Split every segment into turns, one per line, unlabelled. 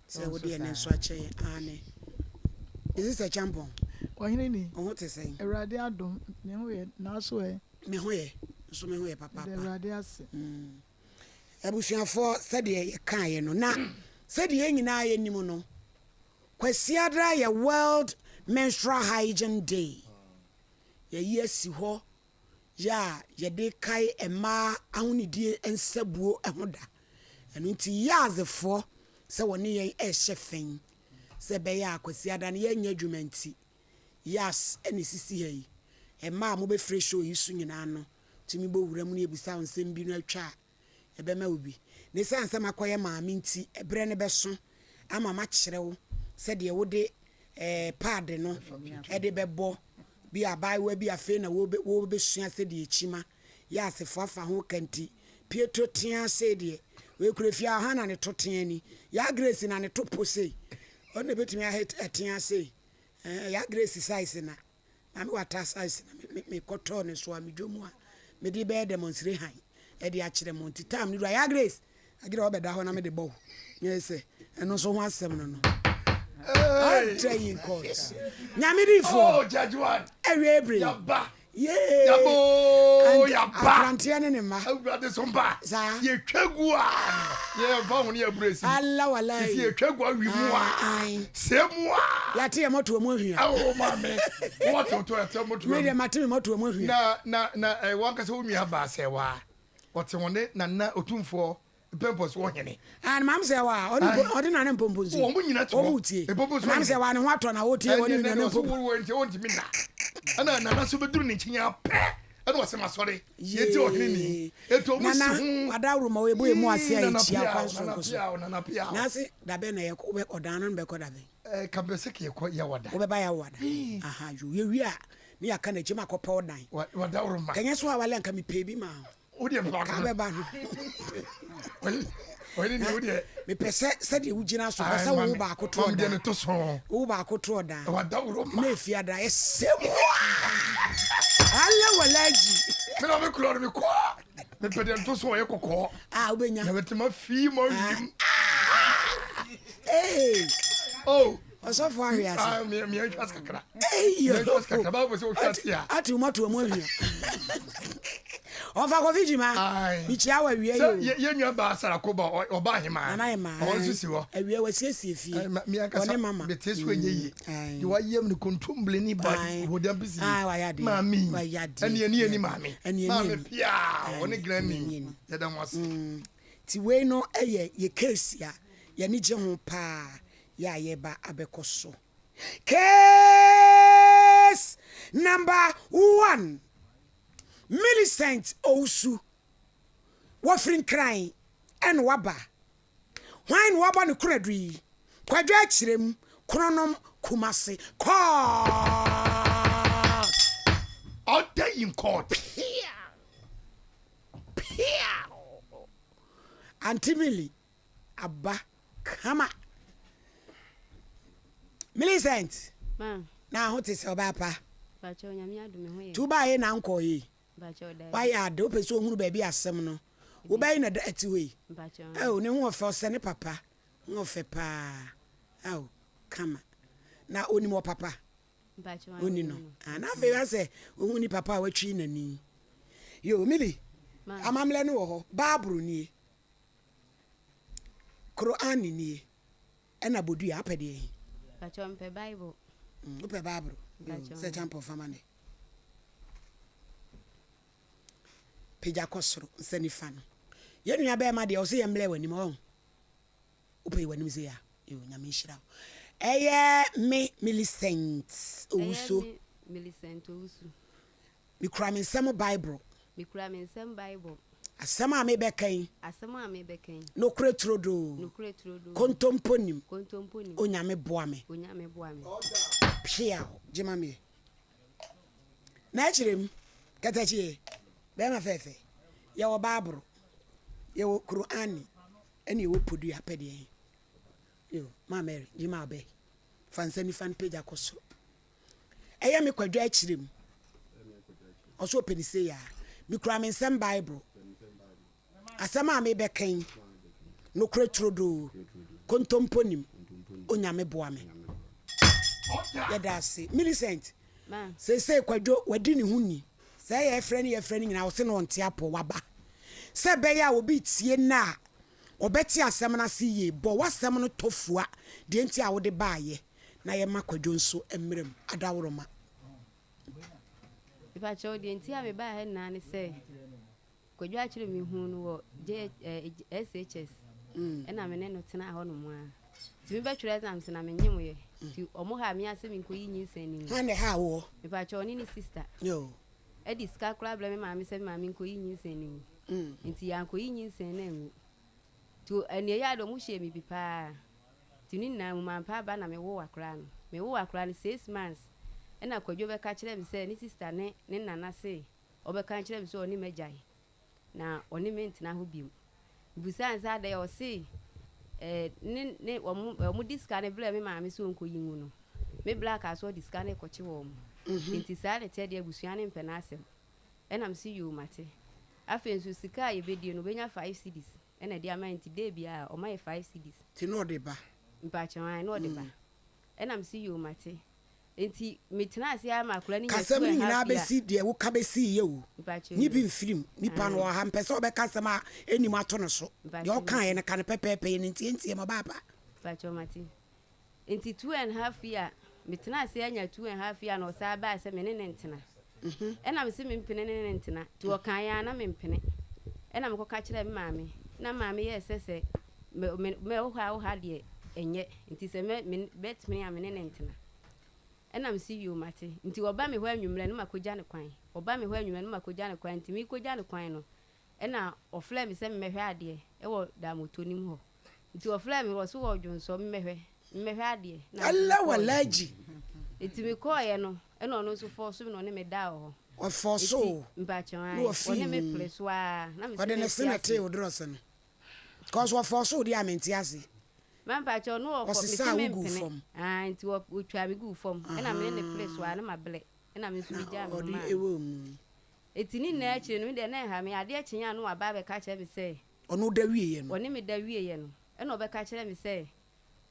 Sɛ wode ɛnnɛ nso akyɛ yɛn. Aane. Mrs. Acheampong,
Ɔhene ni.
wo ho te sɛn?
Awurade adom, me ho yɛ, naaso ɛ?
Me ho yɛ, nso me ho yɛ papaapa.
Meda Awurade ase.
Abusuafoɔ, sɛdeɛ yɛkaeɛ no, na sɛdeɛ yɛn nyinaa yɛnim no, Kwasiada yɛ World Menstrual Hygiene Day. Yɛayi asi hɔ yɛ a yɛde kae mmaa ahonidie nsabuo ho da. Ɛno nti Yaadzefoɔ sɛ wɔne yɛn rehyɛ fɛn sɛ ɛbɛyɛ a Kwasiada no yɛnyɛ adwuma nti, Yas na ɛsisi ha yi. Mmaa a mobɛfiri show yi so nyinaa no tumi bɔ wura mu na yɛbisa wo nsɛm bi no atwa a, yɛbɛma wo bi. Na ɛsiane sɛ makɔyɛ maame nti, berɛ no bɛso ama makyerɛ wo sɛdeɛ wode pad no de bɛbɔ. Bi a abaayewa bi afei na wɔrebɛsua sɛdeɛ kyima yɛ asefo afa ho ka nti, pie to tea sei deɛ, wei kura fie a hwan na ne to tea ni? Yaa Grace na ne to po sei, ɔno na ɛbɛtumi ahe tea sei. Ɛɛ Yaa Grace size na Maame Wata size na me me mekɔtɔɔ ne so a me dwom a mede bɛyɛ demonstration de akyerɛ mo nti time no duru a Yaa Grace agye dɛ ɔbɛda hɔ na mede bɔ wo nyɛ sɛ ɛno nso ho asɛm no no ɔntra yi in court nyame difoɔ
Oh, Judge One.
awie bere
Yaba.
yee
Yabo, yaba.
akranteɛ ne ne mma
Awurade so mpa.
Saa.
Yɛtwa gu a. Yɛmfa ho ne yɛbrɛ si.
Ala walai.
Sisi yɛtwa gu awi mu a.
Ae.
Sɛ mu a.
Yɛate yɛ mɔtoa mu ahwia.
Awo maame. Wɔte to ɛte mɔtoa mu.
Me deɛ mate me mɔtoa mu ahwia.
Na na na eh, wankasa wo nua baa sɛ waa. Ɔte wɔn ne nana otumfoɔ mpɛmpɔs wɔ hene.
Ah, maame sɛ waa ɔne mpo ɔde nane mpompo nso.
Wɔn nyina te hɔ.
Wɔn tie.
Mpompo nso.
Maame sɛ waa ne ho atɔ na ɔtie wɔne nane mpompo.
Ɛnɛ wɔn nti wɔntumi nna. Ɛna nana so bɛduru ne nkyɛn apɛ. Ɛna ɔsɛ masɔre. Yɛnti ɔhene ni. Eti ɔmo si
Nana
ho.
wadaworo ma ɔyɛ emu ase a
Nana
ekyia
Piaw,
kwan
Nana
soronko so.
Piaw, Nana Piaw.
N'ase dabɛn na yɛkɔ wobɛ ɔdan no bɛkɔ dabɛn.
Ɛɛ ka bɛ sɛ yɛkɔ Yawada.
Wobɛba Yawada. Aha yo yɛwie a ne yɛaka n'akyi ma akɔpɛ ɔdan.
Wadaworo ma.
Kɛnyɛ so awale anka mepɛ bi ma wo.
Wo deɛ mepɛ
Ka bɛba no.
Ɔhene ni wo deɛ.
Mepɛ sɛ sɛdeɛ wogyina so pɛ sɛ wo baako to
Maame deɛ
ɔdan.
ne to so.
Wo baako to ɔdan.
Wadaworo ma.
Na efi ada ɛsɛ mu a. Ala walaji.
Me na me kura no me kɔ. Mepɛ deɛ nto so ɔyɛ kɔkɔɔ.
A wobɛnya.
Na bɛtema fii ma wim.
Ee.
Oh.
Ɔsɔfo ahwe ase.
Ah, me me ahwe ase kakra.
Eyi.
Me ahwe ase kakra. Bible sɛ wohwe ase a.
Ate wo mɔto mu ahwia. Ɔfa kofi gyima. Mekyia wɔ awia yi o.
Sɛ yɛ nua baa Sarakoba ɔba ahema.
Nana ahema.
Ɔno nso si hɔ.
Awia wasiesie fie.
Me ankasa
Ɔne mama.
Mete so ɛnyɛ yie. Deɛ wayɛ mu no kontombire ne ba wɔ bisi.
Wayɛ adeɛ.
Maame.
Wayɛ adeɛ.
Ɛne ɛne ɛni maame.
Ɛne ɛni
Maame pia ɔne granny. Yɛda mo ase.
Ti wei no ɛyɛ yɛ case a yɛne gye ho paa yɛ a yɛba abɛkɔ so. Case number one, Millicent Owusu, wɔfiri Nkran ɛna waba. Hwan na wabɔ ne konadu yi? Kwadwo Akyerem, Kronom, Kumasi. Court!
Order in court.
Piaw! Piaw! Auntie Millie aba kama. Millicent!
Ma.
Na ho te sɛ ɔbaa pa.
Mpakyɛw Nyame adom me ho yɛ.
Nti wobaa yei na ankɔɔ yei.
Mpakyɛw daabi.
Wayɛ ade wopɛ sɛ ohunu baabi asɛm no. Wo ba yi na ɛda ɛte hɔ yi.
Mpakyɛw.
Oh ne ho ɔfɛ ɔsɛ ne papa ho ɔfɛ paa. Oh kama. Na onim ɔpapa.
Mpakyɛw
Onni no. Ah na afei asɛ ohun ne papa a watwi n'ani. Yo Milly
Ma.
amammerɛ no wɔ hɔ. Bible nie. Quran nie. Ɛna bodua apɛ deɛ he?
Mpakyɛw mepɛ bible.
Mm, wopɛ bible?
Mpakyɛw.
Sɛ kyampɔn fama nɛ. Pagya kɔ soro nsa nifa no. Yɛn nua bɛɛma deɛ ɔsɛ yɛn mlɛ w'anim ɔho. Wopɛ yi w'anim sɛ ya. Yo, nyame nhyira wo. Ɛyɛ me Millicent Owusu.
Ɛyɛ me Millicent Owusu.
Mekura me nsam Bible.
Mekura me nsam Bible.
Asɛm a mebɛka yi.
Asɛm a mebɛka yi.
Nokorɛ turodoo.
Nokorɛ turodoo.
Kontompo nnim.
Kontompo nnim.
Onyame boa me.
Onyame boa me.
Peaw, gye ma meɛ. Na akyire mu, katakyie, bɛɛma fɛɛfɛ, yɛwɔ Bible, yɛwɔ Qur'ani, ɛne yɛwɔ podua, pɛ deɛ he? Yo, Ma Mary, gye ma abɛ. Fa nsa nifa no pagya kɔ soro. Ɛyɛ me kwadwo akyire mu. Ɔso ɔpɛ ne sei a. Mekura me nsɛm Bible. Asɛm a mebɛka yi, nokorɛ turodoo, kontompo nim. Onyame boa me. Yɛda ase. Millicent, seesei Kwadwo wadi ne ho ni. Sɛ yɛfrɛ no yɛfrɛ no nyinaa ɔse na ɔnte apɔ, waba. Sɛ ɛbɛyɛ a obi retie nnɛ a, ɔbɛte asɛm no ase yie. Bɔ w'asɛm no tɔ fua deɛ nti a wode baeɛ na yɛma Kwadwo nso mmra mu. Adaworoma.
Mepakyɛw, deɛ nti a mebaa ha nyinaa ne sɛ, Kwadwo akyere me huu no wɔ JSHS ɛna me ne no tenaa hɔ nom ara. Nti me bɛtwerɛ exams na me nyem yɛ. Nti ɔmo haa me ara sɛ me nkɔ yi nyinsɛn no ngu.
Hwan na ɛhaa woɔ?
Mepakyɛw, ɔne ne sister.
Yoo.
Ɛde sika koraa brɛ me maame sɛ me maame nkɔ yi nyinsɛn no ngu. Nti yɛankɔ yi nyinsɛn no angu. Nti ɛnea ɛyɛ a deɛ ɔmo hyɛɛ me bi paa. Nti ne nyinaa mu mampɛ aba na me woo akora no. Me woo akora no six months ɛna Kwadwo bɛka kyerɛɛ me sɛ ne sister ne ne nana se ɔbɛka akyerɛ me sɛ ɔne me agyae na ɔne me ntena hɔ bio. Mebisaa no sɛ adɛn a ɔse eh, ne ne wɔn wɔn de sika no brɛɛ me maame sɛ ɔnkɔyi ngu no. Me bra kaa sɛ ɔde sika no rekɔkye wɔn. Nti saa na ɛteɛ deɛ abusua no mpɛ n'asɛm. Ɛna mese yoo mate. Afei nso sika a yɛbɛdie no ɔbɛnya five cedis ɛna ɛde ama yɛn nti day biara ɔma yɛ five cedis.
Nti na ɔde ba?
Mpakyɛw ae na ɔde ba. Ɛna mese yoo mate. Enti metenaa ase ara ma akwadaa no
Ka
nyaa
asɛm
two
no
and
nyinaa
half year.
bɛsi deɛ woka bɛsiiɛ o.
Mpakyɛ
Nyi bi
yoo.
mfiri mu. Nipa no
Aane.
wɔ ha, mpɛ sɛ ɔbɛka asɛm a ɛnni mu ato no so. Deɛ
Mpakyɛ
ɔkaeɛ
mate.
no, ka no pɛpɛɛpɛ, yɛ no ntiantia mu, ɔbaa pa.
Mpakyɛ mate. Enti 2½ year, metenaa ase ara nyaa 2½ year na ɔsan baa sɛ me ne no ntena. Ɛna mese mempene ne no ntena. Nti ɔkaeɛ ara na mempene. Ɛna mekɔka kyerɛɛ me maame. Ɛna me maame yɛɛ sɛ sɛ me me me wo ha wo ha deɛ ɛnyɛ. Nti sɛ mɛ me bɛtumi a me ne no ntena. Ɛna mese yoo mate. Nti ɔba me hɔ anwummerɛ no makɔgya no kwan. Ɔba me hɔ anwummerɛ no makɔgya no kwan. Nti merekɔgya no kwan no ɛna ɔfrɛɛ me sɛ memmɛhwɛ adeɛ ɛwɔ Damoto no mu hɔ. Nti ɔfrɛɛ me ɔse wɔ dwonsɔ memmɛhwɛ memmɛhwɛ adeɛ. Na me nso
Ɛlɛ
mekɔɔeɛ.
walaji.
Nti mekɔɔeɛ no ɛna ɔno nso fɔɔso me na ɔne me daa wɔ hɔ.
Ɔfɔɔso
Nti
wo
mpakyɛw
na
ae
ɔfii
ɔne me
mu.
pere so ara na mese
Ɔde ne se
mente
na ɛtee
aseɛ.
wo drɔs no. Cause wɔfɔɔso wo deɛ a mente ase.
Ma mpakyɛw no wɔfɔ mese
Ɔsesaa wo guu
mempene
fam.
aah nti wɔ wɔtwaa me guu fam ɛna mene ne pere so ara na mabrɛ ɛna me nso
Na
me gyaa me ho
ɔde
maa no.
ɛwɔ mu.
Nti ne nyinaa akyire no me deɛ na ɛnha me adeɛ kyeeɛ a na waba abɛka akyerɛ me sɛ.
Ɔne wo da wieɛ no.
Ɔne me da wieɛ no ɛna ɔbɛka kyerɛ me sɛ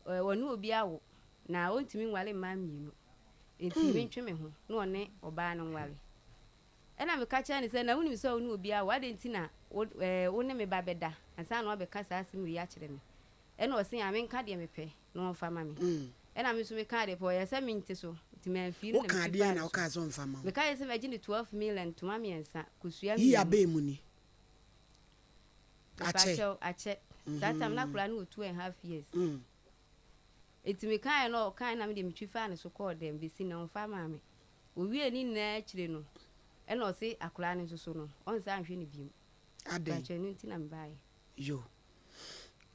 ɛɛ ɔne obi awo na ɔntumi nware mmaa mmienu nti mentwe me ho na ɔne ɔbaa no nware. Ɛnna meka kyerɛɛ no sɛ, 'Na wunim sɛ wo ne obi awo, adɛn nti na wo ɛɛ wo ne me ba bɛda ansa na woabɛka saa asɛm wei akyerɛ me? Ɛnna ɔse, 'A menka deɛ mepɛ na ɔmfa mma me. Ɛnna me nso mekaa deɛ pɛ, ɔyɛɛ sɛ mente so, nti mamfii no na
Wokaa
metwi
deɛn
faa
na
ne so.
wokaa sɛ ɔmfa mma wo?
Mekaeɛ sɛ mɛgye no 12 million, ntoma mmiɛnsa, kosua
Yi
mmienu.
abɛn mu ni. Akyɛ.
Mepakyɛw, akyɛ. Saa time no akwadaa no wɔ 2½ years. Enti mekaeɛ no ɔkaeɛ na me deɛ metwi faa ne so kɔɔ dɛm, bɛsi nnɛ ɔmfa mmaa me. Owiee ne nyinaa akyire no, ɛna ɔse akwadaa no nso so no, ɔnsan nhwɛ no biom.
Adɛn?
Mpakyɛ ɛno nti na mebaeɛ.
Yo.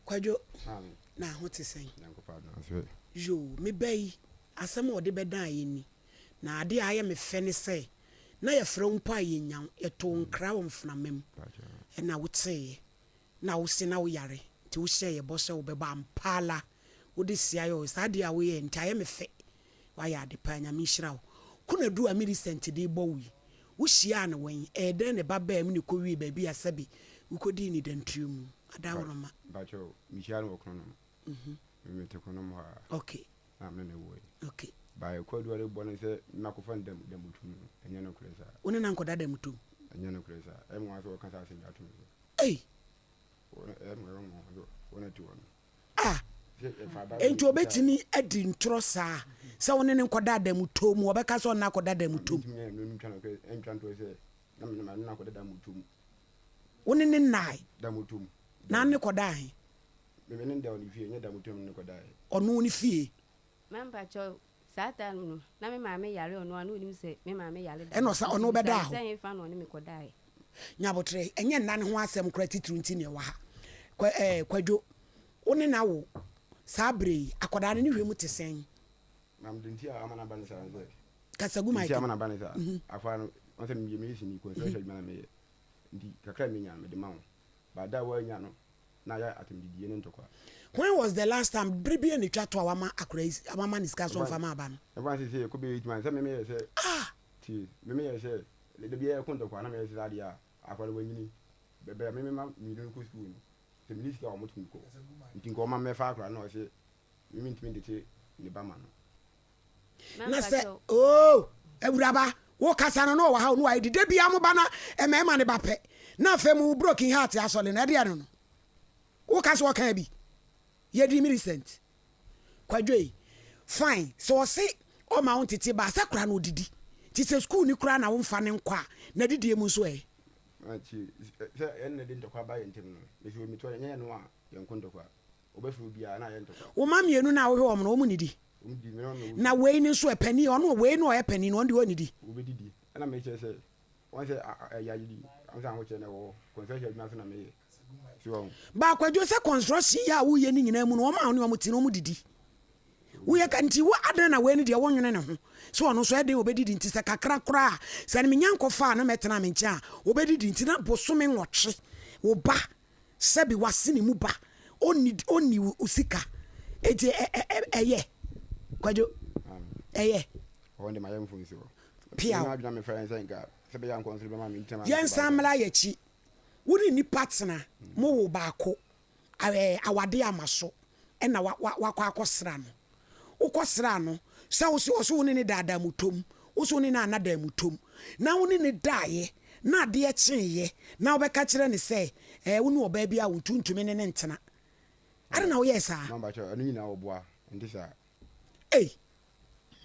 Kwadwo, na ho te sɛn? Yo, me ba yi, asɛm a ɔde bɛdaa yɛn ni. Na adeɛ a ayɛ me fɛ ne sɛ, na yɛfrɛ wo mpo a yɛnnya wo. Yɛtoo wo nkra wɔ mframa mu, ɛna woteeɛ. Na wose na woyare, nti wohyɛɛ yɛn bɔ sɛ wobɛba. Ampa ara, wode siaeɛ o. Saa adeɛ a woyɛɛ nti, ayɛ me fɛ. Wayɛ ade paa Nyame nhyira wo. Konadu a Millicent de rebɔ wo yi, wo hyiaa no wɛn? Ɛyɛ dɛn na ɛba baa mu na ɛkɔ wiee baabi a sɛbe wo kɔ dii ne dantire mu? Adaworoma.
Mpakyɛw, me hyiaa no wɔ Kronom. Me me te Kronom hɔ a.
Okay.
Na me ne no woe.
Okay.
By Kwadu a ɔrebɔ no sɛ makɔfa no dam damutum no, ɛnyɛ nokorɛ saa.
Wo ne no ankɔda damutum?
Ɛnyɛ nokorɛ saa. Ɛyɛ me nwanwa sɛ ɔka saa asɛm yi ato me so.
Ei!
Ɛyɛ me nwanwa sɛ wɔn ati hɔ no.
A Enti obetumi adi ntorɔ saa sɛ wo ne no nkɔda adamuto mu? Ɔbɛka sɛ ɔne no akɔda adamuto mu. Wo ne no nnae? Na ne kɔdaa he? Ɔno ne fie.
Ma mpakyɛw, saa time no na me maame yare ɔno a na onim sɛ me maame yare dada
Ɛna ɔsa ɔne wo
nti
bɛdaa
mebisaa no
hɔ.
sɛ hefa na ɔne me kɔdaeɛ.
Nyaboterɛ, ɛnyɛ nna no ho asɛm koraa titiriw nti na ɛwɔ ha. Kwa ɛɛ Kwadwo, wo ne no awo saa berɛ yi, akwadaa no ne hwɛ mu te sɛn?
Maame, deɛ nti a ama no aba ne saa ne sɛ.
Kasa gu
Deɛ
mic
nti a
no
ama no aba ne saa,
mu.
akwadaa no, wɔn sɛ meyɛ masonni, construction adwuma na meyɛ, nti kakra a menya no mede ma wo, but da a woannya no, na ayɛ atɛmdidie ne ntɔkwa.
When was the last time, bere bɛn na etwa to a wama akwadaa yi, wama no sika sɛ ɔmfa ma aba no?
Ɛmfa no sɛ sɛ yɛkɔ bɛyɛ adwuma no, sɛ me meyɛ sɛ,
Ah!
tie, me meyɛ sɛ, da biara yɛko ntɔkwa na meyɛ sɛ saa deɛ a, akwadaa no wanyini, bɛ a me mema mmienu no kɔ sukuu no, sɛ menni sika a wɔtumi kɔ, nti nka ɔma mɛfa akwadaa no na ɔse. Me mentumi ntete ne ba ma no.
Na sɛ oh awuraba wo kasa no na ɔwɔ ha o na wayɛ di da biara mo ba na mmarima ne ba pɛ na afei mo broken heart asɔre no ɛdeɛ no no wo ka sɛ ɔka bi yɛ di Millicent Kwadwo yi fine sɛ ɔse ɔma wo ntete ba sɛ kora na ɔdidi nti sɛ school ni koraa na wo mfa ne nkɔ a na didie mu nso ɛ.
Nti sɛ yɛn na de ntɔkwa ba yɛn ntam no mesi wɔ metoa nyɛ yɛn no a yɛn ko ntɔkwa wobɛfrɛ obiara na ayɛ ntɔkwa.
Wo mma mmienu no a wohwɛ wɔn no wɔn nnidi? Na wei no nso ɛ, panin, ɔno wei no ɔyɛ panin no, ɔno deɛ ɔnnidi.
Wobɛdidi. Ɛna mekyerɛ sɛ, wɔn sɛ ɛyɛ ayidi, wɔn sɛ ahokyerɛ na ɛwɔ hɔ, construction adwuma nso na meyɛ. So wɔn.
Ba Kwadwo, sɛ construction yi a woyɛ no nyinaa mu no, wɔn a wo ne wɔn te no, wɔn didi. Woyɛ ka, nti wo adɛn na wei no deɛ wonnwene ne ho sɛ ɔno nso ɛdɛn ɔbɛdidi, nti sɛ kakra koraa a, sɛ menya nkɔfa a na mɛtena me nkyɛn a, ɔbɛdidi, nti na bosome nwɔtwe, wo ba Sɛbi w'asene mu ba ɔnni ɔnni wo sika enti ɛ ɛ ɛ ɛyɛ Kwadwo ɛyɛ.
Ɔhɔ de mayɛ mfomsoɔ.
Piaw.
Adwene a mefa yɛn sɛ nka sɛ bɛyɛ a nkɔnsere bɛma me nti na
Yɛnsan mmra yɛakyi. Wo ne nnipa tena, mo wo baako, ɛɛ awadeɛ ama so ɛna wa wa wakɔ akɔsra no. Wokɔsraa no, sɛ wo se ɔse wo ne no daadaa mu tom, wo se wo ne no anna dan mu tom, na wo ne no daeɛ, na adeɛ kyeeɛ, na wobɛka kyerɛ no sɛ, ɛɛ, wo ne ɔbaa bi a wo nti wontumi ne no ntena. Adɛn na woyɛɛ saa?
Mama mpakyɛw, ɛno nyinaa ɔboa, ɛnte saa?
Ei!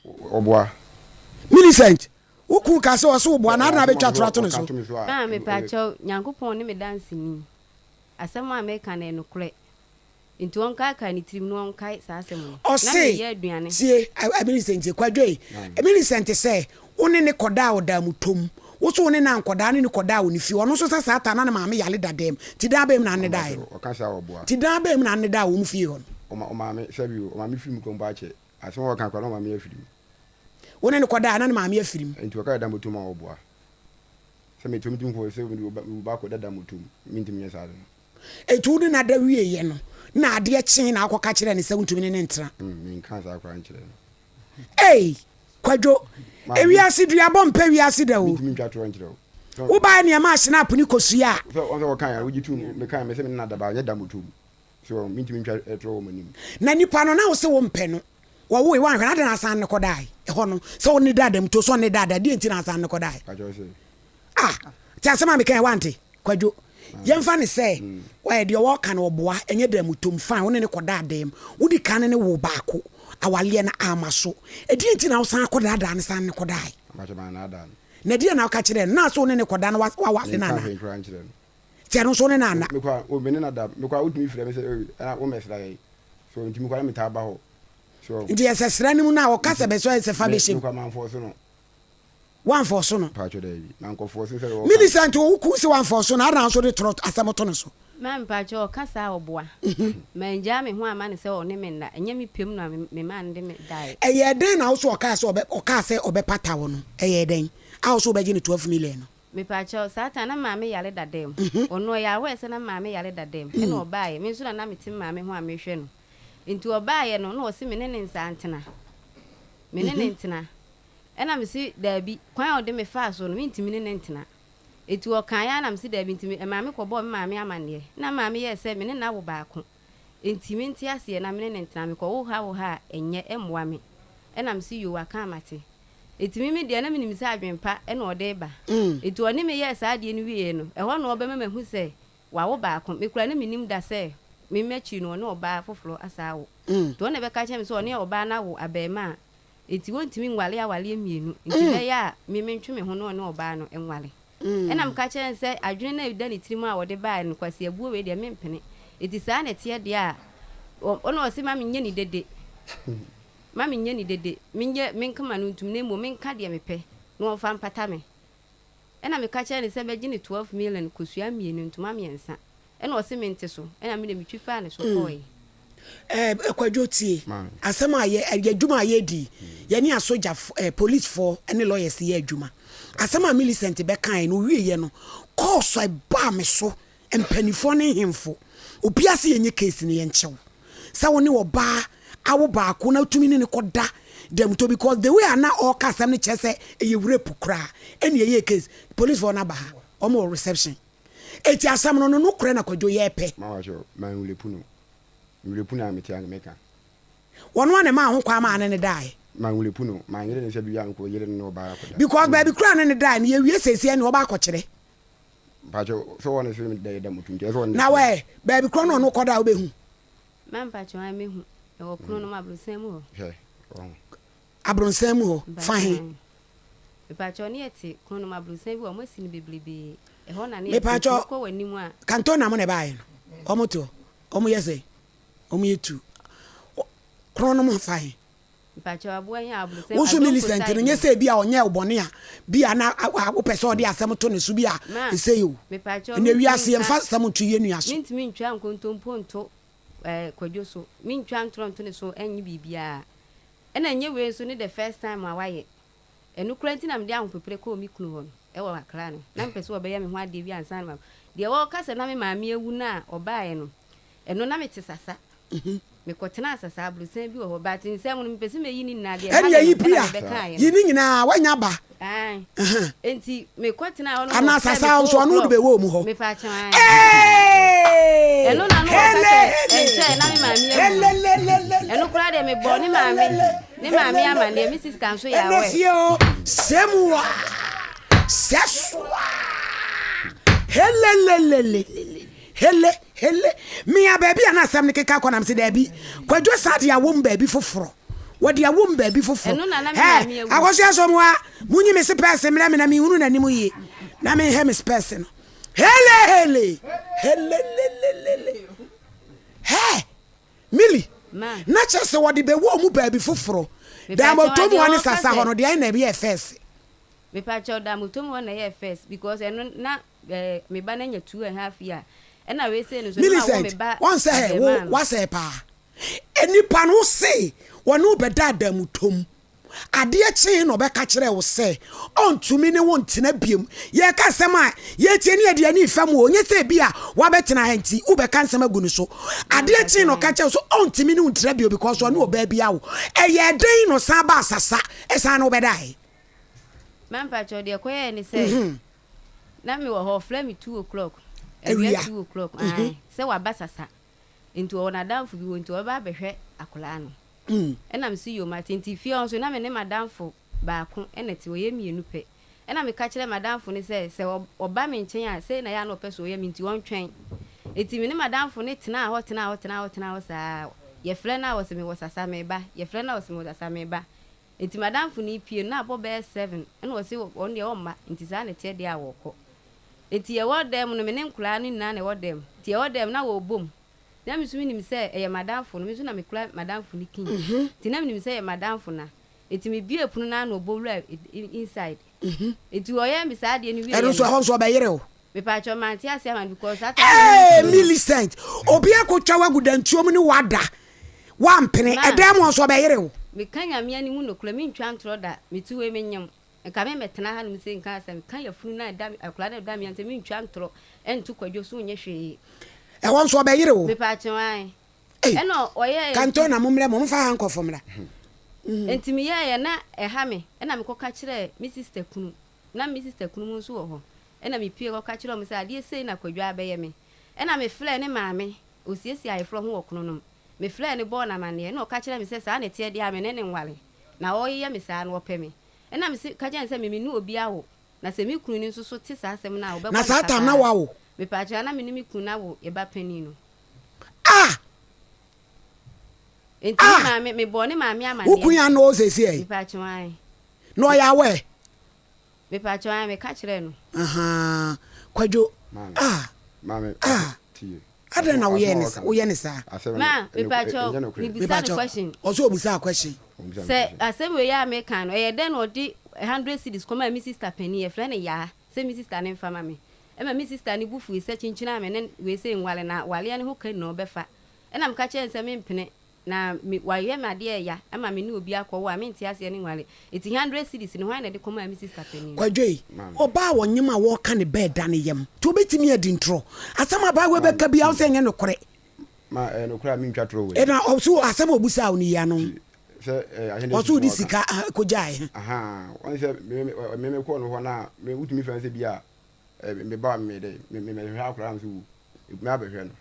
Ɔboa.
Millicent, wo kunu kaa sɛ ɔse woboa no, adɛn na wabɛtwa torɔ ato ne so?
Maa mepakyɛw, Nyankopɔn ne me danseni, asɛm a meka no yɛ nokorɛ. Nti ɔnkaakae ne tirim na ɔnkae saa asɛm no. Na
Ɔse,
meyɛ aduane.
tie, Millicent tie, Kwadwo ei, Millicent sɛ wo ne no kɔdaa ɔdamutom, wo so wo ne no ankɔdaa, ne no kɔdaa wɔ ne fie, ɔno nso sɛ saa taa na ne maame yare da dɛm, nti dan bɛn mu na ne daeɛ no?
Ɔka saa ɔboa.
Nti dan bɛn mu na ne daa wɔ wɔn fie hɔ no?
Ɔma ɔmaame, sɛbi o, ɔmaame firi mu kɔ mpo akyɛ, asɛm a ɔka koraa na ɔmaame afiri mu.
Wo ne no kɔdaa na ne maame afiri mu.
Nti ɔka damutom a ɔboa. Sɛ metom tumi kɔ sɛ mede wo ba kɔ da damutom, mentumi nyɛ saa ade no.
Enti wo ne no ada wieeɛ no, na adeɛ kyee na wokɔka kyerɛɛ no sɛ wontumi ne no ntena?
Menkaa saa koraa nkyerɛɛ no.
Ei, Kwadwo, ewiase duabɔ mpɛ wiase da o.
Mentumi ntwa torɔ nkyerɛ wo.
Wobaeɛ na yɛmaa Schnapp ne kosua a.
Sɛ wɔn sɛ wɔkaeɛ a, wogye tom. Mekaeɛ, mese me ne no ada baa, ɛnyɛ da mmɔtoɔ mu. So wɔn, mentumi ntwa torɔ wɔ m'anim.
Na nipa no, na wose wompɛ no. Wɔwoe, woanhwɛ no, adɛn na asan ne no kɔdaeɛ? Ɛhɔ no, sɛ wo ne no daadaa mu, to so ɔne no daadaa, deɛn nti na asan ne no kɔdaeɛ?
Ka kyerɛ wo sɛ.
Ah, te asɛm a mekae, woante? Kwadwo, yɛmfa no sɛ ɔyɛ deɛ ɔɔka no ɔboa, ɛnyɛ dɛmtom, fine, wo ne no kɔdaa dɛm, wodi kan ne no woo baako, awaleɛ no amma so, ɛdeɛn nti na wosan kɔdaadaa no san ne no kɔdaae?
Mpakyɛ mannaadaa no.
Na ɛdeɛn na woka kyerɛɛ no? Na so wo ne no kɔda no wawale no
Menka
anaa?
hwee koraa nkyerɛ no.
Nti ɛno nso wo ne no anna?
Mekɔ a, oh, me ne no ada. Mekɔ a, wotumi frɛ me sɛ, oh, ɛna wommɛsra yɛn. So nti mekɔ a na metaa ba hɔ. So.
Nti ɛsɛ sra no mu no a ɔka sɛ bɛsɔ ɛsɛ fa
Me,
bɛhyɛ mu?
mekɔ a mamfɔɔso no.
Woamfɔɔso no?
Mpakyɛ daabi, mankɔfɔɔso sɛdeɛ wɔka no.
Millicent wo kunu se woamfɔɔso no, adɛn na wo nso wode torɔ asɛm to no so?
Maame mpakyɛ ɔka saa a ɔboa. Mangyaa me ho amma no sɛ ɔne me nna, ɛnyɛ me pɛ mu na memaa no de me daeɛ.
Ɛyɛɛ dɛn na wo so ɔkaa sɛ ɔbɛ ɔkaa sɛ ɔbɛpata wo no? Ɛyɛɛ dɛn a wo so wobɛgye no 12 million no?
Mepakyɛw, saa time no na maame yare dada mu. Ɔno ɔyɛ aware sɛ na maame yare dada mu, ɛna ɔbaeɛ. Me nso na na mete me maame ho a mehwɛ no. Nti ɔbaeɛ no na ɔse me ne ne nsan ntena. Me ne no ntena. Ɛna mese daabi, kwan a ɔde me faa so no, mentumi ne no ntena. Enti ɔkaeɛ ara na mese daabi, nti ɛmaa me kɔbɔɔ me maame amanneɛ. Ɛna me maame yɛɛ sɛ me ne no awo baako, enti mente aseɛ na me ne no ntena. Mekɔwo ha wo ha a, ɛnyɛ, ɛmmoa me. Ɛna mese yoo, waka a mate. Enti me me deɛ, na menim sɛ adwene pa na ɔde reba. Enti ɔne me yɛɛ saa adeɛ no wieeɛ no, ɛhɔ na ɔbɛma mahu sɛ wawo baako. Me koraa na mennim da sɛ me m'akyiri no ɔne ɔbaa foforɔ asan awo. Nti ɔno na ɛbɛka kyerɛɛ me sɛ ɔne ɔbaa no awo abarimaa. Enti wɔntumi nwale awaleɛ mmienu, nti ɛbɛyɛ a me mentwe me ho na ɔne ɔbaa no nwale. Ɛna meka kyerɛɛ no sɛ adwene no a ɛda ne tirim a ɔde baeɛ no, kwasiabuo wei deɛ mempene. Enti saa na ɛteɛ deɛ a, ɔna ɔse ma menyɛ ne dede, ma menyɛ ne dede, menyɛ menkama no ntom na mmom menka deɛ mepɛ na ɔmfa mpata me. Ɛna meka kyerɛɛ no sɛ mɛgye no 12 million kosua mmienu, ntoma mmiɛnsa. Ɛna ɔse mente so, ɛna me deɛ metwi faa ne so kɔɔe.
Eh, Kwadwo tie, asɛm a yɛ, yɛ adwuma a yɛredi, yɛne asogyafo, eh, policefoɔ ne lawyers yɛ adwuma. Asɛm a Millicent bɛkaeɛ no, ɔwieeɛ no, calls a ɛbaa me so, mpanimfoɔ ne nhemfo, obiara sɛ yɛnyɛ case no yɛnkyɛ wo. Sɛ wo ne ɔbaa awo baako na wotumi ne no kɔda dɛmto because the way a na ɔreka asɛm no kyerɛ sɛ ɛyɛ rape koraa, ɛne ɛyɛɛ case. Policefoɔ no aba ha, wɔn wɔ reception. Eti asɛm no no nokorɛ na Kwadwo yɛ pɛ.
Mawakyɛw, manwulepu no. Nwulepu no a mete a na meka.
Wɔno ara na ɛmaa ho kwan maa ne ne daeɛ.
Manwurepu no, manyere no sɛ biribi a nkɔ yere no ne ɔbaa akɔda.
Because baabi koraa ne ne daeɛ no, yɛwie seesei ɛne ɔba akɔkyerɛ.
Mpakyɛw, sɛ wɔne sɛ da yɛda moto nti ɛsɛ ɔne.
Na wɛ, baabi korɔ no ɔno kɔda a wobɛhu.
Ma mpakyɛw ae mehu, ɛwɔ kono nom aborosan mu hɔ.
Hwɛ, ɔho.
Abronsan mu hɔ fa he?
Mepakyɛw ne yɛte Kronom abronsan bi wɔ ɔmo asi no bebrebee ɛhɔ na ne yɛte nti
Mepakyɛw
wokɔ w'anim a.
Kantona mo na ɛbaeɛ no ɔmo te hɔ ɔmo yɛ sɛn ɔmo yɛ tuu Kronom fa he?
Mepakyɛw aboa he abronsan
Wo nso
Adonko
Millicent
side
no nyɛ
no.
sɛ bi a ɔnyɛɛ wo bɔne a bi a na wopɛ sɛ ɔde asɛm to ne so bi a
Ma
ɛsei o
mepakyɛw
ɛnɛ
mentumi
wiase
nka
yɛmfa asɛm nto yɛn nua so.
mentumi ntwa nkontompo nto ɛɛ Kwadwo so mentwa ntorɔ nto ne so ɛnye biribiara. Ɛna ɛnyɛ wei nso ne the first time a wayɛ. Ɛno koraa nti na mede ahopepere kɔɔ me kunu hɔ no, ɛwɔ Accra no. Na mepɛ sɛ ɔbɛyɛ me ho adeɛ bi ansa na maba. Deɛ ɔreka sɛ na me maame awu no a ɔbaeɛ no, ɛno na mete Sasa. Mekɔtenaa Sasa, aborosan bi wɔ hɔ. But nsɛm no, mepɛ sɛ meyi ne nyinaa, deɛ ɛha
Ɛnneɛ
me
yi
no, ɛna
pia,
mebɛkaeɛ
yi
no.
ne nyinaa, woanya ba.
Ae. Enti mekɔtenaa hɔ no na
Anaa
wɔfrɛɛ me
Sasa nso
four
ɔno wode
o'clock.
bɛwɔ mu hɔ.
Mepaakyɛw, ae.
Ee!
Ɛno na na wɔka
Hele,
sɛ
hele,
ɛnkyɛe na me maame awu no.
helelelele,
Ɛno koraa deɛ mebɔɔ ne maame
helelele,
ne maame
helelele.
amanneɛ, me sister nso yɛ
Ɛnɛ
aware.
fie o, sɛ mu a, sɛ so a, helelelelele, hele, hele. Mea baabi a na asɛm no keka kɔ na mese daabi, Kwadwo san de awom baabi foforɔ. Wɔde awom baabi foforɔ.
Ɛno na na me
Hɛ,
maame awu.
Akosua Asamoah, monyi me sepɛɛse mmrɛ me na menhunu n'anim yie na menhɛ me sepɛɛse no. Hele hele helelelelele hɛ Milly
Ma.
na kyerɛ sɛ wɔde bɛwɔ mu baabi foforɔ.
Mepakyɛw
Damotom
adeɛ
hɔ ne
wɔka
Sasa
sɛ.
hɔ no deɛn na ɛyɛɛ fɛs?
Mepakyɛw Damotom hɔ na ɛyɛɛ fɛs because ɛno na eh, me ba no anya 2½ year ɛna wei sei no nso na mawo me
Millicent,
ba
wɔn sɛ hɛ wo
abarimaa no.
wasɛe paa. Nnipa no wo se wɔne wo bɛda adamutom. Adeɛ kyee na ɔbɛka kyerɛɛ wo sɛ ɔntumi ne wo ntena biom. Yɛreka asɛm a, yɛretie ne yɛde yɛn ani refa mu o, nyɛ sɛ ebia woabɛtena ha nti wobɛka nsɛm agu ne so. Adeɛ kyee na ɔka kyerɛɛ wo sɛ ɔntumi ne wo ntena bio because ɔne ɔbaa bi awo. Ɛyɛɛ dɛn na ɔsan baa Sasa san ne wo bɛdaeɛ?
Ma mpakyɛw deɛ ɛkɔyɛɛ ne sɛ na mewɔ hɔ ɔfrɛ me 2:00 awia
Awia.
2:00 ae sɛ waba Sasa nti ɔwɔ n'adamfo bi hɔ nti ɔbɛba abɛhwɛ akwadaa no. Ɛna me se yoo mate. Nti fie hɔ nso na me ne m'adamfo baako na ɛte hɔ, yɛn mmienu pɛ. Ɛna meka kyerɛɛ m'adamfo no sɛ, sɛ ɔba me nkyɛn a, sei na ɛyɛ a na ɔpɛ sɛ ɔyɛ me nti ɔntwɛn. Nti me ne m'adamfo no tenaa hɔ tenaa hɔ tenaa hɔ tenaa hɔ saa. Yɛfrɛ no a ɔse mewɔ Sasa mereba, yɛfrɛ no a ɔse mewɔ Sasa mereba. Nti m'adamfo no repue no na abɔ bɛyɛ seven ɛna ɔse ɔno deɛ ɔmma nti saa na ɛteɛ deɛ a wɔkɔ. Nti yɛwɔ dan mu no me ne nkwadaa no nyinaa na ɛwɔ dan mu. Nti yɛwɔ dan mu na wɔrebɔ mu. Na me nso menim sɛ ɛyɛ m'adamfo no, me nso na mekura m'adamfo no key. Nti na menim sɛ ɛyɛ m'adamfo no a. Nti mebuee pono no ara na ɔbɔ wuraa inside. Nti ɔyɛɛ me saa adeɛ no wieeɛ
Ɛno nso
no.
ɛhɔ nso ɔbɛyere wo.
Mepaakyɛw mante aseɛ ama no because saa time no na
Ee
me kunu no.
Millicent, obi akotwa wo agu dantuo mu ne wo ada, woampene,
Ma,
ɛdan mu hɔ nso ɔbɛyere wo.
meka Nyame anim nokorɛ, mentwa ntorɔ da, mete wei menyem. Nka me mɛtena hanom sei nka asɛm, ka yafunu no a ɛda me, akwadaa no a ɛda me yam sɛ mentwa ntorɔ nto Kwadwo so nyɛ hwee.
Ɛhɔ nso ɔbɛyere wo.
Mepaakyɛw ae.
Ei,
Ɛna ɔyɛɛ nti.
Kantona mommrɛ mo, momfa handcuff mmra.
Nti meyɛeɛ na ɛha me, ɛna mekɔka kyerɛɛ me sister kunu, na me sister kunu mu nso wɔ hɔ, ɛna mepue kɔka kyerɛɛ wɔn sɛ adeɛ sei na Kwadwo abɛyɛ me. Ɛna mefrɛɛ ne maame, ɔsiesie ayeforɔ ho wɔ Kronom. Mefrɛɛ no bɔɔ no amanneɛ, ɛna ɔka kyerɛɛ me sɛ saa na ɛteɛ deɛ a me ne no nware, na ɔreyɛ me saa no ɔpɛ me. Ɛna me se ka kyerɛɛ no sɛ me me ne obi awo, na sɛ me kunu no nso so te saa asɛm no a ɔbɛbɔ
Na
no
saa
ka
time na
paa.
woawo?
Mepaakyɛw, na me ne me kunu no awo yɛ ba panin no.
Ah!
Enti me
Ah!
maame, mebɔɔ ne maame
Wo kun
amanneɛ.
yi ano o seesei ɛ?
Mepaakyɛw, ae.
Na ɔyɛ aware?
Mepaakyɛw, ae, meka kyerɛɛ no.
Ahaa, Kwadwo,
Maame,
ah,
maame,
ah.
tie.
Adɛn na
Asɛm
woyɛɛ
a
ne
ɔka no,
woyɛ ne saa?
asɛm no,
Ma,
ɛno,
mepaakyɛw,
ɛnyɛ nokorɛ.
mebisa no
Mepakyɛw,
question.
ɔsɛ obisaa question.
Ɔmmisa me
Sɛ
question.
asɛm wei a meka no, ɛyɛ dɛn na ɔde hundred cedis kɔmaa me sister panin, yɛfrɛ no Yaa, sɛ me sister no mfa ma me. Ɛma me sister no bo fui sɛ kyenkyen a me ne wei sei nware na awareɛ no ho ka nyinaa ɔbɛfa. Ɛna meka kyerɛɛ no sɛ mempene, na me, wayɛ me adeɛ ɛya ama me ne obi akɔwo a mente aseɛ no nware. Enti hundred cedis no hwan na ɛde kɔmaa me sister panin no?
Kwadwo yi,
Maame.
ɔbaa a ɔnyem a wɔreka ne ba ɛda ne yam nti ɔbɛtumi adi ntorɔ? Asɛm a abaayewa yi
Maame,
bɛka biara wo
tie.
sɛ ɛnyɛ nokorɛ.
Ma, ɛyɛ nokorɛ a mentwa torɔ wɔ anim.
Ɛna ɔso asɛm a ɔbisaa wo no yi ano.
Nti, sɛ, eh, ahe na
Ɔso
esisi
wode
na ɔka?
sika ah, kɔgyae he.
Ahaa, wɔn sɛ me, me, me, me kɔɔ no hɔ na me, wotumi fɛn sɛ bi a, eh, me ba me dɛ, me, me, mehwɛ akwadaa no so wu, me abɛhwɛ no.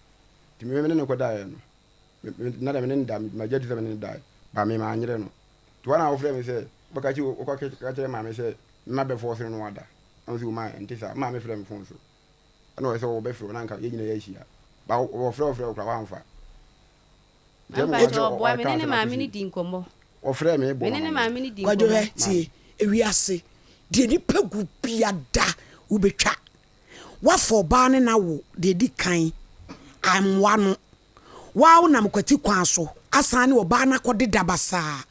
Nti me, me ne no kɔdaeɛ no. Me na deɛ me ne no da, magye adi sɛ me ne no dae, but me manyere no. Nti hɔ na wofrɛ me sɛ wobɛka kyerɛ wokɔ ka kyerɛ maame sɛ mma bɛfɔɔse no na wada. Na ɔse o ma ɛnte saa. Me maame frɛ me phone so ɛna ɔyɛ sɛ ɔbɛfrɛ wo na anka yɛn nyinaa yɛahyia. But wɔfrɛ wo frɛ wo koraa woamfa. Nti ɛma
Mpakyɛ ɔboa me ne ne maame no di nkɔmmɔ.
Wɔfrɛɛ me bɔɔ
Me ne ne maame no di
Kwadwo
nkɔmmɔ.
hwɛ tie, ewiase deɛ nipa gu bia da wobɛtwa. Woafa ɔbaa ne no awo deɛ ɛdi kan ammoa no. Woa wonam kwati kwan so asan ne ɔbaa no akɔdeda basaa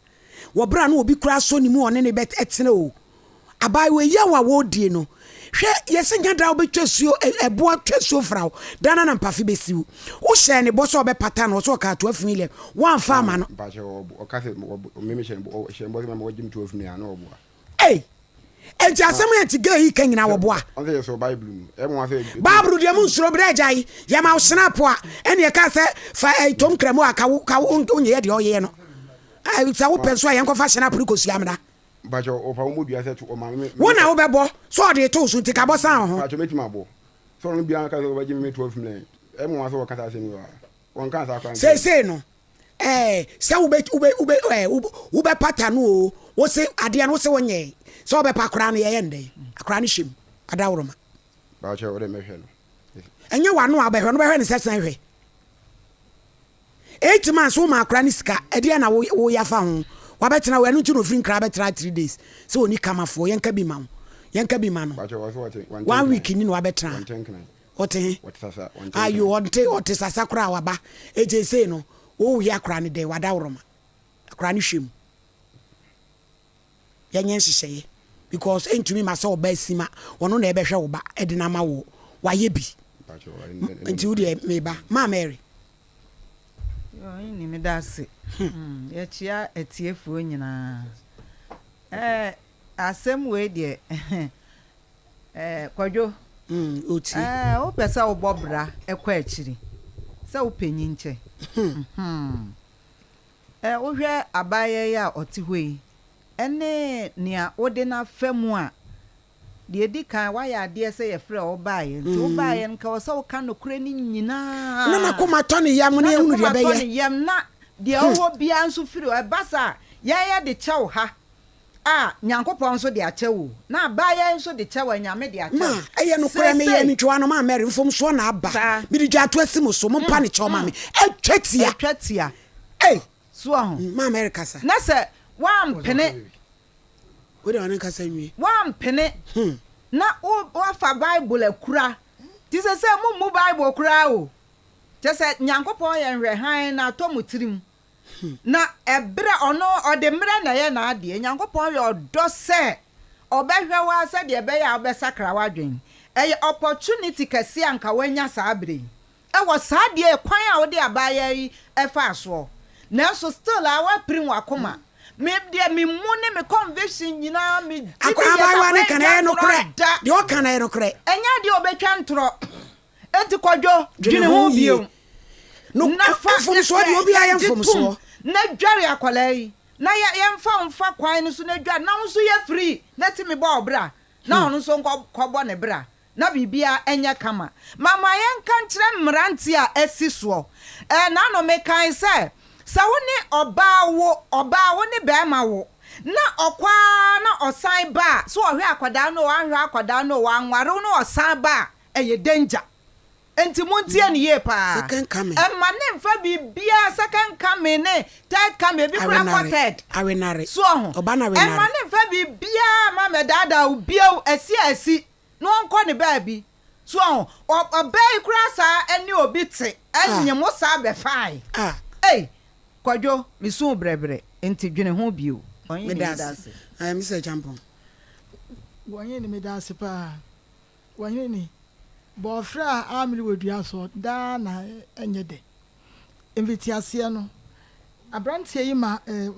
wɔ berɛ a na obi koraa sɔ ne mu a ɔne no bɛtena o. Abaayewa yi yaw a wɔredie no, hwɛ yɛse nya da wobɛtwa suo, ɛboa twa suo fra wo, da no na mpafe bɛsi wo. Wohyɛɛ ne bɔ sɛ ɔbɛpata no, ɔsɛ ɔkaa 12 million, woamfa amma no. Ei! Enti asɛm a nti girl yi ka nyinaa wɔboa? Bible deɛ mo nsuro berɛ agyae yɛma wo snap a ɛne ɛka sɛ fa ɛyi tom kramu a ka wo ka wo wonyɛ deɛ ɔyɛ no sɛ wopɛ nso a yɛnkɔfa snap no kɔsua mmra. Wo na wobɛbɔ sɛ ɔde reto wo so nti ka bɔ san wo ho. Seesei no ɛɛ sɛ wobɛ wobɛ wobɛ ɛɛ wobɛpata no oo wose adeɛ no wose wonyɛe sɛ wobɛpa koraa no yɛyɛ no dɛn akora no hyɛ mu adaworoma. Ɛnyɛ w'ano a wobɛhwɛ no wobɛhwɛ no sɛ sɛn hwɛ. 8 months wo ma akora no sika ɛdeɛn na wo woyɛ afa ho wabɛtena hɔ ɛno nti na ofiri nkra abɛtena 3 days sɛ ɔni kamafoɔ yɛnka bi ma wo yɛnka bi ma no one week ni na wabɛtena ɔte he ayo ɔnte ɔte sasa koraa waba eti esei no woyɛ akora no dɛn wadaworoma akora no hwɛ mu yɛnyɛ nhyehyɛeɛ because ɛntumi ma sɛ ɔba asima ɔno na ɛbɛhwɛ wo ba ɛde no ama wo wayɛ bi nti wo deɛ meba maa Mary.
Ni meda ase hmm. Yɛkyea atiefoɔ nyinaa eh, asɛm wei deɛ eh, Kwadwo
mm,
eh, wopɛ sɛ wobɔ bra ɛkɔ akyiri sɛ wopɛ nyinkyɛ hmm. Hmm. Ɛ, wohwɛ abaayewa yi a ɔte hɔ yi ne nea wode no afa mu a, deɛ ɛdi kan, woayɛ adeɛ sɛ yɛfrɛɛ wo baeɛ. Nti wobaeɛ no, nka ɛwɔ sɛ woka nokorɛ no nyinaa.
Na n'akoma tɔ ne yam na
Na
yɛhunu deɛ
n'akoma tɔ
ɛbɛyɛ.
ne yam, na deɛ ɔwɔ biara nso firi hɔ. Ɛba saa a, yɛn yɛde kyɛ wo ha a, Nyankopɔn nso de akyɛ wo o. Na abaayewa yi nso de kyɛ wo a, Nyame de akyɛ
Ma,
wo.
ɛyɛ nokorɛ, meyɛɛ
Seesei.
me ntwowano maa Mary, mfomsoɔ na aba.
Saa.
Mede dwaato asi mo so, mompa ne kyɛw ma me. Atwa tia.
Atwa tia.
Ei!
So wahu?
Maa Mary kasa.
Na sɛ woampene.
Wo deɛ ɔne nkasa nwie.
Woampene na wo woafa Bible akura. Nti sesei mommu Bible koraa o. Kyerɛ sɛ Nyankopɔn yɛ nhwɛhan na atɔ mo tirim. Na ɛberɛ ɔno ɔde mmerɛ na ɛyɛ n'adeɛ. Nyankopɔn yɛ ɔdɔ sɛ ɔbɛhwɛ wo ara sɛdeɛ ɛbɛyɛ a wobɛsakra w'adwene. Ɛyɛ opportunity kɛseɛ a anka woanya saa berɛ yi. Ɛwɔ saa deɛ kwan a wode abaayaa yi faa soɔ. Nanso still a woapirim w'akoma. Me deɛ me mu ne me conviction nyinaa me gye di
Akɔ
yɛ sɛ
abaayewa no
akwadaa
ka no
ntwa
ɛyɛ
ntorɔ
nokorɛ.
da.
Deɛ ɔka no ɛyɛ nokorɛ.
Ɛnyɛ adeɛ a ɔbɛtwa ntorɔ. Enti Kwadwo,
Dwene
dwene
ho
ho
yie.
bio.
No,
Na fa
mfomsoɔ deɛ obiara yɛ
gye tom
mfomsoɔ.
na dware akwadaa yi. Na yɛ yɛmfa wo mfa kwan no so na dware. Na wo nso yɛ free na tumi bɔ wo bra. Na ɔno nso nkɔ kɔbɔ ne bra. Na biribiara nyɛ kama. Ma ma yɛnka nkyerɛ mmeranteɛ a asi soɔ. Ɛɛ, n'ano mekae sɛ, sɛ wo ne ɔbaa wo, ɔbaa wo ne barima wo, na ɔkɔ ara na ɔsan ba a, sɛ ɔhwɛ akwadaa no o, wanhwɛ akwadaa no o, wanware wo na ɔsan ba a, ɛyɛ danger. Enti montie no yie paa.
Second coming.
Ɛmma ne mfa biribiara, second coming ne third coming, ebi koraa kɔ
Awenare,
third.
awenare.
So ɔho?
Ɔba no
Ɛmma
awenare.
ne mfa biribiara mma mmɛdaadaa wo bio, asi a asi, na ɔnkɔ ne baabi. So ɔho? Ɔ, ɔbaa yi koraa saa ɛne obi te,
Ah.
ɛnye mo saa bɛfaae.
Ah.
Ei, Kwadwo, mesuu brɛbrɛ, enti dwene ho bio. Ɔnye ne
Meda
meda
ase.
ase.
Ɛɛ, Mr. Acheampong.
Wɔnye ne meda ase paa. Wɔhene ni, bɔɔfrɛ a ammere wɔ dua so daa na ɛnyɛ dɛ. Mfitiaseɛ no, aberanteɛ yi ma wɔn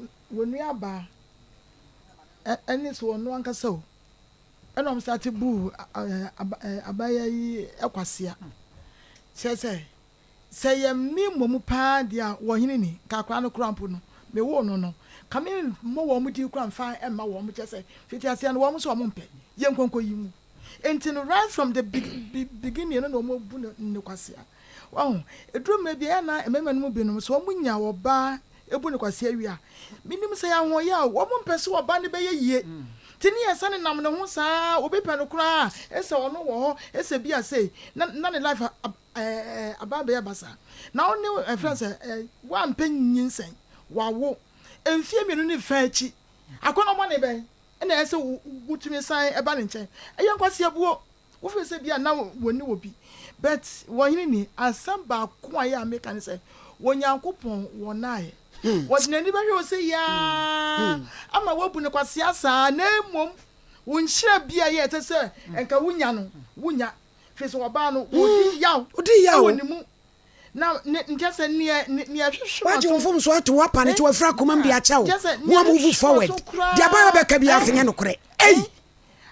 nuabaa, ɛne sɛ ɔno ankasa o, ɛna wɔn starte buu abaayewa yi kwasea. Kyerɛ sɛ, Sɛ ɛyɛ me mmom paa deɛ a, wɔ hene ni, nka akwadaa no koraa mpo no, mewoo no no, nka memmɔ wɔn din koraa mfa mma wɔn, kyerɛ sɛ, mfitiaseɛ no wɔn nso wɔmpɛ, yɛnkɔ nkɔyi mu. Enti no, right from the beginning no na wɔabu no ne kwasea. Wahu? Ɛduru mmerɛ bi a, ɛyɛ a na mmarima no mu binom, sɛ wɔnya ɔbaa bu no kwasea wie a, menim sɛ ɛyɛ ahoɔyɛ a, wɔmpɛ sɛ ɔbaa no bɛyɛ yie. Nti ne yɛsane nam ne ho saa ara, obi pɛ no koraa a, ɛsɛ ɔno wɔ hɔ, ɛsɛ bi a sei, na na ne life aba abɛyɛ basaa. Na wo ne ɛfrɛ no sɛ, woampɛ nyinsɛn, wawo, mfeɛ mmienu ne fa akyi, akɔnnɔ bɔne bɛn na ɛyɛ sɛ wotumi san ba ne nkyɛn? Ɛyɛ nkwaseabuo. Wo feel sɛ bia na wɔni wɔ bi but wɔ hene ni asɛm baako a yɛ a meka ne sɛ wɔ Nyankopɔn wɔ naayɛ wɔde n'ani bɛhwɛ wo sɛ yaa ama wabu no kwasea saa na mmom wo nhyira bi a yɛ ɛsɛ sɛ nka wonya no wonya firi sɛ ɔbaa no wɔdi yaw wɔ ne mu na ne nkyɛ sɛ neɛ neɛ ɛhwehwɛ
Wagye wo mfomso ato wo apa no kyɛ wafiri akoma mu de akyɛ wo wo a move forward deɛ abayewa bɛka biara sɛ nyɛ nokorɛ ei.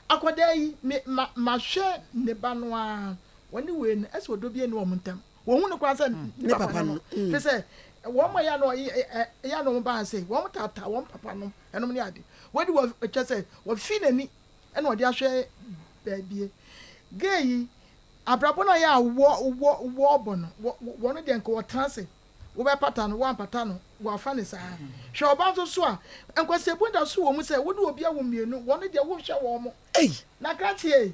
Akwadaa yi, me, ma, mahwɛ ne ba no ara, wɔne wei no, ɛsɛ ɔdɔ biara nni wɔn ntam. Wɔnhu no koraa sɛ ne papa no no. Firi sɛ, wɔn a ɛyɛ a na ɛyɛ a na wɔn ba ha sei, wɔn taataa wɔn papa nom, ɛnom ne ade. Wei de wɔ, kyerɛ sɛ, wɔfi n'ani ɛna ɔde ahwɛ baabie. Gay yi, abrabɔ no a ɛyɛ a wɔ, wɔ, wɔbɔ no, wɔ, wɔn deɛ nka wɔtena ase. Wobɛpata no, woampata no, wɔafa no saa. Hwɛ ɔbaa nso so a, nkwaseabu da so wɔ mu sɛ wo ne obi awo mmienu, wɔn deɛ wohwɛ wɔn. Na krakye ei,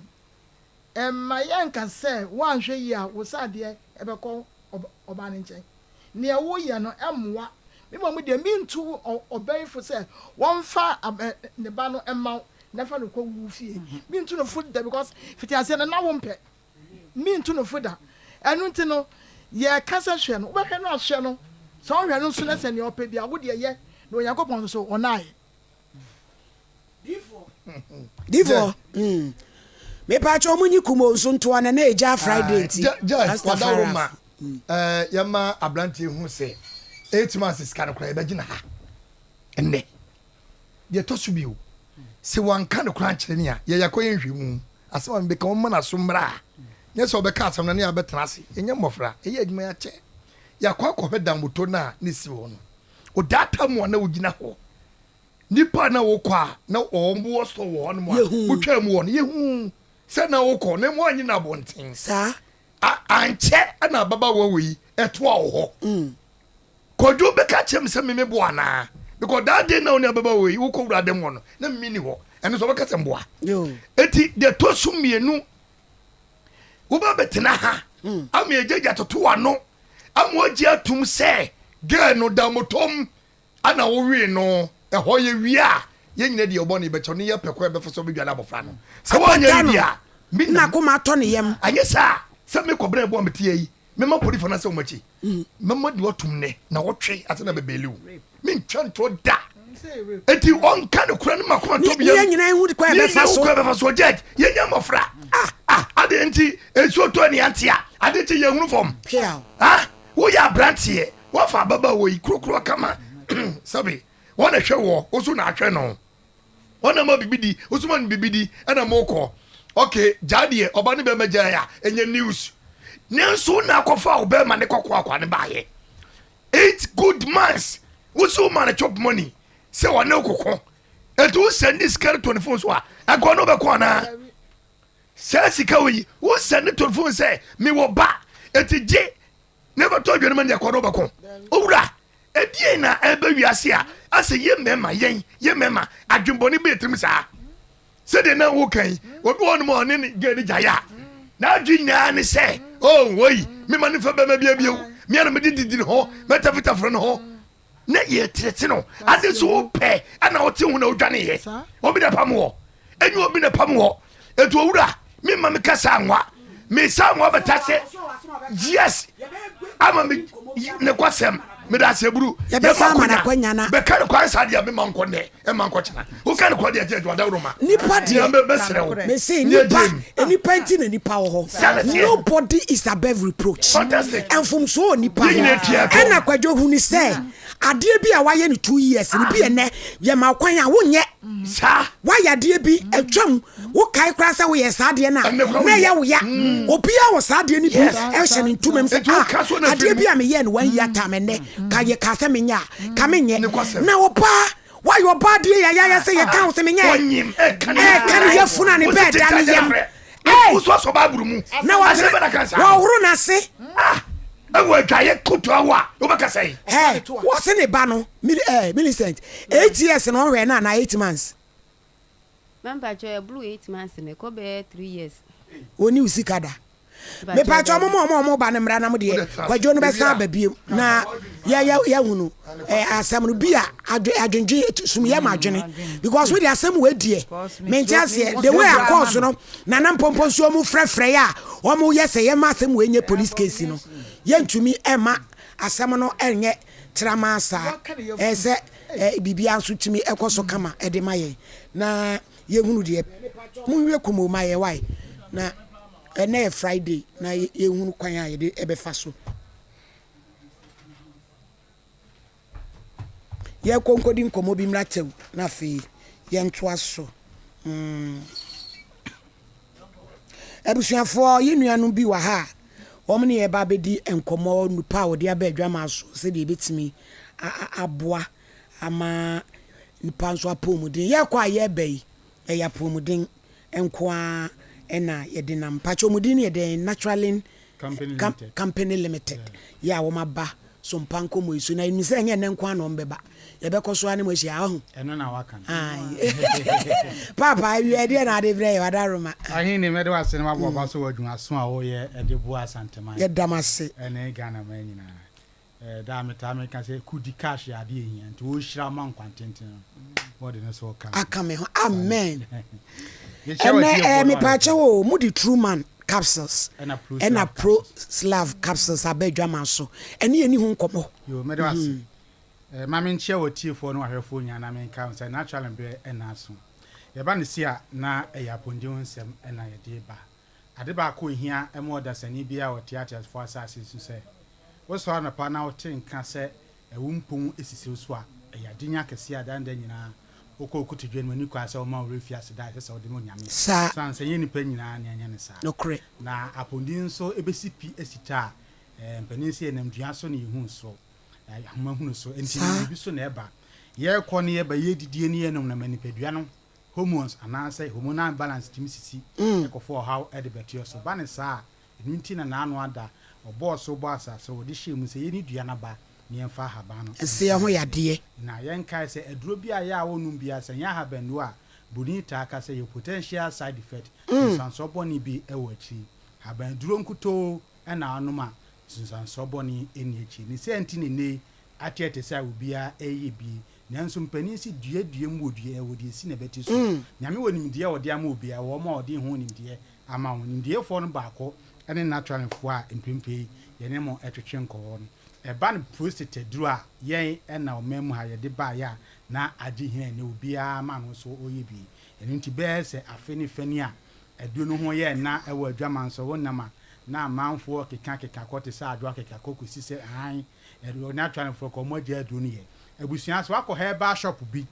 mma yɛnka sɛ woanhwɛ yie a wo sradeɛ bɛkɔ ɔbaa no nkyɛn. Deɛ woyɛ no mmoa. Me mmom deɛ mentu ɔbaa yi fo sɛ wɔmfa ne ba no mma wo na fa no kɔ wo fie. Mentu no fo da because fiti aseɛ no na wompɛ. Mentu no fo da. Ɛno nti no, yɛka sɛ hwɛ no, wobɛhwɛ no ahwɛ no. Sɛ wohwɛ no nso na sɛ nea ɔpɛ biara, wo deɛ yɛ, na Onyankopɔn nso so, ɔnnaeɛ.
Difoɔ, mm. Mepaakyɛw mo nyi kumo nso ntoa na na egyaa Friday nti.
Judge, wadaworo ma eh, yɛma aberanteɛ hu sɛ ɛtumi ase sika no koraa yɛbɛgyina ha ɛnnɛ. Deɛ ɛtɔ so bio, sɛ wanka nokorɛ ankyerɛ ne a, yɛyɛ akɔyɛ nhwehwɛmu. Asɛm a mebɛka, wɔmma n'aso mmra. Nyɛ sɛ ɔbɛka asɛm no na yɛabɛtena ase. Yɛnyɛ mmɔfra, yɛyɛ adwuma yɛakyɛ. Yɛakɔ akɔhwɛ danmoto no a na ɛsi hɔ no. Odaata mu a na wogyina hɔ. Nnipa a na wokɔ a na wɔn wɔ store wɔ hɔnom a wotwaa mu hɔ no, yɛhuu sɛ na wokɔ na mmom woanyina abɔnten.
Saa.
A Ankyɛ na ababaawa wei toaa wo hɔ. Kwadwo bɛka kyerɛ me sɛ me meboa anaa? Because that day na wo ne ababaawa yi wokɔ wura dɛm hɔ no, na me ni hɔ. Ɛno nso ɔbɛka sɛ mboa. Eti deɛ ɛtɔ so mmienu, woba bɛtena ha hmm. ama yɛgyagya toto w'ano ama wagye atum sɛ girl no da motom ana wowee no ɛhɔ yɛ wie a yɛn nyina deɛ ɔbɔ ne bɛkyɛw ne yɛpɛ kwan bɛfa so bɛdwane abɔfra no sɛ woanyɛ yi deɛ a
na koma atɔ ne yam
anyɛ saa sɛ mekɔbrɛ ɛboa meteɛ yi Mɛma polifo no asɛ wɔn akyi. Mɛma de wɔatum nnɛ na wɔtwe ase na bɛbɛɛli wo. Mentwa ntorɔ da. Enti ɔnka nokorɛ no ma koma ntɔ me yam.
Ne yɛn nyinaa nhu kwan a ɛbɛfa so.
Ne yɛn kwan bɛfa so. Judge, yɛnyɛ mmɔfra. Ah, ah, adeɛ nti nsuo tɔ ani ante a, adeɛ kye yɛn hunu fam. Ah, woyɛ aberanteɛ, woafa ababaawa yi korokoro kama. Sɛbe, wɔn na ɛhwɛ woɔ, wo nso na ahwɛ no. Wɔn na ma bibi di, wo nso ma no bibi di, ɛna mo kɔ. Okay, gyaa deɛ, ɔba ne bɛrima gyae a, ɛnyɛ news. Nanso wo na akɔfa wo bɛrima ne kɔkɔ akwa ne baayɛ. 8 good months, wo so ma no chop money, sɛ ɔne wo kɔkɔ. Ɛnti wo sɛnde sika no to ne phone so a, ɛkɔ ne wobɛkɔ anaa? Saa sika wɔ yi, wo sɛnde to ne phone sɛ, mewɔ ba, ɛnti gye, ne bɛtɔ aduane ma ne ɛkɔ ne wobɛkɔ. Owura, Ɛdeɛn na ɛreba wiase a asɛ yɛ mmarima, yɛn, yɛ mmarima, adwenbɔne bɛyɛ tirim saa? Sɛdeɛ na woka yi, obi wɔ hɔnom a ɔne ne gay no gyae a, n'adwene nyinaa ne sɛ, oh, woi, mema no mfa bɛrima bia bio, me a na mede didi ne ho, mɛtafetafere ne ho. Na yɛtete no, ade nso wopɛ ɛna wote ho na wodwaneeɛ. Obi na pam wɔ, ɛnyɛ obi na pam wɔ. Enti owura, me ma me kasa anwa, me sa anwa bɛta sɛ yes, ama me ne kwasɛm, me da ase buru.
Yɛbɛsa ama no akwanya na.
Bɛka ne kwan saa deɛ me ma nkɔ nnɛ, ɛma nkɔ kyena. Woka ne kwan deɛ ɛgye adwuma dawuro ma.
Nipa deɛ,
bɛsrɛ wo.
Me se nipa, nipa nti na nipa wɔ hɔ. Nobody is above reproach.
Fantastic.
Mfomsoɔ wɔ nipa ho. Ɛna Kwadwo hu ne sɛ, adeɛ bi a wayɛ no 2 years no bi ɛnɛ, yɛma wo kwan a wonyɛ.
Saa.
Woayɛ adeɛ bi, atwam, wokae koraa sɛ woyɛ saa adeɛ no a, na ɛyɛ wo ya. Obiara wɔ saa adeɛ no bi hyɛ ne ntoma mu sɛ, ah, adeɛ bi a meyɛɛ no one year time ɛnnɛ, ka yɛ kaa sɛ menyɛ a, ka menyɛ. Na ɔbaa, woayɛ ɔbaa adeɛ yayaya sɛ yɛka wo sɛ menyɛ, ɛka ne yafunu a ne bɛɛ da ne yam. Ei! Na wɔhoro n'ase.
Ɛwɔ adwaeɛ kotoa wo a, wobɛka sɛn?
Ɛ wɔse ne ba no Millicent 8 years na ɔhwɛ no anaa 8 months?
Ma mpakyɛw ɛboro 8 months no ɛkɔ bɛyɛ 3 years.
Ɔnni wo sika da. Mepakyɛw mo ma ɔmo a ɔmo ba no mmra na mo deɛ kwadwo no bɛsan aba biom na yɛ yɛ yɛhunu ɛ asɛm no bi a adwe adwendwen sum yɛ ma adwene because wo deɛ asɛm wei deɛ mente aseɛ the way akɔɔ so no nana mpɔmpɔ nso ɔmo frɛfrɛ yɛ a ɔmo yɛ sɛ yɛma asɛm wei nyɛ police case no yɛntumi ɛma asɛm no ɛnyɛ tramaa saa ɛyɛ sɛ ɛ biribiara nso tumi ɛkɔ so kama ɛde ma yɛn na yɛhunu deɛ monwie kumo ma yɛ wae na ɛnɛ yɛ Friday na yɛhunu kwan a yɛde ɛbɛfa so yɛkɔ nkɔdi nkɔmmɔ bi mmra tɛw na afei yɛntoa so. Abusuafoɔ, yɛn nuanom bi wɔ ha a wɔn ne yɛba abɛdi nkɔmmɔ nnupa a wɔde aba adwamaa so sɛdeɛ ɛbɛtumi aboa ama nipa nso apɔmuden. Yɛkɔ a yɛreba yi, ɛyɛ apɔmuden nko ara ɛna yɛde nam. Mpakyɛ wɔn din no yɛ dɛn? Naturalin
Company Limited.
Company Limited. Yɛ a wɔn aba so mpa nkɔmmɔ yi so. Na yɛnim sɛ ɛnyɛ ɛnnɛ nko ara na wɔn bɛba. Yɛbɛkɔ so ara ne mo ahyia. Ɔho?
Ɛno na waka no.
Aye. Paapa, awia ɛdeɛ na ade brɛ yɛ, Wadaroma.
Ahenni, mɛde wo ase na mabɔ w'aba so wɔ adwumaso a woyɛ de boa Asanteman
Yɛda mo ase.
ne Ghana man nyinaa. Eh, daa metaa meka sɛ kudi cash yɛ adeɛ ehia nti wɔnhyira ma nkwa tenten no wɔde no so ka
aka me ho amen. Ɛnɛ eh, mepaakyɛw o, mode True Man capsules ɛna Pro Slav capsules aba adwama so, ɛne yɛni ho nkɔmmɔ.
Yo, mɛde wase. Eh, ma menkyia wɔ tiefoɔ ne wahwɛfoɔ nyinaa na menka ho sɛ natural berɛ ɛna aso. Yɛba no si a na ɛyɛ apɔmuden ho nsɛm ɛna yɛde ba. Ade baako a ehia ma ɔdasani biara a ɔte ateasefo asase so sɛ, wosɔre anɔpa na wote nka sɛ ɛwo mpɔn sisi wo so a, ɛyɛ adenya kɛse a daa ne da nyinaa wokɔ wo kotodwe anim ani kwan sɛ woma wo werɛ fi aseda a ɛsɛ sɛ wode ma Onyame.
Saa.
Esiane sɛ ɛnyɛ nnipa nyinaa na ɛnyɛ no saa.
Nokorɛ.
Na apɔmuden nso besi pi asi ta a, mpanin se yɛnam dua so na yehu soro, ahoma hunu so, enti
Saa.
biribi so na ɛba. Yɛrekɔ ne yɛba, yɛredidie ne yɛnom na ma nipadua no Hormones anaasɛ hormonal imbalance tumi sisi kɔfa ɔhaw de bɛtoɛ so. Ba no saa a, ɛno nti na n'ano ada, ɔbɔɔ soro bɔɔ asase, ɔde hyɛɛ mu sɛ yɛnni dua no aba na yɛmfa ahaban no
Nseɛ ho
nsa
yadeɛ.
Na yɛnkae sɛ aduro bi a ɛyɛ a wɔnnom biara, sɛ ɛnyɛ ahabannuro a, buroni taa ka sɛ ɛyɛ potential side effect, nsunsuansoɔ bɔne bi wɔ akyiri. Habanduro nkutoo na wonom a, nsunsuansoɔ bɔne nni akyiri. Ne saa nti na nnɛ yi ateɛ te sɛ a obiara reyɛ bi. Nanso mpanin se dua dua mu wɔ dua ɛwɔ deɛ esi na ɛbɛte so. Nyame wɔ nimdeɛ a ɔde ama obiara, ɛwɔ wɔn a ɔde ho nimdeɛ ama wɔn. Nimdeefoɔ no baako ne naturalfoɔ a mprempren yi yɛne mo twetwe nkɔmmɔ no. Ɛba no prostate aduro a yɛn na ɔman mu ha yɛde baeɛ a na agye hene a ɛnnɛ obiara ma no nso ɔyɛ bi. Ɛno nti bɛyɛ sɛ afe ne fa ni a aduro no ho yɛɛ na wɔ adwaman so wonam a na amanfoɔ keka keka kɔ te sɛ adwoa keka kɔ kɔsi sɛ hann aduro naturalfoɔ kɔ wɔn agyae aduro no yɛ. Abusua, sɛ woakɔ herbal shop bi,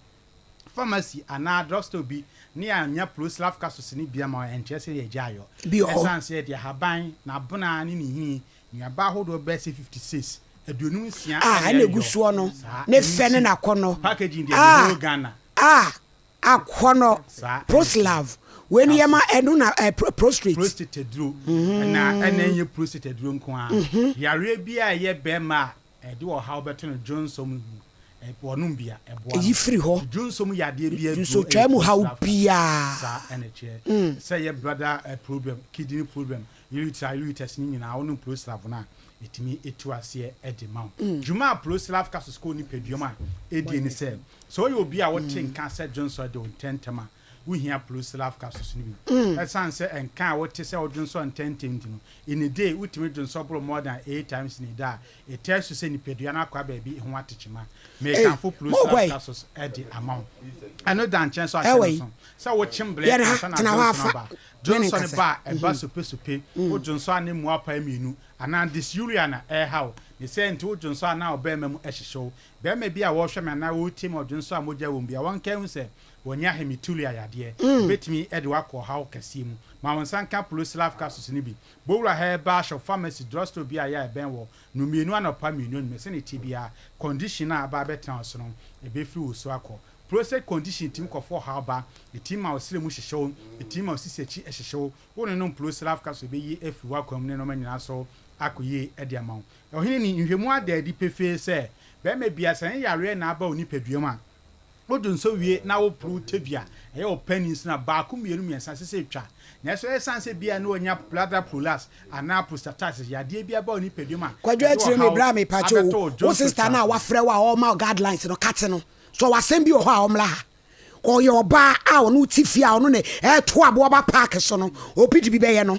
pharmacy anaa drugstore bi ne yɛannya Proslav capsules no bi ama wo a, ɛnkyerɛ sɛ yɛagya ayɔ.
Bi wɔ hɔ.
Ɛsiane sɛ yɛde ahaban, n'abona ne ne nhini, nnuaba ahodoɔ bɛyɛ sɛ 56, 56
A
na
ɛna ɛgu
ɛyɔ.
soɔ no,
Saa,
ne
ɛno
fɛ ne
nti,
n'akɔnnɔ.
packaging deɛ the
A,
whole Ghana.
a, akɔnnɔ.
Saa, ɛno nti,
Proslav, wei no yɛma
capsules.
ɛno na ɛ, pro, prostrate.
Prostate aduro, na ɛna ɛnyɛ prostate aduro nko ara. Yareɛ biara a ɛyɛ bɛrima a Ɛde ɔhaw bɛto no dwonsɔ mu ɔnom bi a, ɛboa no.
Ɛyi firi hɔ.
Dwonsɔ mu yadeɛ bi aduro
Dwonsɔtwaa mu haw biara.
Saa ɛna ɛteɛ. Sɛ ɛyɛ bladder problem, kidney problem, urethra, ureters ne nyinaa wonom Proslav no a, ɛtumi tu aseɛ de ma wo. Dwuma a Proslav capsules kɔ wo nipadua mu a ɛdie ne sɛ, sɛ woyɛ obi a wote nka sɛ dwonsɔ de wo ntɛntɛm a, Wuhia Ploslav capsules no bi. Esiane sɛ nka a wote sɛ wodwonsɔ ntɛmntɛm nti no, in a day wutumi dwonsɔ boro more than eight times in a day a, ɛtaa su sɛ nipadua no akwaa baabi ho ate kyema.
Ei,
Mekamfo
mokɔ
Ploslav
yi.
capsules de ama wo. Ɛno da nkyɛn nso ahyɛ
Ɛwɔ
no
yi.
nso sɛ wokyem blɛ
Yɛn ha,
ansa na
tena hɔ
dwonsɔ no
afa
aba.
ne ne
Dwonsɔ no
nkasa.
ba a, ɛba sopesope. Wodwonsɔ a na emu apae mmienu anaa dysuria na ɛrehaw wo. Ne saa nti wodwonsɔ a na wo barima mu hyehye wo. Barima bi a wɔrehwɛ me anaa wɔretie me a ɔdwonsɔ a mogya wom biara, wɔnkae nhu sɛ Wɔnya hematuria yadeɛ. Ɛbɛtumi de wo akɔ ɔhaw kɛseɛ mu. Ma wo nsa nka Ploslav capsules no bi. Bowura Herbal Shop, pharmacy, drugstore biara a ɛyɛ a ɛbɛn wɔ. Nom mmienu anɔpa, mmienu anwummerɛ. Sɛdeɛ ɛteɛ biara, condition a aba abɛtena wo so no, ɛbɛfiri wo so akɔ. Prostate condition tumi kɔfa ɔhaw ba. Ɛtumi ma wo srɛ mu hyehye wo. Ɛtumi ma wo sisi akyi hyehye wo. Wo nonom Ploslav capsule bɛyi afiri w'akwan mu ne nnoɔma nyinaa so. akɔ yie de ama wo. Ɔhene ni, nhwɛmu ada adi pefee sɛ, barima biara, sɛ ne yareɛ na aba wo nipadua mu a, Wodu nso wie na woporow tadua a, ɛyɛ wo panyin so na baako, mmienu, mmiɛnsa, ɛsɛ sɛ etwa. Nanso esiane sɛ ebia na wanya bladder prolapse anaa prostatitis, yadeɛ bi aba wo nipadua mu a
Kwadwo
ɛde
akyire me
ɔhaw
bra mepakyɛ
abɛtɔ
o
wo
wo
dwonsɔ
sister no
twa
a
so.
wafrɛ wo a ɔrema wo guidelines no kate no sɛ ɔwɔ asɛm bi wɔ hɔ a ɔmmra ha ɔyɛ ɔbaa a ɔne wo te fie a ɔno na ɛɛto aboɔ ba park so no obi de bi bɛyɛ no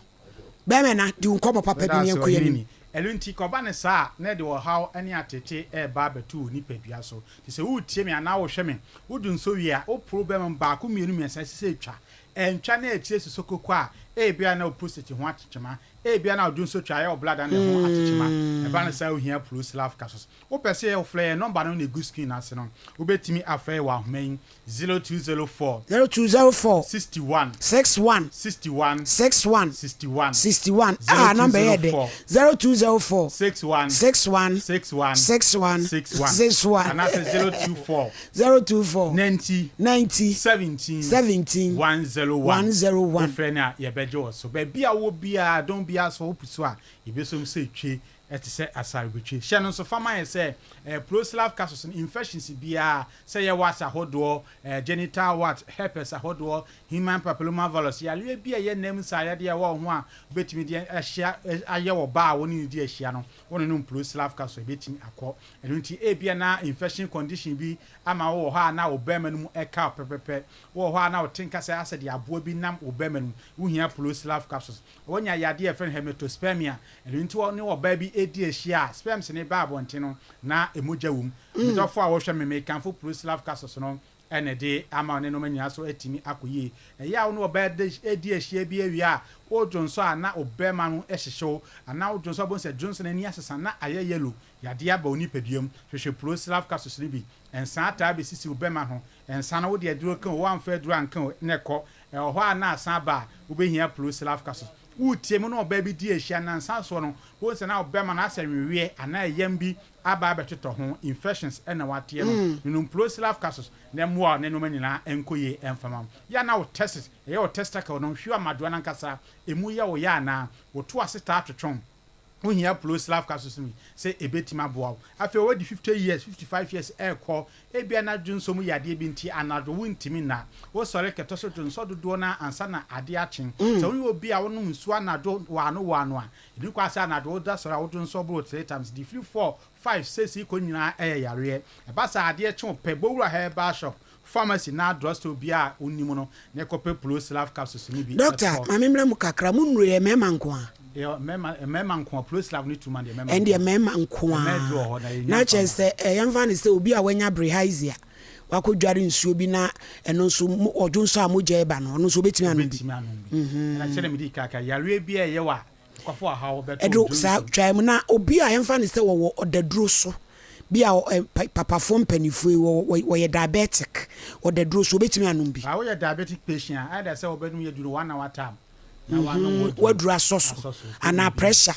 Bɛrima na di wo nkɔmmɔ papa
Meda
bi ne
ase,
yɛnkɔ yɛn
Ɔhene
anim.
ni. Ɛno nti, kɔba no saa a, na ɛde ɔhaw ne atete reba abɛto wo nipadua so. Nti sɛ woretie me anaa worehwɛ me, wodu nso wie a, woporo bɛma mu baako, mmienu, mmiɛnsa, ɛsɛ sɛ etwa. Ɛntwa na akyire sosɔ koko a, ebia na wo prostate ho akyekyema, ebia na wo dwonsotwa ayɛ wo bladder no ho akyekyema. Ɛba no saa a, wohia Proslav capsules. Wopɛ sɛ wofrɛ yɛn, nɔmba no na egu screen no ase no. Wobɛtumi afrɛ yɛn wɔ ahoma yi 0204.
0204.
61.
61.
61.
61.
61.
61. Ah, nɔmba yi yɛ dɛ.
0204.
0204.
61.
61.
61.
61.
61.
61.
Anaasɛ 024.
024.
90.
90.
17.
17.
101.
101.
Wofrɛ no a, yɛbɛgye wo so. Baabi a wowɔ biara, dɔn biara so, wopo so a, yɛbɛsom sɛ twe te sɛ asarebetwe. Hyɛ no nso fa ma yɛn sɛ Proslav castles no, infections biara, sɛ ɛyɛ warts ahodoɔ, genital warts, herpes ahodoɔ, human papillomavirus, yareɛ bi a ɛyɛ nam nsaeɛ deɛ ɛwɔ wo ho a wobɛtumi de ahyia ayɛ wɔ ba a wo ne no di ahyia no, wo ne nom Proslav capsule ɛbɛtumi akɔ. Ɛno nti ebia na infection condition bi ama wo wɔ hɔ a na wo bɛrima no mu ɛka wo pɛpɛpɛ, wowɔ hɔ a na wote nka sɛ asɛ deɛ aboa bi nam wo bɛrima no mu, wohia Proslav capsules. Wanya yadeɛ a yɛfrɛ no hematospermia, ɛno nti ɔne ɔbaa bi redi ahyia a, sperms no ba abɔnten no, na mogya wɔ mu. Me dɔfo a wohwɛ me, mekamfo Proslav Capsules no na ɛde ama wo ne nnoɔma nyinaa so atumi akɔ yie. Ɛyɛ a wo ne ɔbaa di ahyia bi awie a, wodwonsɔ a na wo bɛrima no hyehye wo, anaa wodwonsɔ a wobɛhu sɛ dwonsɔ no ani asesa na ayɛ yellow, yadeɛ aba wo nipadua mu. Hwehwɛ Proslav Capsules no bi. Nsaa taa bɛsisi wo bɛrima ho. Nsa no wode aduro ka o, woamfa aduro anka o, na ɛkɔ. Ɛwɔ hɔ a na asan aba a, wobɛhia Proslav capsules. Woretie mu na ɔbaa bi di ahyia nnansa soɔ no, wohu sɛ na ɔbɛma no asɛ nweweɛ anaa ɛyam bi aba abɛtotɔ ho, infections na wateɛ no. Nonom Proslav capsules na ɛmmoa wo na nnoɔma nyinaa nkɔ yie mfa ma wo. Yɛ a na wo testes, ɛyɛ wo testicle no, hwiw amadoa no ankasa, ɛmu yɛ wo ya anaa? Wo to ase taa twetwe wo? Wohia Ploslav capsules no bi sɛ ebetumi aboa wo. Afei wadi 50 years, 55 years rekɔ, ebia na dwonsɔ mu yadeɛ bi nti anadwo wontumi nna. Wosɔre kɛtɛ so dwonsɔ dodoɔ no ara ansa na adeɛ akye. Sɛ woyɛ obi a wonom nsuo anadwo waano waano a, ɛnni kwan sɛ anadwo woda sɔre a wodwonsɔ boro three times, de firi four, five, six rekɔ nyinaa yɛ yareɛ. Ɛba saa a adeɛ kye wo pɛ, bɔ wura herbal shop Pharmacy naa drugstore biaa a wonim no na kɔpɛ Ploslav capsules no bi
Doctor,
tɔ.
ma me mmra mu kakra, mo nnuro yɛ mmarima nko a?
Yɛ mmarima, mmarima nko a, Ploslav ne Truman deɛ mmarima
Ɛndeɛ
nko a.
mmarima nko
Mmaa aduro
a.
wɔ hɔ na yɛnya
Na
mfa
kyerɛ
mma.
sɛ eh, yɛmfa no sɛ obi a wanya bilharzia, wakɔ dware nsuo bi na ɛno nso mo, ɔdwo nso a mogya reba no, ɔno nso obetumi anom bi?
Obetumi anom bi. Ɛna sɛdeɛ medii kan kae, yareɛ biara ɛyɛ wo a,
Ɛduru saa twae mu na obi a yɛmfa no sɛ wɔwɔ ɔdaduro so bi a papafoɔ mpanimfoɔ yi wɔ wɔyɛ diabetic ɔdaduro so obetumi anom bi.
Ba woyɛ diabetic patient a either sɛ wɔbɛnom yɛ duro one hour time na wanom waduro
waduro asɔ so anaa pressure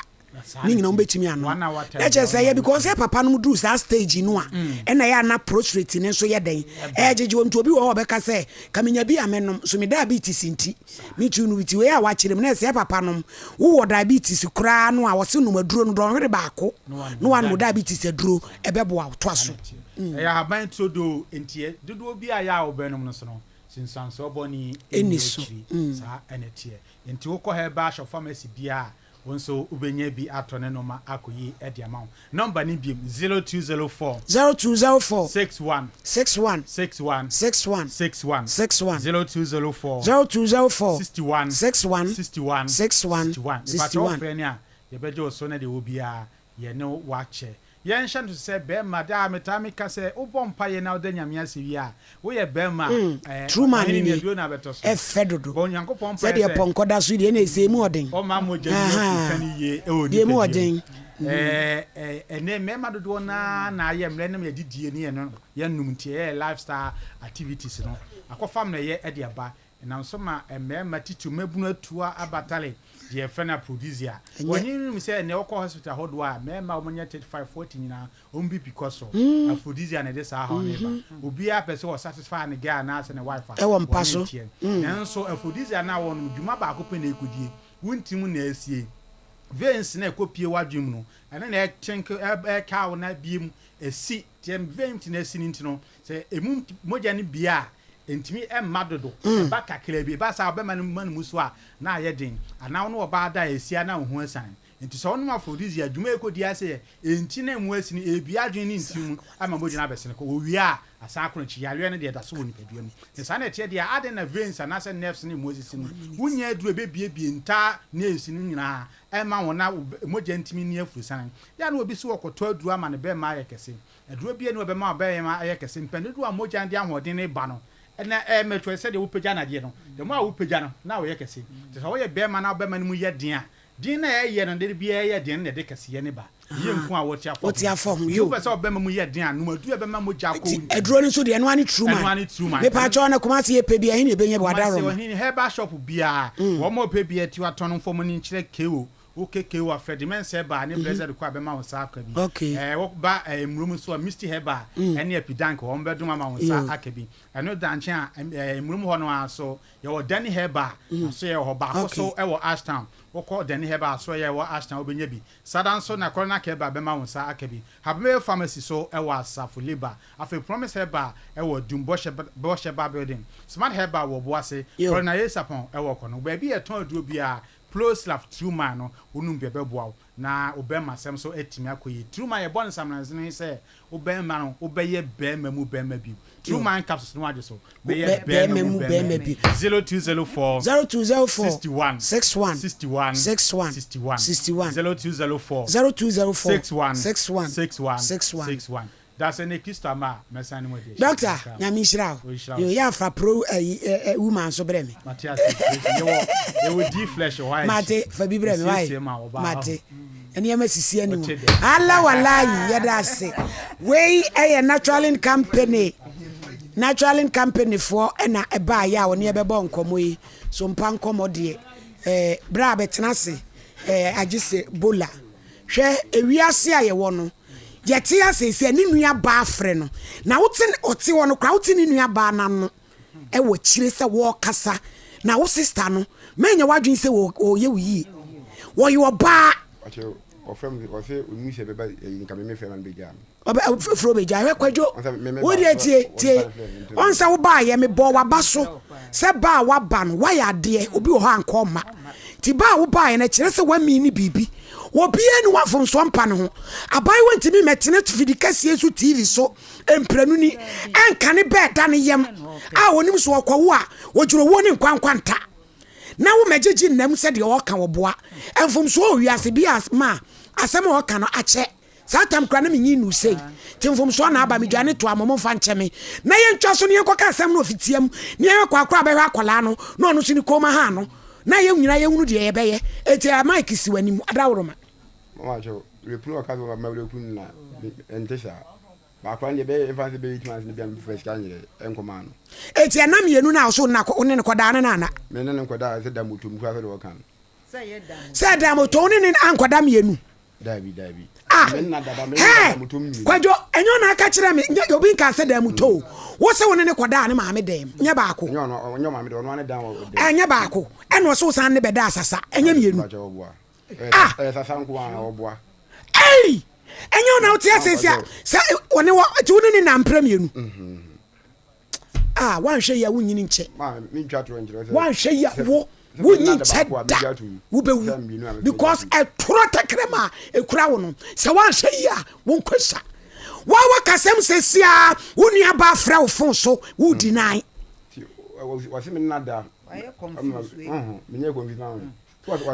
ne nyinaa wɔbɛtumi anom na kyerɛ sɛ yɛ because sɛ papa nom duru saa stage no a ɛna ɛyɛ ana prostrate ne nso yɛ dɛn ɛgyegye wɔn nti obi wɔ hɔ ɔbɛka sɛ kamenya bi a menom so me diabetes nti Me tu no ti wei a wakyerɛ mu na ɛsɛ papa nom wowɔ diabetes koraa no a wɔse nom aduro no dɔnhwere baako na wanom diabetes aduro ɛbɛboa wo toa so.
Ɛyɛ ahaban turodoo nti dodoɔ bi a yɛ a wobɛnom no so no nsunsuansoɔ bɔne nni akyiri saa ɛna ɛteɛ nti wokɔ herbal shop pharmacy biara Wo nso wobɛnya bi atɔ ne nnoɔma akɔyi de ama wo. Nɔmba no biom, 0204.
0204.
61.
61.
61.
61.
61.
61.
0204.
0204.
61.
61.
61.
61.
61.
61.
Mepakyɛ wofrɛ ne a, yɛbɛgye wo so na deɛ ɛwɔ biara yɛne wo akyɛ. Yɛnhyɛ no so sɛ bɛɛma, daa metaa meka sɛ wobɔ mpaeɛ na woda Nyame ase wie a, woyɛ bɛɛma a, ɛɛ,
True man
ɔhene
nie,
aduro na abɛtɔ so.
ɛfɛ dodo.
Bɔ Onyankopɔn mpaeɛ
Sɛdeɛ
sɛ
pɔnkɔ da so yi deɛ ɛna ɛsɛ emu ɔden.
ɔmma mogya nni
Ahaa,
afuruka no yie wɔ
deɛ emu
nipadua mu.
ɔden.
Ɛɛ, ɛɛ, ɛnɛ mmarima dodoɔ no ara na ayɛ mmerɛ nam yɛdidie ne yɛn yɛnnom nti, ɛyɛ lifestyle activities no akɔfa mmerɛyɛ de aba. Ɛnam so ma mmarima titiriw mmabunu atua abatale deɛ yɛfrɛ no aphrodisiac.
Ɛnyɛ.
Wɔnye nnim sɛ nnɛ wokɔ hospital ahodoɔ a, mmarima a wɔnyɛ 35, 40 nyinaa, wɔn BP kɔ soro. Aphrodisiac na ɛde saa haw no ba. Obiara pɛ sɛ ɔ satisfy ne girl anaasɛ ne wife a,
Ɛwɔ mpa
wɔne
so.
nteɛ. Nanso aphrodisiac no a wɔnom, dwuma baako pɛ na ɛkɔdie. Wo ntirim na asie. Veins no a ɛkɔpue w'adwene mu no, ɛno na ɛtenke, ɛka wo na abue mu, ɛsi. Nti veins no asi no nti no, sɛ ɛmu mogya no bue a, ɛntumi mma dodo. Ɛba kakra bi. Ɛba saa a, wobɛma no ma no mu so a, na ayɛ den. Anaa wo ne ɔbaa da a, ɛsi a na wo ho asiane. Nti sɛ wonom aphrodisiac a, dwuma a ɛkɔdi ara sɛ ɛnti na ɛmu asi no, ɛrebue adwene ne ntini mu ama mogya no abɛsene kɔ. Wɔwie a, asan akɔ n'akyi. Yareɛ no deɛ, ɛda so wɔ nipadua mu. Sɛ saa na ɛteɛ deɛ a, adɛn na veins anaasɛ nerves no mu asisi no? Wonnya aduru a ɛbɛbuebue ntaa nerves no nyinaa mma wɔn na mogya ntumi nni afurusiane. Yɛ a na obi so ɔkɔtɔ aduru ama ne bɛmma ayɛ kɛse. Aduro biara nni hɔ a ɛbɛma wo bɛmma ayɛ kɛse. Mpɛn dodoɔ a mogya no de ahoɔden reba no na ɛremature sɛdeɛ wopagya no adeɛ no, the more a wopagya no na woyɛ kɛse. Nti sɛ woyɛ bɛmma na wo bɛmma no mu yɛ den a, Den na ɛyɛ no de biara yɛ den na ɛde kɛseyɛ no ba. Ɛyɛ nku a wote afɔ
Wote afɔ ho,
Nti
yo.
wopɛ sɛ ɔbɛma mu yɛ den a, nom aduru a ɛbɛma mogya akɔ wo
Nti
ntini.
aduro no nso deɛ ɛno ara ne true
Ɛno
man.
ara ne true man.
Mepaakyɛw na Kumasi yɛ pɛ bi a, ɛhe na yɛbɛnya bi?
Kumasi
Wadaroma.
ɔhene herbal shop biara, wɔn a wɔpɛ bi ati atɔn no mfa wɔn ani nkyerɛ KO. Wokɛ KO a, frɛ Demens Herbal ne Blessed Kɔ a bɛma wo nsa aka bi.
Okay.
Ɛɛ woba ɛɛ Mmurom nso a, Misty Herbal ɛne Epidank wɔn bɛdom ama wo nsa
Yo.
aka bi. Ɛno da nkyɛn a, ɛɛ Mmurom hɔ no ara nso, Yɛwɔ Danny Herbal asoɛeɛ wɔ hɔ. Baako nso wɔ Ashtown. Wokɔ Danny Herbal asoɛeɛ a ɛwɔ Ashtown wobɛnya bi. Saa da nso na Coronac Herbal bɛma wo nsa aka bi. Habmel Pharmacy nso wɔ Asafo Labour. Afei Promise Herbal wɔ Adum Bɔhyɛ Bɔhyɛ Bar Building. Smart Herbal wɔ Obuasi. Corona Yesapɔn wɔ Kɔno. Baabi a yɛtɔn aduro biara, Ploslav Truman no, wonom bi a ɛbɛboa wo na wo bɛrima asɛm nso atumi akɔ yie. Truman yɛbɔ no nsamanasene sɛ wo bɛrima no wobɛyɛ bɛrima mu bɛrima bio. Truman capsules no wagye so bɛyɛ bɛrima mu bɛrima bio. 0204
0204
61
61
61
61
61
61
0204
0204
61
61
61
61
61 Dasɛ ne Kristo ama a mɛsan ne mu adi ahyia.
Doctor,
Mɛkra mo.
Nyame nhyira wo.
Ɔnhyira wo
Yo,
nso.
yɛ afa pro ayi ɛ ɛ woman nso brɛ me.
Mate ase. Yɛwɔ yɛwɔ D flesh wɔ hɔ a
Mate, fa bi brɛ me why?
Mesiesie ma ɔbaa hɔ.
Mate. Nneɛma sisi anim.
Wote dɛ.
Ala walayi, yɛda ase. Wei ɛyɛ Naturalin Company. Naturalin Company foɔ ɛna ɛbaayɛ a wɔne yɛbɛbɔ nkɔmmɔ yi. So mpa nkɔmmɔ deɛ. Ɛɛ, berɛ a bɛtena ase, ɛɛ, agye sɛ bola. Hwɛ, ewiase a yɛwɔ no, Yɛte ase sɛ ne nua baa frɛ no, na wote ɔte hɔ no koraa wote ne nua baa no ano wɔ akyire sɛ wɔrekasa, na wo sister no mɛnyɛ w'adwene sɛ ɔreyɛ wo yie, wɔyɛ ɔbaa.
Ɔkyɛ ɔfrɛ me ɔsɛ ɔnim sɛ bɛba ɛyi nka me mefrɛ ma no bɛgyaa me.
Ɔbɛ frɛ ɔbɛgyaa hwɛ kwadwo wo deɛ tie tie ɔn sɛ wo baayɛ me bɔɔ waba so sɛ ba a waba no wayɛ adeɛ obi wɔ hɔ ankɔ ɔma nti ba a wo baayɛ no kyerɛ sɛ wamii ne biribi Obiara nni hɔ a mfomsoɔ mpa ne ho. Abaayewa ntumi mmɛtena fidi kɛseɛ so TV so mprenu ni ɛnka ne bɛɛ da ne yam a ɔnim so ɔkɔwo a ɔgyina owuo ne nkwa nkwanta na wo mɛgyegye nnam sɛ deɛ ɔka ɔboa. Mfomsoɔ wɔ wiase bi a ma asɛm a ɔka no akyɛ. Saa tam koraa na menyi nnuu sei. Nti mfomsoɔ na aba, medwane toa mo, momfa nkyɛ me. Na yɛntwa so na yɛnkɔka asɛm no wɔ fitia mu, na yɛhwɛ kwaakora a bɛhwɛ akwadaa no, na ɔno nso ne kɔn mu ahaa no, na yɛn nyinaa yɛhunu deɛ yɛbɛyɛ. Enti ɛɛ Mike si w'anim, adaworoma.
Mama kyɛw, repunu ɔka sɛ ɔma repunu na ɛnte saa. Baakora no deɛ bɛyɛ mfa sɛ bɛyɛ eight months no bia mfa sika nyerɛ ɛnkɔmaa no.
Enti ɛna mmienu no a ɔso wo ne no kɔdaa no no ana?
Me ne no nkɔdaa sɛ da motom koraa sɛdeɛ ɔka no.
Sɛ da motom wo ne no ankɔda mmienu?
Dabi, dabi.
Ah,
Me nna dada, me
hɛɛ,
nna moto mmienu.
Kwadwo, ɛnyɛ ɔna aka kyerɛ me, nyɛ obi nka sɛ dan mu tɔ o. Wo se wo ne ne kɔdaa ne maame dan mu, nyɛ baako.
Ɛnyɛ ɔno, ɔnyɛ ɔmaame deɛ, ɔno ara ne dan wɔ dan mu.
Ɛnyɛ baako, ɛna ɔse wo san ne bɛdaa sasa, ɛnyɛ mmienu.
Mpakyɛ ɔboa.
Ah!
Ɛyɛ sasa nko ara, ɔboa.
Ei! Ɛnyɛ ɔna wote ase sɛ, sɛ ɔne wɔ, nti wo ne ne na mprɛ mmienu. Ah, woanhwɛ yie a wonnyini nkyɛ. Woanhwɛ yie a wo wonyi nkyɛ da wobɛwu because ɛtorɔ tɛkrɛma a ɛkura wo no sɛ woanhwɛ yie a wo nkwa sua. Woa wakasɛm sɛsiaa wo nua baa frɛ wo fon so wo deny.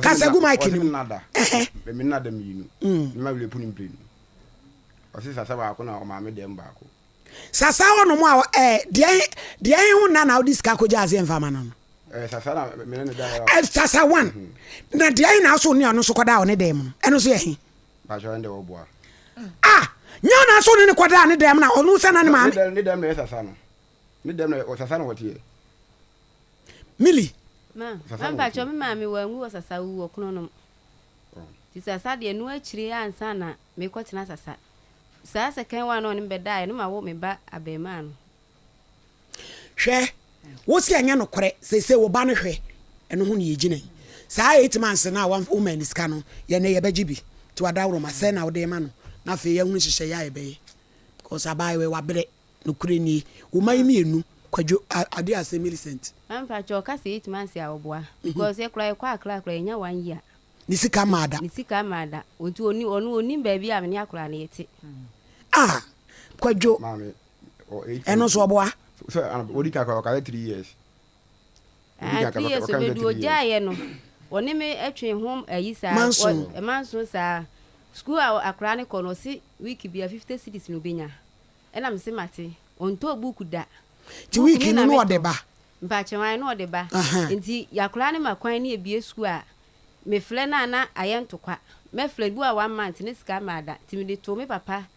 Kasa gu mic no mu. Sasa hɔ nom a ɛɛ deɛ deɛ ho nna na wode sika kɔgya aseɛ mfa ma no no.
Ɛɛ sasa na me ne ne da yɛ.
Ɛɛ sasa one mhm. na deɛ na aso ne ɔno nso kɔda ɔne dɛm no ɛno nso yɛ he.
Bakyɛ ɛn de ɔboa.
Ah nyɛ ɔno aso ne ne kɔda ne dɛm na ɔno sɛ na ne maame.
Ne dɛm na yɛ sasa no ne dɛm na sasa na wɔteɛ.
Mili.
Ma ma mpakyɛ me maame wanwu wɔ sasa wu wɔ kono nom. Ti sasa deɛ no akyire ansa na mekɔtena sasa. Saa second one no a ɔne me bɛdaeɛ no mawo me ba abarimaa no.
Hwɛ, wo se ɛnyɛ nokorɛ, seesei wo ba no hwɛ, ɛno ho na yɛgyina yi. Saa 8 months no a womaa no sika no, yɛn nnɛ yɛbɛgye bi. Nti w'adaworoma, sɛn na wode rema no? Na afei yɛahunu nhyehyɛeɛ a yɛbɛyɛ. Because abaayewa yi, wabrɛ. Nokorɛ nie, wo mma yi mienu, Kwadwo, adeɛ asɛ Millicent.
Maame mpakyɛw ɔka sɛ 8 months a ɔboa because yɛ koraa yɛkɔ Accra koraa yɛnya one year.
Ne sika mmaa da.
Ne sika mmaa da nti ɔni ɔno ɔnim baabi a me ne akwadaa no yɛte.
Ah Kwadwo
Maame, ɔ 8
ɛno nso ɔboa.
Sɛ ana odi kan koraa ɔka sɛ 3 years. Odi
Ah
kan
3 years
ɔka sɛ
ɔbɛdu
3 years.
ɔgyaeɛ no ɔne me twee ho ayi saa
Manso.
wɔ manso saa school a akwadaa no kɔ no ɔse week biara 50 cedis na ɔbɛnya. Ɛna mese mate. Ɔntɔɔ book da.
Nti
Book
week
me
no
na
na
metɔ.
ɔde ba?
Mpakyɛw ae na ɔde ba.
Ahaa.
Nti yakora no ma kwan ne yɛbue sukuu a, mefrɛ no a na ayɛ ntokwa. Mɛfrɛ no, bi wɔ a one month ne sika mmaa da. Nti mede too me papa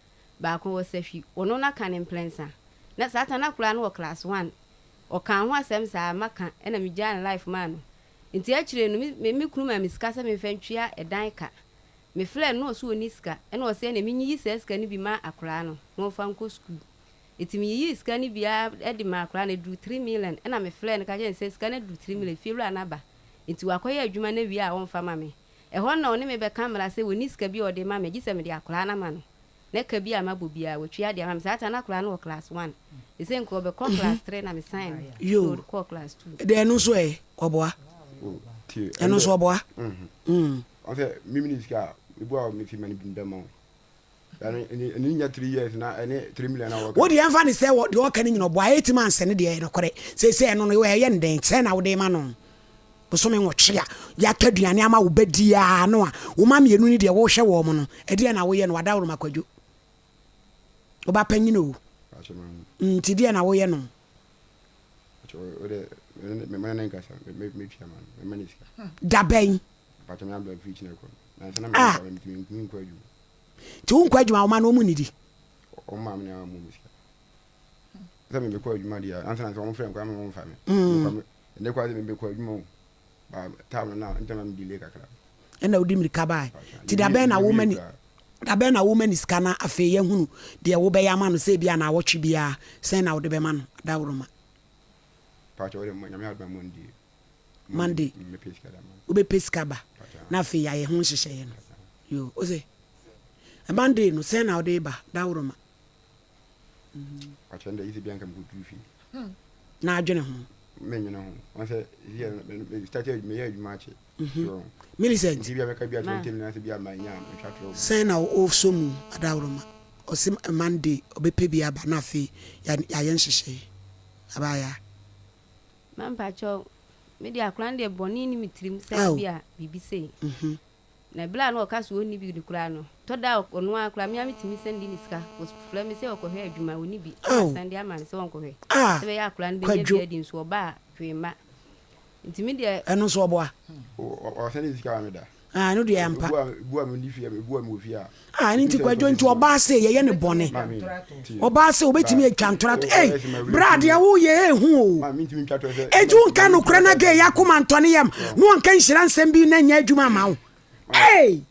baako wɔ Sahwi, ɔno na ka ne mprɛnsa. Na saa time no na akwadaa no wɔ class one. Ɔkaa ho asɛm saa, maka, ɛna megyaa ne life maa no. Nti akyire no, me me kunu maa me sika sɛ memfa ntua ɛdan ka. Mefrɛɛ no na ɔse ɔnni sika, ɛna ɔse ɛneɛ menyiyi saa sika no bi ma akoraa no na ɔmfa nkɔ sukuu. Nti meyiyii sika no bi ara de maa akoraa no, ɛduruu three million, ɛna mefrɛɛ no ka kyerɛɛ no sɛ sika no aduru three million, fiewura no aba, nti wakɔyɛ adwuma no awie a ɔmfa ma me. Ɛhɔ no na ɔne me bɛka mmara sɛ ɔnni sika bi a ɔde ma me gye sɛ mede akoraa no ama no, na ka bi a mabɔ biara watua de ama me. Saa time no na akoraa no wɔ class one, seisei nka ɔbɛkɔ class three na me sign no na
Yoo,
ɔkɔɔ class two.
Deɛ ɛno nso ɛ, ɔboa?
Tie,
Ɛno nso ɔboa? Mm.
Ɔn sɛ me mini sika a, ebu a me fi ma ne bi bɛma wo. Ɛno ɛne nya 3 years na ɛne 3 million na wɔka.
Wo deɛ ɛmfa ne sɛ deɛ ɔka no nyina ɔboa 8 months no deɛ ɛyɛ nokorɛ seesei ɛno no ɛyɛ no dɛn sɛn na wode ma no bosome nwɔtwe a yɛatɔ aduane ama wo ba di ara no a wo ma mienu no deɛ wohwɛ wɔn no ɛdeɛn na woyɛ no wadaworoma kwadwo wo ba panyin o nti deɛ na woyɛ no. Da bɛn? Ah. Nti wonkɔ adwuma wo ma no ɔmu nidi? Ɛna wodi mmirika bae. Nti da bɛn na woma ni da bɛn na woma ni sika na afei yɛahunu deɛ wobɛyɛ ama no sɛ ebia naawɔtwe biara sɛn na wode bɛma no adaworoma. Monday wobɛpɛ sika ba na afei yɛayɛ ho nhyehyɛeɛ no. Yoo, ose Monday no sɛn na wode ba adaworoma. Na adwene ho. Millicent, sɛn na wosɔ mu adaworoma? Ɔse Monday ɔbɛpɛ bi aba na afei yɛayɛ nhyehyɛe. Abaayaa.
Ma mpakyɛw, me deɛ akwadaa no deɛ bɔne nni me tirim sɛ bi a biribi sei. Na berɛ a na ɔka sɛ ɔnni bi no koraa no, tɔ da a ɔno ara koraa me ara metumi sane di ne sika. Ɔfrɛ me sɛ ɔkɔhwɛ adwuma, ɔnni bi. Na masane de ama no sɛ ɔnkɔhwɛ. Sɛ ɛbɛyɛ a akwadaa no bɛnya bi adi nso ɔba a, hwee mma. Nti me deɛ.
Ɛno nso ɔboa.
Ɔsane de sika ma me da.
Ah, ɛno deɛ ampa.
Ebu a menni fie, ebu a mewɔ fie a.
Ah, ɛno nti Kwadwo nti ɔbaa se yɛyɛ no bɔne. Ɔbaa se obetumi atwa ntora to. Ei, bra deɛ woyɛ ehu o. Enti wonka nokorɛ na gay akoma ntɔ ne yam na ɔnka nhyira nsɛm bi na nyɛ adwuma ama wo. Ei!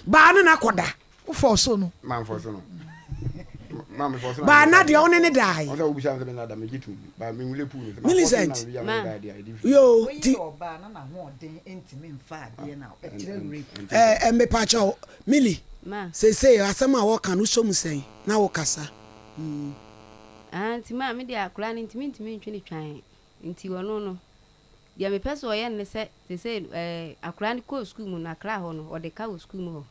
Baa ne na kɔda.
Wo fɔɔso no.
Manfɔɔso no.
Baa na deɛ wo ne ne dae. Millicent, yoo, ti. Ɛɛ mepakyɛw, Millie, seesei asɛm a wɔka no wosɔ mu sɛn na wokasa? Mm.
Ah, nti maa me deɛ akwadaa no nti mentumi ntwe no twan nti ɔno no deɛ mepɛ sɛ ɔyɛ no ne sɛ seesei ɛɛ akwadaa no kɔɔ sukuu mu no Accra hɔ no ɔde ka wɔ sukuu mu hɔ.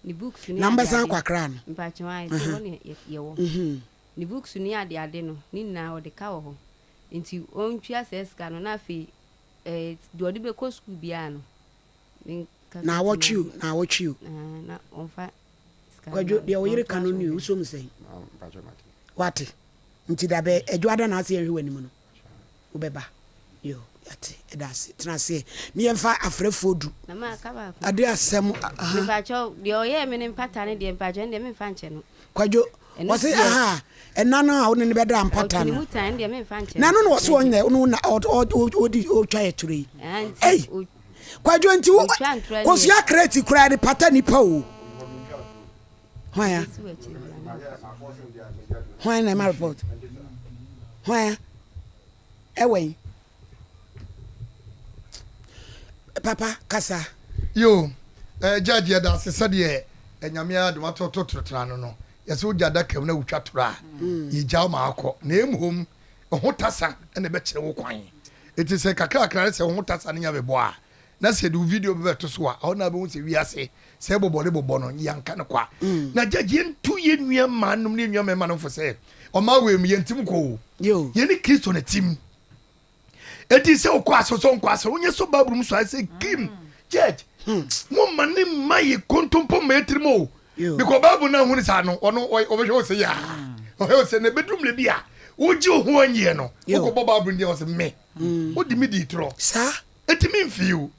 Ne books ne
Na
mobɛsan
adeade. akɔ Accra no?
Mpakyɛw ae, sɛ hɔ ne yɛwɔ. Ne books ne adeade no ne nyinaa ɔde ka wɔ hɔ nti ɔntua saa sika no na afei ɛɛ deɛ ɔde bɛkɔ sukuu biara no menka nti ma
Naawɔtwe o, naawɔtwe o.
Aah na ɔmfa sika no
Kwadwo,
ma
deɛ
no
wo
na
yere ka
ɔntoa
no
so
nie,
nhwɛ.
wosɔ mu sɛn? Woate? Nti dabɛ, Adwoada na ase yɛnhwɛ w'anim no. Wobɛba. Yo, yɛate. Yɛda ase. Tena aseɛ ne yɛmfa afrɛfoɔ du.
Na ma aka baako.
Ade asɛm, aha.
Mepakyɛw, deɛ ɔyɛɛ me no mpata no deɛ, mepakyɛw, ɛno deɛ memfa nkyɛ no.
Kwadwo,
Ɛno
ɔse
deɛ.
aha, ɛna no a wo ne no bɛda mpata
Ɔtwe ne
no.
mu tan, ɛno deɛ memfa nkyɛ
Na
no.
ɛno na ɔse ɔnyɛ, no na ɔ, ɔ, ɔ, ɔdi, ɔtwa yɛ toro yi.
Ɛha nti,
Ei!
o,
Kwadwo, nti wo,
ɔtwa ntorɔ nie.
kosua kreti koraa de pata nipa o. Hwan a? Hwan na ɛma report? Hwan a? Ɛwɛn? Papa kasa.
Yoo eh judge yɛda ase sɛdeɛ Nyame adom atoto torotoro ano no yɛsɛ wogya adaka mu na wotwa toro a yɛgya wo ma akɔ na mmom ho tasa na ɛbɛkyerɛ wo kwan enti sɛ kakrakra ne sɛ wo ho tasa no nya bɛbɔ a na sɛ yɛde wo video bi bɛto so a ɛhɔ na wobɛhu sɛ wiase sɛ bɔbɔ ne bɔbɔ no yɛanka no kwa na judge yɛntu yɛn nua mmaa nom ne yɛn nua mmarima nom fo sɛ ɔmaa wei mu yɛntim kɔ o yɛne Kristo na tim Eti sɛ wokɔ asɔre sɛ wonkɔ asɔre wonyɛ so Bible mu so ayɛ sɛ kim church mo ma ne mma yɛ kontompo mma yɛ tirim o because Bible no ahunu saa no ɔno ɔbɛhwɛ wo sɛ yaa ɔhwɛ wo sɛ na ɛbɛduru mmerɛ bi a wogye wo ho anyiɛ no wokɔbɔ Bible no deɛ ɔsɛ me wode me dii torɔ eti memfii wo.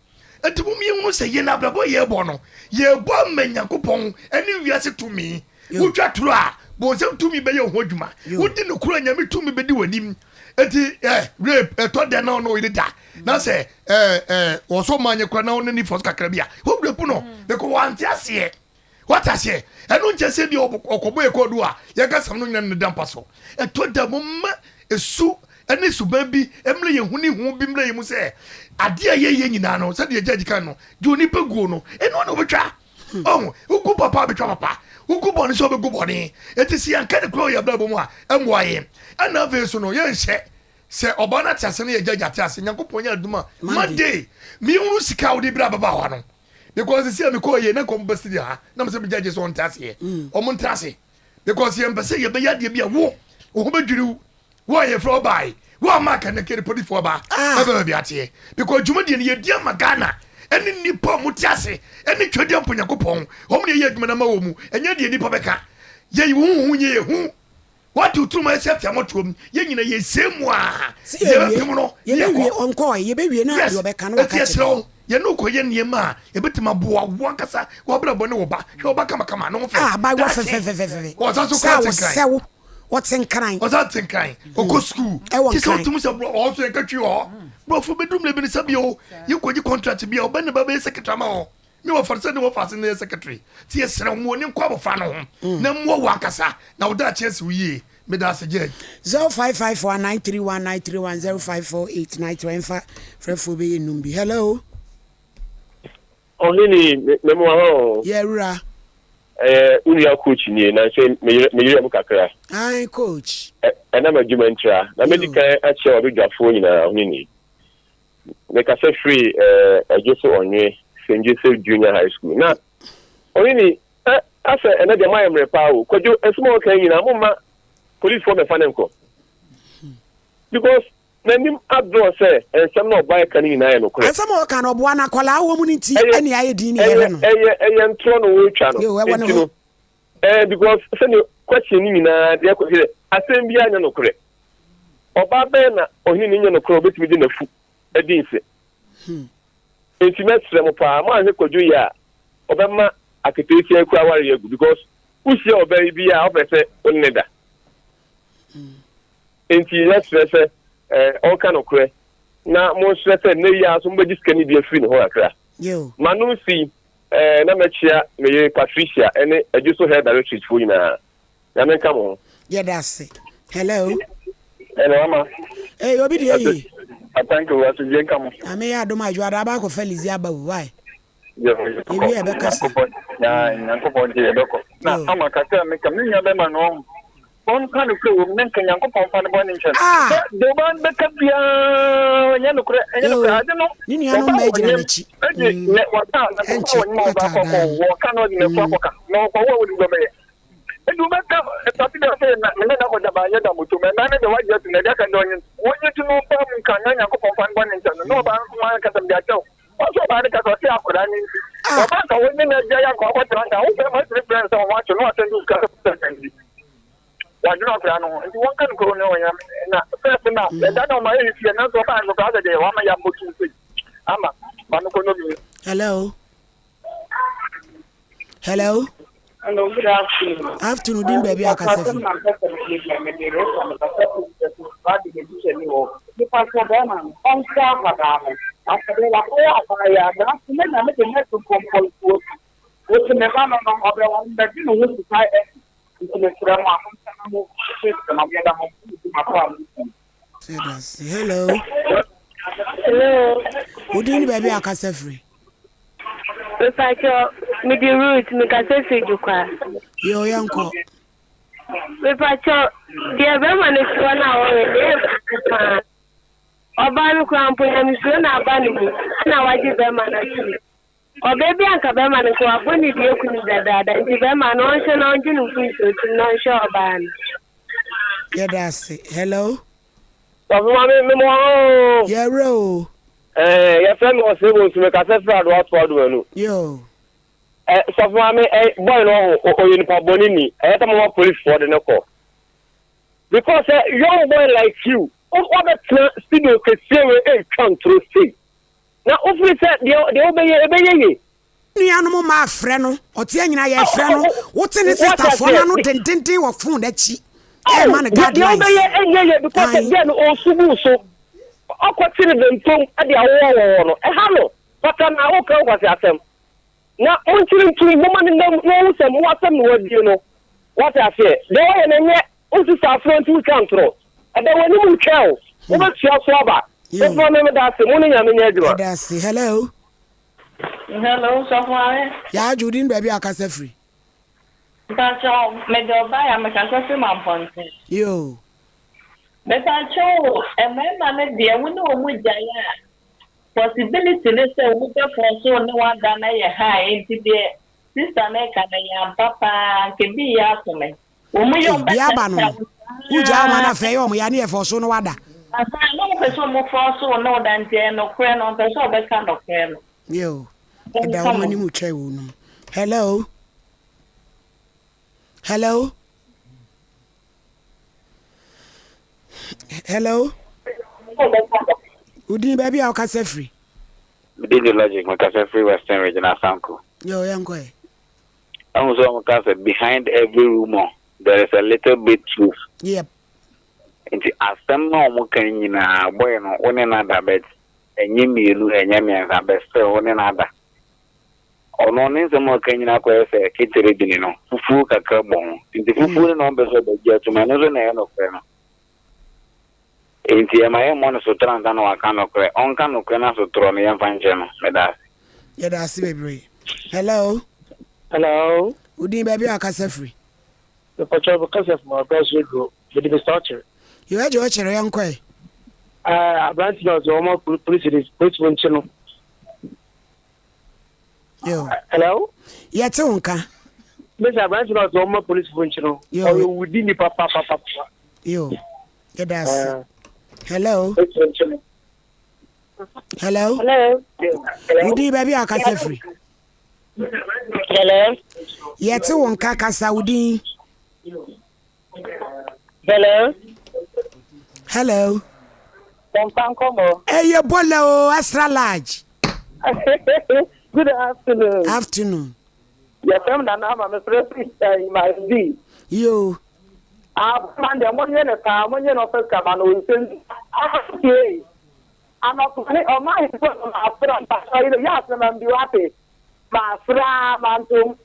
Enti mom yɛnhunu sɛ yɛn abrabɔ yɛrebɔ no, yɛrebɔ ama Nyankopɔn ne wiase tumi. Wotwa toro a, bonsam tumi bɛyɛ wo ho adwuma. Wodi nokorɛ a, Nyame tumi bɛdi w'anim. Enti eh, rape, ɛtɔ dɛn na ɔne wo yere da, na sɛ eh, eh, wɔsɔ ɔma nyɛ koraa na ɔne ne fa so kakra bi a, wo rape no, because wante aseɛ. Wate aseɛ? Ɛno nkyɛ sɛ bi ɔkɔbɔ yɛ kɔɔdu a yɛka sɛm no nyina ne da mpa so. Ɛtɔ da momma esu ne suban bi mmrɛ yɛn ho ne hu bi mmrɛ yɛn mu sɛ adeɛ a yɛyɛ nyinaa no sɛdeɛ judge kan no deɛ onipa guo no ɛno na ɔbɛtwa. Ɔho, wogu papa a bɛtwa papa, wogu bɔne nso a wobɛgu bɔne. Enti sɛ yɛanka ne korɛ wɔ yɛn abrabɔ mu a ɛmmoa yɛn. Ɛna afei nso no yɛnhyɛ sɛ ɔbaa no ate ase no yɛ judge ate ase. Nyankopɔn nyɛ adom a Monday mehunu sika a wode brɛ ababaawa no. Because sisi a mekɔɔ yie na nka ɔmo ba studio ha na mo sɛ megya gye sɛ ɔnte aseɛ ɔmo ntra ase because yɛn mpɛ sɛ yɛbɛyɛ adeɛ bi a wo wo ho bɛdwiri wo wo a yɛfrɛ wo bae wo a maa kanakere polisifoɔ ba ɛbɛ baabi ateɛ because dwumadie no yɛdi ama Ghana ɛne nnipa a ɔmo te ase ɛne twɛdeɛ mpo Nyankopɔn ɔmo na yɛyɛ adwuma no ama wɔ mu ɛnyɛ deɛ nnipa bɛka yɛyi wo ho ho nyɛ yɛ hu Wate wo tirim ayɛ sɛ atea mmɔtoam. Yɛn nyinaa yɛsɛe mu a,
Sɛ yɛwie,
yɛbɛpem no na
yɛbɛwie,
yɛkɔ.
ɔnkɔɔe, yɛbɛwie na
Yes,
deɛ ɔbɛka no
enti
waka
yɛsrɛ
akyerɛ
wo, yɛne wo kɔyɛ nneɛma a ɛbɛtumi aboa wo ankasa, w'abrabɔ ne wo ba. Hwɛ wo ba kamakama, ne ho fɛ,
Ah, abaayewa
daakye.
fɛfɛfɛfɛfɛ.
Ɔsan so
Sɛ
kora
a
te nkran.
wɔsɛ wo, ɔte nkran.
Ɔsan te nkran, ɔkɔ sukuu.
Ɛwɔ
Te sɛ
nkran.
wotumi sɛ borɔ, ɔhɔ nso yɛnka twi wɔ hɔ. Borɔfo bɛduru mmerɛ bi no sɛ bio, yɛkɔgye contract bi a, ɔbɛ ne ba bɛyɛ secretary ama wɔn. Me wɔfa no sɛ ne wɔfa ase no yɛ secretary nti yɛsrɛ wo ma w'ani nkɔ abɔfra no ho na mmoa wo ankasa na wo daakye asi wo yie. Meda ase Judge.
0554 931 931 0548 93 ɛmfa frɛfoɔ bɛyɛ num bi. Hello.
Ɔhene, me me mo aha o.
Yɛ wura.
Ɛyɛ wo nua coach nie, na nkyɛ me yere me yere mu kakra.
Ae coach.
Ɛ ɛnam adwuma ntira, na mɛdi kan akyia w'abadwafoɔ nyinaa, ɔhene nie. Mekasa firi Adwoso Ɔnwe St. Joseph Junior High School. Na ɔhene, ɛ, asɛ ɛnɛ deɛ moayɛ mmerɛ paa o. Kwadwo, nsɛm a ɔka yi nyinaa, momma policefoɔ mmɛfa no nkɔ. Because n'anim adorɔ sɛ nsɛm na ɔbaa ɛka no nyinaa yɛ nokorɛ.
Asɛm a ɔka no, ɔboa no akwadaa wɔ mu no nti
Ɛyɛ,
ɛne ayɛ din ne
ɛyɛ,
yɛhwɛ no.
ɛyɛ, ɛyɛ ntorɔ na ɔretwa no.
Yo, ɛwɔ ne
Nti
hɔ.
no, ɛɛ, because sɛdeɛ question no nyinaa deɛ ɛkɔ sɛ asɛm biara nyɛ nokorɛ. Ɔbaa bɛn na ɔhene no nyɛ nokorɛ a ɔbɛtumi de n'afu adi nse? Enti mɛsrɛ mo paa, moanhwɛ Kwadwo yie a, ɔbɛma aketeesia yi koraa awareɛ agu because wohyia ɔbaa yi bi a ɔpɛ sɛ wo ne no da. Enti mɛsrɛ sɛ ɔnka nokorɛ na monsrɛ sɛ nnɛ yi ara nso mobɛgye sika no bi afiri ne hɔ kakra. M'ano nsi na mɛkyea me yere Patricia ne Adwoso Hair Directorate foɔ nyinaa. Nyame nka mo ho.
Yɛda ase. Hello.
Hello, Ama.
Hey, obi deɛ yi.
Thank you, asomdwe nka mo.
Nyame yɛ adom a adwoada aba akɔfa Lizzie aba o, why? Yɛwie a ɛbɛkasa.
Nyankopɔn nti yɛbɛkɔ. Na ama kakra a meka, me nua bɛma no ɔhu. Ɔnka nokorɛ wɔ mu na nka Nyankopɔn mfa ne bɔne nkyɛ no.
Ah!
Sɛ deɛ ɔba no bɛka biara ɛnyɛ nokorɛ, ɛnyɛ nokorɛ. Ade no,
Ne nuanom
ɔba
mmaa
wɔ
gyina
nyam,
n'akyi.
ɛgye nɛ wɔka, na ɔba
Ɛnkyɛ,
wɔ nyam a ɔba
na
akɔ
ɔtaa
akɔ,
dan.
wɔka na ɔde n'afu akɔka, na ɔkɔwo a wɔde bɛbɛyɛ. Nti wobɛka ɛpate dɛ sɛ na mene na kɔda baanyɛ da moto mɛ na ne dɛ wagye ato na ɛde aka dɛ ɔnye wɔnye to no ɔbaa mu nka na Nyankopɔn fa no bɔne nkyɛ no na ɔbaa no nso maa kasa mede akyɛ wo ɔsɛ ɔbaa no kasa ɔse akwadaa no nti ɔbaa nka wɔnye no agya yɛ anka wakɔtena nka wo bɛrima tumi frɛ no sɛ wɔn akye no asɛn de sika sɛ nti wadwene akwadaa no ho nti wɔnka no kuro ne ɔnyam na fɛs na ɛda na ɔma yɛ fie nanso ɔbaa nso koraa sɛ deɛ wama yɛ abɔtum sɛ ama ma no kɔ no bi.
Hello. Hello.
Hello, good afternoon.
Afternoon, din baabi a kasa fi. Hello.
Hello.
Wo din ne baabi a wokasa firi?
Mepakyɛw, mede Ruth, mekasa firi Dwokwaa.
Yoo, yɛnkɔ.
Mepakyɛw, deɛ bɛrima no te hɔ no a ɔreyɛ no, ɛyɛ me paa. Ɔbaa no koraa mpo, nyamesuro na aba ne mu, ɛna wagye bɛrima no atom. Ɔbaa bi anka bɛrima no nka wabɔ ne dua ku no dadaada, nti bɛrima no ɔnhwɛ na ɔngye no mfiri nsuo na ɔnhwɛ ɔbaa no.
Yɛda ase. Hello.
Sɔfo maame me mo oo.
Yɛwerɛ oo.
Ɛɛ yɛfrɛ me ɔsɛ bonsu me kasa firi adoa to adomanu.
Yoo.
Ɛ sɔfo maame ɛ boy no ɔho ɔyɛ nipa bɔne ni ɛyɛ sɛ mama police foɔ de ne kɔ because ɛ young boy like you wabɛtena studio kɛseɛ wei ɛretwa ntoro sei na wofiri sɛ deɛ deɛ wobɛyɛ ɛbɛyɛ ye.
Nuanom mmaa frɛ no, ɔte anyina yɛfrɛ no, wote ne sister foɔ no ano dendenden wɔ phone akyi ɛrema no
Deɛ
guidelines.
wobɛyɛ ɛnyɛ yɛ because
Ae.
deɛ no ɔresu gu so ɔkɔte ne bentom de awowɔ wɔ hɔ no ɛha no pata na woka nkwasi asɛm na monkyere ntom moma ne nam na ɔhu sɛ mo asɛm na wadie no wate aseɛ deɛ wɔyɛ no ɛnyɛ wo sista aforɔ nti wotwa ntorɔ ɛda w'anim retwɛn wo wobɛtua so aba
Yo.
wofrɛ me meda ase mo ne nyame nyɛ adwuma.
Yɛda ase. Hello.
Hello, sɔfo maame.
Yaa Adwo, wo din baabi a wakasa firi?
Mpakyɛw, mede ɔbaa ya mekasa firi Mampɔnten.
Yoo.
Mepakyɛw o, mmarima no deɛ wo ne wɔn gyae a, possibility ne sɛ wɔn bɛ force wo ne wo ada no yɛ high nti deɛ sister no reka no ɛyɛ ampa paa, nka ebi reyɛ ato me. Wɔn yɛ
Ei,
wɔn
deɛ aba no
bɛtɛtɛ
no,
wo
wogyaa wɔn a na
saa.
afei ɛyɛ wɔn ya ne yɛ force wo ne wada.
Ahaa, na wɔpɛ sɛ wɔn force wo ne wo da nti ɛyɛ nokorɛ no, wɔmpɛ sɛ wɔbɛka nokorɛ no.
Yo, ɛda wɔn anim retwɛn wɔn nom. Hello, hello, hello. Wodin baabi a wokasa firi?
Mede de logic mekasa firi Western Region Asanko.
Yo, yɛnkɔ ɛ.
Ɛhu sɛ wɔn ka sɛ behind every rumour there is a little bit truth.
Yep.
Nti asɛm na wɔn ka nyinaa boy no wo ne no ada but Ɛnyɛ mmienu, ɛnyɛ mmiɛnsa, but still wo ne no ada. Ɔno ne nsɛm a ɔka nyinaa kɔyɛ sɛ ketere bini no, fufuo kakra bɔ ho. Nti fufuo no na ɔmpɛ sɛ ɔbɛgye atom, ɛno nso na ɛyɛ nokorɛ no. Nti ɛma yɛmmɔ no sotorɔ ansa na waka nokorɛ. Ɔnka nokorɛ na sotorɔ no yɛmfa nkyɛ no. Meda ase.
Yɛda ase bebree. Hello.
Hello.
Wo din baabi a wakasa firi?
Mepatwa mekasa firi Mabrɛ so aduro. Mede Mister Ɔkyere.
Yo agye Ɔkyere yɛnkɔ ɛ.
Ɛɛ aberante na ɔsɛ ɔma polisi de polisi fo nkye no.
Yo.
Hello.
Yɛte wo nka.
Mese aberante na ɔsɛ ɔma polisi fo nkye no.
Yo.
Ɔyɛ owudi nipa papapapa.
Yo. Yɛda ase. Hello. Hello.
Hello.
Wo din baabi a wakasa firi?
Hello.
Yɛte wo nka kasa wo din.
Hello.
Hello.
Pɔmpa nkɔmɔ.
Ɛyɛ bɔlɛ o extra large.
Good afternoon.
Afternoon.
Yɛfrɛ m Nana ama mefrɛ firi eh, my V.
Yo.
Aboma deɛ monyɛ ne paa monyɛ no ɔfɛ kama no nsɛm. Ahantie. Anɔpa ne ɔma ahemfo no maafra mpakyɛ yɛ asɛm ambi wate maafra mantom.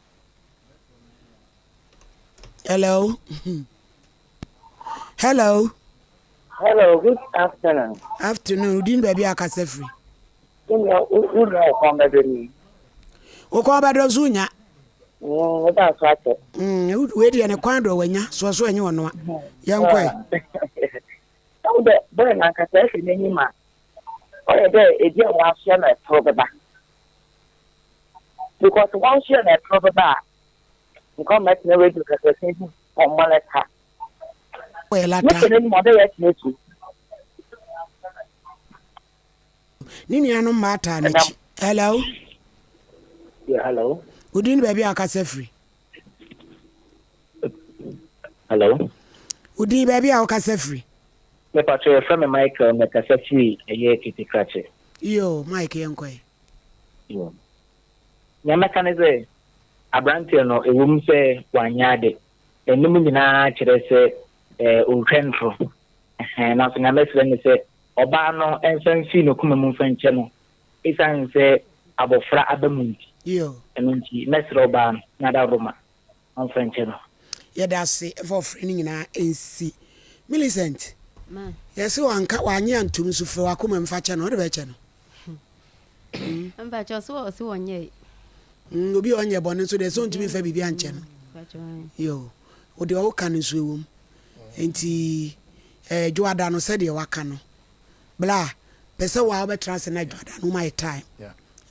Hello. Hello.
Hello, good afternoon.
Afternoon. Wodin baabi a akasa firi.
Wona wona ɔkwan bɛdɔ ni.
Wokɔn bɛdɔ nso wonya.
Wota so akyɛ.
Mm, wei deɛ ne kwan dɔ wanya soɔ so ɛnyɛ ɔnoa. Yɛnkɔ ɛ.
Ɛwo dɛ bɛrɛ nankasa ɛhwɛ n'anim a ɔyɛ dɛ ebi a wɔasoɛ na ɛtoro bɛba. Because wɔnsoɛ na ɛtoro bɛba a Nka ɔma tena radio kakraka bi ɔmmɔ ne ka.
Ɔyɛ lata.
Mepɛ n'anim ɔdɛ yɛ tena tu.
Ne nuanom mmaa taa n'akyi. Hello.
Yeah, hello.
Wodin ne baabi a wakasa firi.
Hello.
Wodin baabi a wakasa firi.
Mepatro yɛfrɛ me Michael mekasa firi ɛyɛ Ketekrakye.
Yo, Mike yɛnkɔ ɛ.
Yo. Nea mɛka ne sɛ, aberanteɛ no, ɛwom sɛ wanyɛ ade, n'anim nyinaa kyerɛ sɛ ɔretwa ntoro. Nanso nea mɛsrɛ ne sɛ, ɔbaa no mfa mfiri ne koma mu mfa nkyɛ no, ɛsiane sɛ abɔfra aba mu nti. Ɛno nti, mɛsrɛ ɔbaa no na adaworoma ɔmfa nkyɛ no.
Yɛda ase fa ɔfrɛ no nyinaa nsi. Millicent, yɛse wanka wanye antom nso frɛ w'akoma mu fa kyɛ no, wode bɛkyɛ no?
Mpakyɛ ɔse ɔse ɔnyɛe.
Mm, obi a ɔnyɛ bɔne nso deɛ sɛ ɔntumi mfa biribi ankyɛ no. Yo, wo deɛ ɔwoka no nso ɛwom. Nti eh, dwoada no sɛdeɛ waka no. Bla, pɛ sɛ wo a wobɛtena ase na dwoada no ma yɛ time.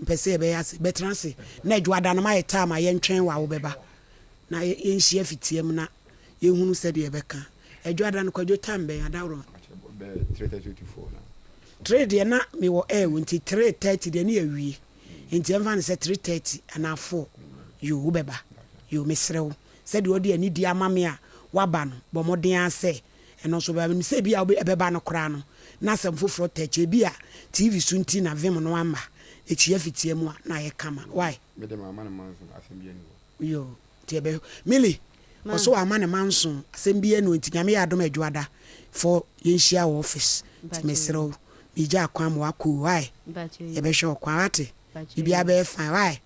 Mpɛ sɛ yɛbɛyɛ ase, bɛtena ase na dwoada no ma yɛ time a yɛntwɛn wo a wobɛba. Na yɛnhyia fitiam na yɛnhunu sɛdeɛ yɛbɛka. Adwoada no, Kwadwo time bɛn, Adaworoma? Tre deɛ na mewɔ air o, nti 3:30 deɛ ne yɛawie. Nti yɛmfa no sɛ 3:30 anaa 4. Yoo, wobɛba. Yoo, mesrɛ wo, sɛdeɛ wode anidie ama me a woaba no, bɔ mmɔden ara sɛ ɛno nso wobɛba. Menim sɛ ebia ɛbɛba no koraa no, na asɛm foforɔ tɛ akyire. Ebia TV so nti na vim no amma. Ɛkyia fitia mu a, na ayɛ kama. Wai?
Me de mamma no manso, asɛm biara nni hɔ.
Yoo, nti ɛbɛ Milly, ɔse wama ne manso, asɛm biara nni hɔ nti Nyame yɛ adom a Adwoada fɔ yɛnhyia wɔ office. Nti mesrɛ wo, megyaa kwan ma wakɔ o, wai? Yɛbɛhwɛ wo kwan, wate? Biribiara bɛyɛ fine, wai?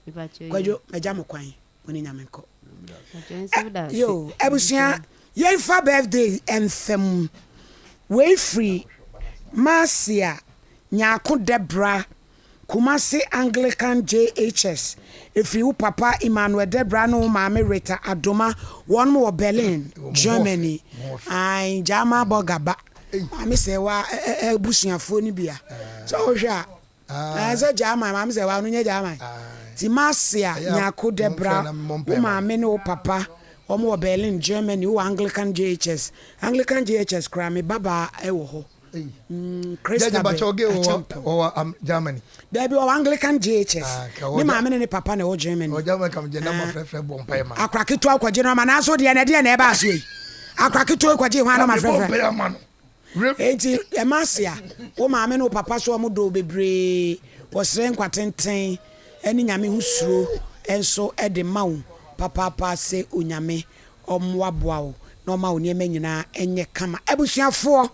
Kwadwo, magya mo kwan, mo ne Nyame nkɔ. Yoo, abusua, yɛnfa birthday mfa mu. Wei firi Marcia Nyarko Debra Kumasi Anglican JHS, Ɛfiri wo papa Emmanuel Debra ne wo maame Rita Adoma, wɔnom wɔ Berlin, Germany. Ae, Gyama Bɔga ba. Maame Sɛwa abusuafoɔ no bi a. Sɛ wohwɛ a, ɛɛ sɛ Gyama, maame Sɛwa, ɔno nyɛ Gyama. Ti Marcia Nyarko Debra, wo maame ne wo papa, wɔn wɔ Berlin, Germany, wowɔ Anglican JHS. Anglican JHS koraa, me babaa wɔ hɔ. Mm, Christabel Acheampong.
Ɔwɔ um, Germany.
Dabi ɔwɔ Anglican JHS. Ah, ne maame ne ne papa na ɛwɔ Germany.
Ɔwɔ Germany kam gye nama ah. frɛfrɛ bɔ mpae ma.
Akora ketewa kɔgye no ama nanso deɛ na ɛdeɛ na ɛba aso yi. Akora ketewa kɔgye hwan no ma frɛfrɛ. Enti ɛma ase a wo maame ne wo papa so wɔn dɔ bebree wɔsrɛ nkwa tenten ɛne nyame ho suro nso ɛde ma wo papaapa sɛ onyame ɔmmoaboa wo na ɔma wo nneɛma nyinaa nyɛ kama. Abusuafoɔ,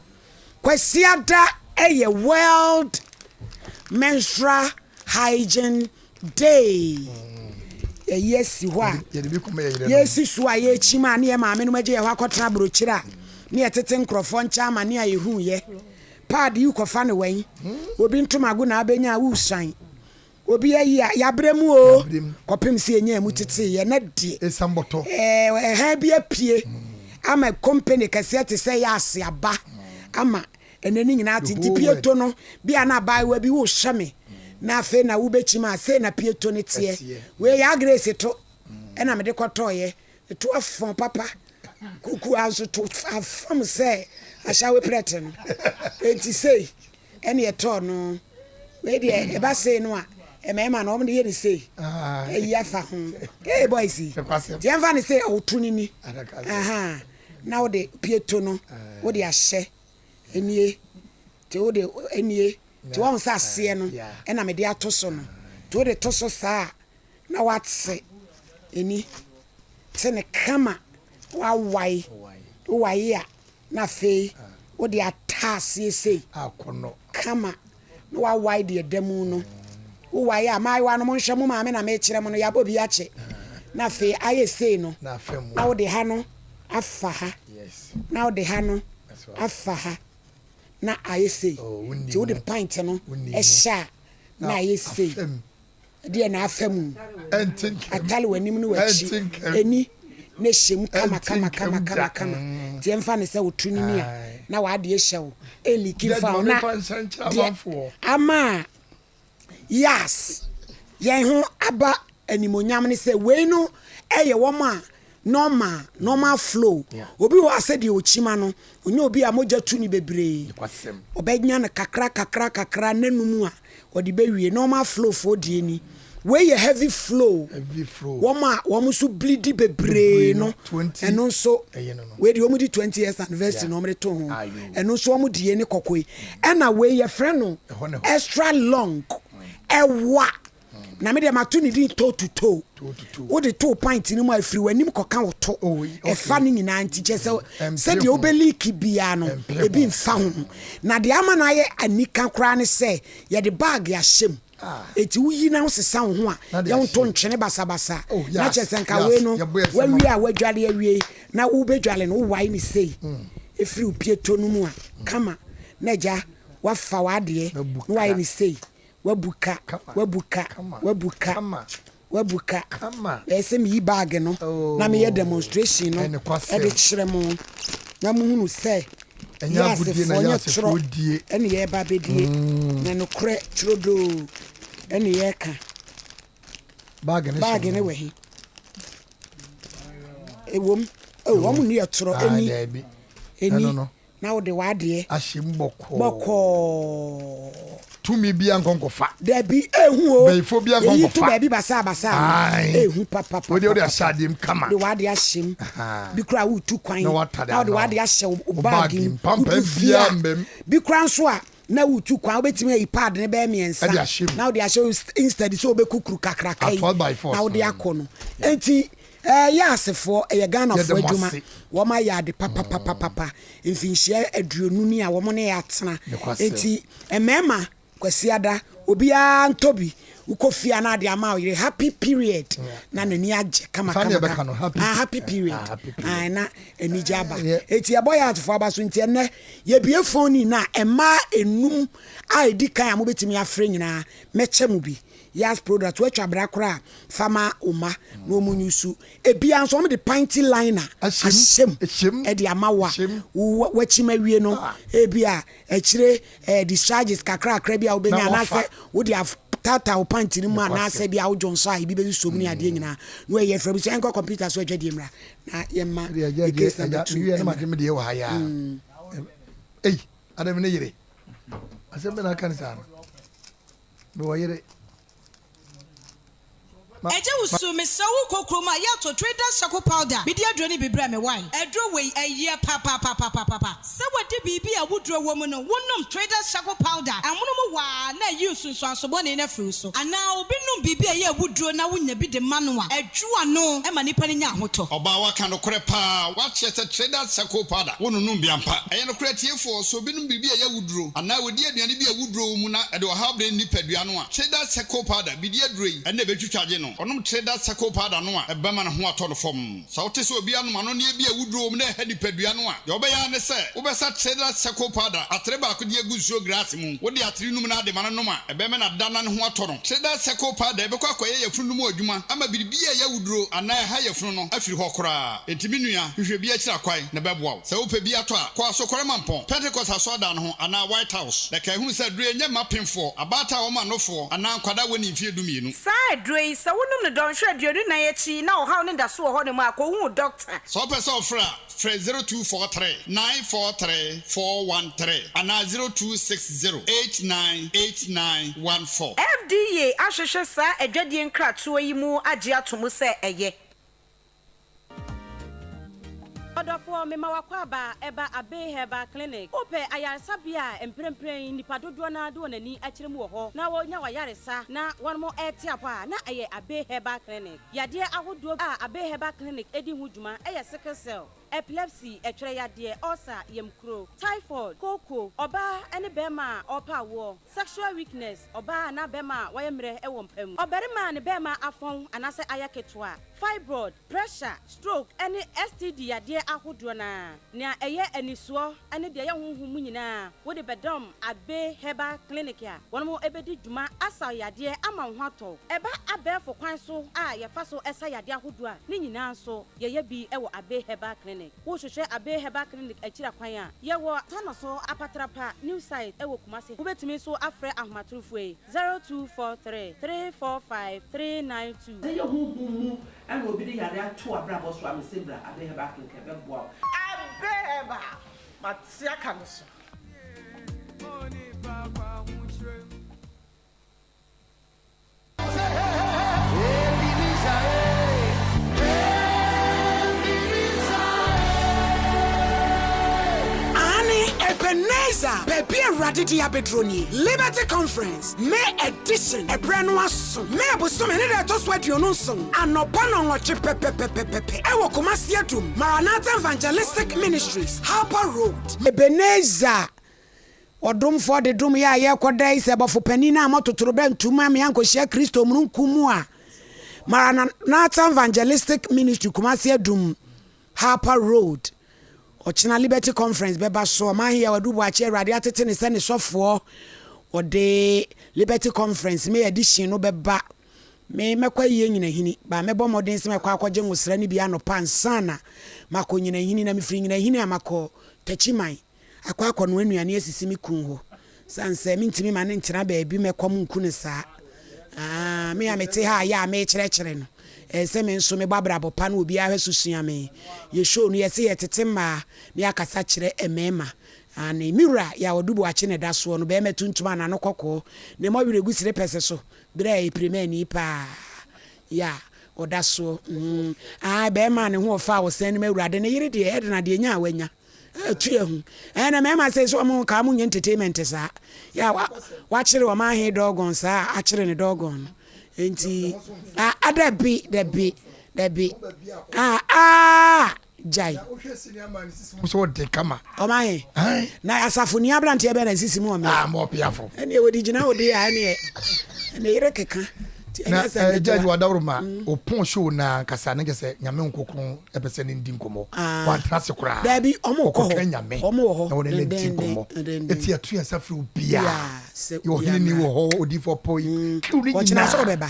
Kwasiada yɛ World Menstrual Hygiene Day. Yɛyi asi hɔ a, yɛsi so a yɛkyim a ne yɛ maame nom agye yɛ hɔ akɔtena aburokyire a ne yɛtete nkurɔfoɔ nkyɛn ama ne a yɛhuuyɛ. Paadi yi kɔfa ne wɛn, obi ntomago na abɛnya a woresuan. Obi ayi a, yɛabrɛ mu oo, kɔpem sɛ yɛnyaa mu teteeɛ, na deɛ ɛhan bi apue ama kompene kɛseɛ te sɛ Yas aba ama ɛnɛ ne nyinaa te. Nti pieto no, bi a na abaayewa bi wohwɛ me na afei na wobɛkyim a, sei na pieto no teɛ. Wei Yaa Grace to ɛna mede kɔtɔeɛ, to afɔn papa, kukuwa nso to afam sɛ ahyawe prɛte no. Enti sei. Ɛne ɛtɔɔ no. Wei deɛ ɛba sei no a, mmarima no wɔn de yɛ ne sei. Ayi afa ho. Hey boys yi. Nti yɛmfa ne sɛ ɔto no ni. Aha. Na wode pieto no, wode ahyɛ. Enie. Nti wode enie. Nti wɔn sɛ aseɛ no ɛna mede ato so no. Nti wode to so saa a, na wate eni. Te ne kama. Wawae. Wowae a, Na afei wode ata aseɛ sei kama na woawae deɛ ɛda mu no. Wowae a, mmaayewa no monhwɛ mo maame na mekyerɛ mo no, yɛabɔ bi akyɛ. Na afei ayɛ sei no, na wode ha no afa ha, na wode ha no afa ha, na ayɛ sei. Nti wode pint no hyɛ a, na ayɛ sei. Ɛdeɛ na afa mu. Atale w'anim ne w'akyi. Ɛni na ɛhyɛ mu kama kama kama kama kama. Nti ɛmfa ne sɛ woto no ni a na w'adeɛ hyɛ wo. Ɛliki mfa wo na deɛ ama yas yɛn ho aba animonyam ne sɛ wei no ɛyɛ wɔn a normal normal flow. Obi wɔ hɔ a sɛdeɛ ɔkyima no ɔnyɛ obi a mogya tu no bebree. Ɔbɛnya no kakra kakra kakra n'anum a Wɔde bɛwie. Normal flow foɔ deɛ ni. Wei yɛ heavy flow. Wɔn a wɔn nso bleedi bebree no, ɛno nso, wei deɛ wɔn di 20 years anniversary na wɔn de to ho. Ɛno nso wɔn deɛ ne kɔkɔɔ yi. Ɛna wei yɛfrɛ no extra long. Ɛwa. Na me deɛ mato ne din toe to toe. Wode to pint no mu a ɛfiri w'anim kɔka wo to. Ɛfa ne nyinaa nti kyɛ sɛ sɛdeɛ wobɛliiki biara no ebi mfa ho. Na deɛ ama no ayɛ anika koraa ne sɛ yɛde bag ahyɛ mu. Enti woyi na wosesa wo ho a yɛnto ntwene basabasa. Na kyerɛ sɛ nka wei no wawie a wadwale awie na wobɛdwale no wowae ne sei ɛfiri wo pieto no mu a kama na agya wafa w'adeɛ na wayɛ ne sei. Wabu ka, wabu ka, wabu ka, wabu ka. Ɛyɛ sɛ meyi bag no na meyɛ demonstration no de kyerɛ mo na mohunu sɛ Yɛasefoɔ nyɛ torɔ ɛne yɛreba abɛdie na nokorɛ turodoo ɛne yɛreka. Bag no wɔ he? Ɛwom, oh, wɔn nni ɛtorɔ ɛni ɛni. Na wode w'adeɛ.
Ahyɛ mu bɔkɔɔ.
Bɔkɔɔ.
Tumi biara nkɔ nkɔfa.
Dabi, ehu o.
Bayifoɔ biara nkɔ nkɔfa.
Eyi to baabi basaa basaa no.
Ae.
Ehu papapapa.
Wode wode ahyɛ adeɛ mu kama.
Wode w'adeɛ ahyɛ mu. Bi koraa woretu kwan.
Na watade
Na wode
ano.
w'adeɛ ahyɛ wo
Wo
bag
bag
mu.
mu. Pampaa
Wodu fie
biara
a,
mma mu.
bi koraa nso a, na woretu kwan, wobɛtumi ayi pad no bɛyɛ mmiɛnsa.
Ɛde ahyɛ mu.
Na wode ahyɛ mu instead sɛ wobɛkukuru kakraka yi.
Atoa by force.
Na wode akɔ no. Enti Ɛyɛ asefoɔ, ɛyɛ Ghanafoɔ adwuma, wɔn ayɛ ade papapapapa, mfinhyia aduonu ni a wɔn ne yɛ atena, enti mmarima, Kwasiada, obiara ntɔ bi, wokɔ fie a na ade ama wo yere, happy period, na n'ani agye kama kama kama, ah happy period, ah na anigye aba, enti yɛbɔ yɛ asefoɔ aba so, nti ɛnnɛ yɛbue phone in a mmaa enum a ɛdi kan a mobɛtumi afrɛ nyinaa, mɛkyɛ mo bi. Yas product watwa bra koraa fa ma wo mma na wɔn nyusu. Ebia nso wɔn de panty liner ahyɛ mu de ama wo a wakyim awie no ebia akyire eh, discharges kakrakra bi a wobɛnya anaasɛ wode ataataa wo panty no mu anaasɛ bi a wodwo nso a ebi bɛsusuo mu ne adeɛ nyinaa na wɔayi afiri abusua yɛnkɔ computer so adwadie mmra na yɛmma yɛ case number 2 mmra.
Ei, adɛn me ne yere asɛm bɛ na aka ne saa no. Mewɔ yere. Ma.
Agya wusu mesrɛ wo kɔ kurom a yɛ tɔ traders charcoal powder mede aduro no bi brɛ me wai aduro wei ɛyɛ papapapapapa sɛ wadi biribi a awuduro wɔ mu no wo nom traders charcoal powder amono mu waa na ayi nsunsuanso bɔne no afiri wo so anaa obi nom biribi a ɛyɛ awuduro na wo nya bi de ma no a ɛdwo ano ma nipa no nya ahotɔ.
Ɔbaa waka nokorɛ paa, wakyerɛ sɛ traders charcoal powder wo nonom bi ampa. Ɛyɛ nokorɛ atiefoɔ, sɛ obi nom biribi a ɛyɛ awuduro anaa ɔdi aduane bi a awuduro wɔ mu na ɛde ɔhaw brɛ ne nipadua no a, Traders Charcoal Powder, bidi aduro yi na ɛbɛtwitwa agye no. Ɔnom Traders Charcoal Powder no a, ɛbɛma ne ho atɔ no fɔmm. Sɛ wote sɛ obi anom anonneɛ bi a awuduro wɔ mu na ɛha nipadua no a, deɛ wobɛyɛ ara ne sɛ, wobɛsa Traders Charcoal Powder atere baako de agu nsuo glaase mu. Wode atere num no ade ma no nom a, ɛbɛma no ada na ne ho atɔ no. Traders Charcoal Powder bɛkɔ akɔyɛ yafunu no mu adwuma ama biribiara a ɛyɛ awuduro anaa ɛha yafunu no afiri hɔ koraa. Enti me nua, hwehwɛ bi akyiri akwan na ɛbɛboa wo. Sɛ wopɛ bi atɔ a, kɔ Asokore Mampɔn, Pentekoste Asɔredan no ho anaa White House, na kae hunu sɛ aduro yi nyɛ mma pemfoɔ, abaatan a wɔma nofoɔ, anaa nkwadaa a wɔnnii mfeɛ dumienu.
Saa aduro yi, sɛ wonom no dɔnhwere 24 akyi na ɔhaw no da so wɔ hɔnom a, kɔhu wo dɔkta.
Sɛ wopɛ sɛ wofrɛ a, frɛ 0243 943 413 anaa 0260 898914.
FDA ahwehwɛ saa adwadie nkratoɔ yi mu agye ato mu sɛ ɛyɛ.
Ɔdɔfoɔ, mema w'akwaaba ɛba Abbey Herbal Clinic. Wopɛ ayaresabea a mprempren nnipa dodoɔ no ara de wɔn ani akyerɛ mu wɔ hɔ na wɔnya w'ayaresa na wɔn rete apɔ a, na ɛyɛ Abbey Herbal Clinic. Yadeɛ ahodoɔ a Abbey Herbal Clinic di ho dwuma yɛ sickle cell, epilepsy, ɛtwerɛ yadeɛ, ulcer, yamkuro, typhoid, kooko, ɔbaa ne barima a ɔrepɛ awoɔ, sexual weakness, ɔbaa anaa barima a wayɛ mmerɛ wɔ mpa mu, ɔbarima a ne barima afɔn anaasɛ ayɛ ketewa, fibroid, pressure, stroke ne STD yadeɛ ahodoɔ no ara. Nea ɛyɛ anisoɔ ne deɛ ɛyɛ honhom mu nyinaa wode bɛdɔm Abbey Herbal Clinic a wɔn bɛdi dwuma asa wo yadeɛ ama wo ho atɔ wo. Ɛba abɛɛfo kwan so a yɛfa so sa yadeɛ ahodoɔ a, ne nyinaa nso yɛyɛ bi wɔ Abbey Herbal Clinic. Wohwehwɛ Abbey Herbal Clinic akyiri akwan a, yɛwɔ Tanoso Apatrapa New Site wɔ Kumasi. Wobɛtumi nso afrɛ ahomatorofoɔ yi, 0243 345 392.
Sɛ ɛyɛ honhom mu na obi de yare ato w'abrabɔ so a, mese bra Abbey Herbal Clinic ɛbɛboa wo.
Abbey Herbal, mate aka no so.
Aane, Ebenezer, baabi a Awurade de abɛduro nie. Liberty Conference, May Edition, ɛberɛ no aso. May bosome ne da ɛtɔ so 27, anɔpa nnɔnwɔtwe pɛpɛpɛpɛpɛ, ɛwɔ Kumasi Adum, Maranatha Evangelistic Ministries, Harper Road. Ebenezer, Ɔdomfoɔ de dom yɛ a yɛrekɔda yi sɛ bɔfo panin a ammɔ totorobɛnto mu ammea ankɔhyia Kristo omununkum mu a, Maranatha Evangelistic Ministry Kumasi Adum, Harper Road. Ɔkyena Liberty Conference bɛba so. Ɔman Heya Wadu Boakye Awurade atete ne sɛ ne sɔfoɔ. wɔde Liberty Conference May edition no bɛba. Me mɛkɔ ayie Nyinahini, ba mɛbɔ mmɔden sɛ mɛkɔ akɔgye nwosra no bi anɔpa ansa na makɔ Nyinahini, na mefiri Nyinahini a makɔ Takyiman akɔ akɔnoa nnuane asisi me kun hɔ. Sane sɛ mentumi ma no ntena baabi mɛkɔm nku no saa. Ah, me a mete ha a yɛ a mekyerɛkyerɛ no, ɛyɛ sɛ me nso mebɔ abrabɔ pa na obiara hwɛ so sua me. Yɛ show no yɛse yɛtete mmaa na yɛakasa kyerɛ mmarima. Aane, me wura yɛ a ɔde boakye na ɛda soɔ no, barima tuntum a n'ano kɔkɔɔ, ne mmɔwerɛ gu serepɛse so berɛ a ɛyɛ pirimani paa yɛ a ɔda soɔ. Mm, ae, barima a ne ho ɔfɛ a ɔsan nim Awurade, ne yere deɛ, Edna deɛ nya a wanya. Ɛtu yɛ hu. Ɛɛ na mmarima sɛ sɛ wɔn nka wɔn nyɛ entertainment saa. Yɛ a wa wakyere wɔn ahe dɔgɔn saa a akyere ne dɔgɔn no. Nti a a dabi dabi dabi a a gyae.
So ɔde kama.
Wɔn ahe. Na asafo ni aberanteɛ bɛn na sisi mu wɔn.
Ah mo ɔpiafo.
Ɛnneɛ wɔde gyina wo de a ɛnneɛ ne yere keka.
Na eh, judge wadaworo ma mm. opon show na nkasa ne kyɛ nyame nkokron ɛpɛ sɛ ne ndi nkɔmmɔ ah. wantena ase koraa
daabi ɔmo kɔ hɔ
nyame
ɔmo wɔ hɔ
na wɔne ne di nkɔmmɔ eti ɛto yɛn nsa firi obiara yɛ ɔhene ni wɔ hɔ odiifo pɔ yi mm. kiw ne
nyinaa sɛ ɔbɛba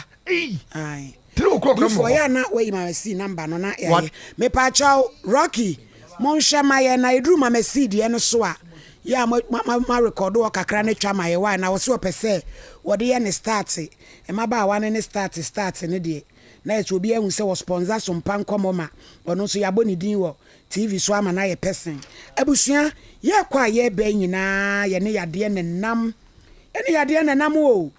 tiri okuro kura mu
wɔ hɔ yɛ na wɔyi ma si namba no na yɛayɛ mepaakyɛw Rocky monhwɛ ma yɛ na eduru ma masi deɛ no so a yɛ a ma ma rekɔdo wɔ kakra ne twa ma yɛ wa na wɔsi ɔpɛ sɛ wɔde yɛ ne start Mmabaawa no ne start start no deɛ na yɛ sɛ obiara hu sɛ wɔ sponsor so mpa nkɔmɔ ma ɔno nso yɛabɔ ne din wɔ TV so ama no ayɛ person. Abusua yɛkɔ a yɛreba yi nyinaa yɛne yadeɛ na ɛnam yɛne yadeɛ na ɛnam o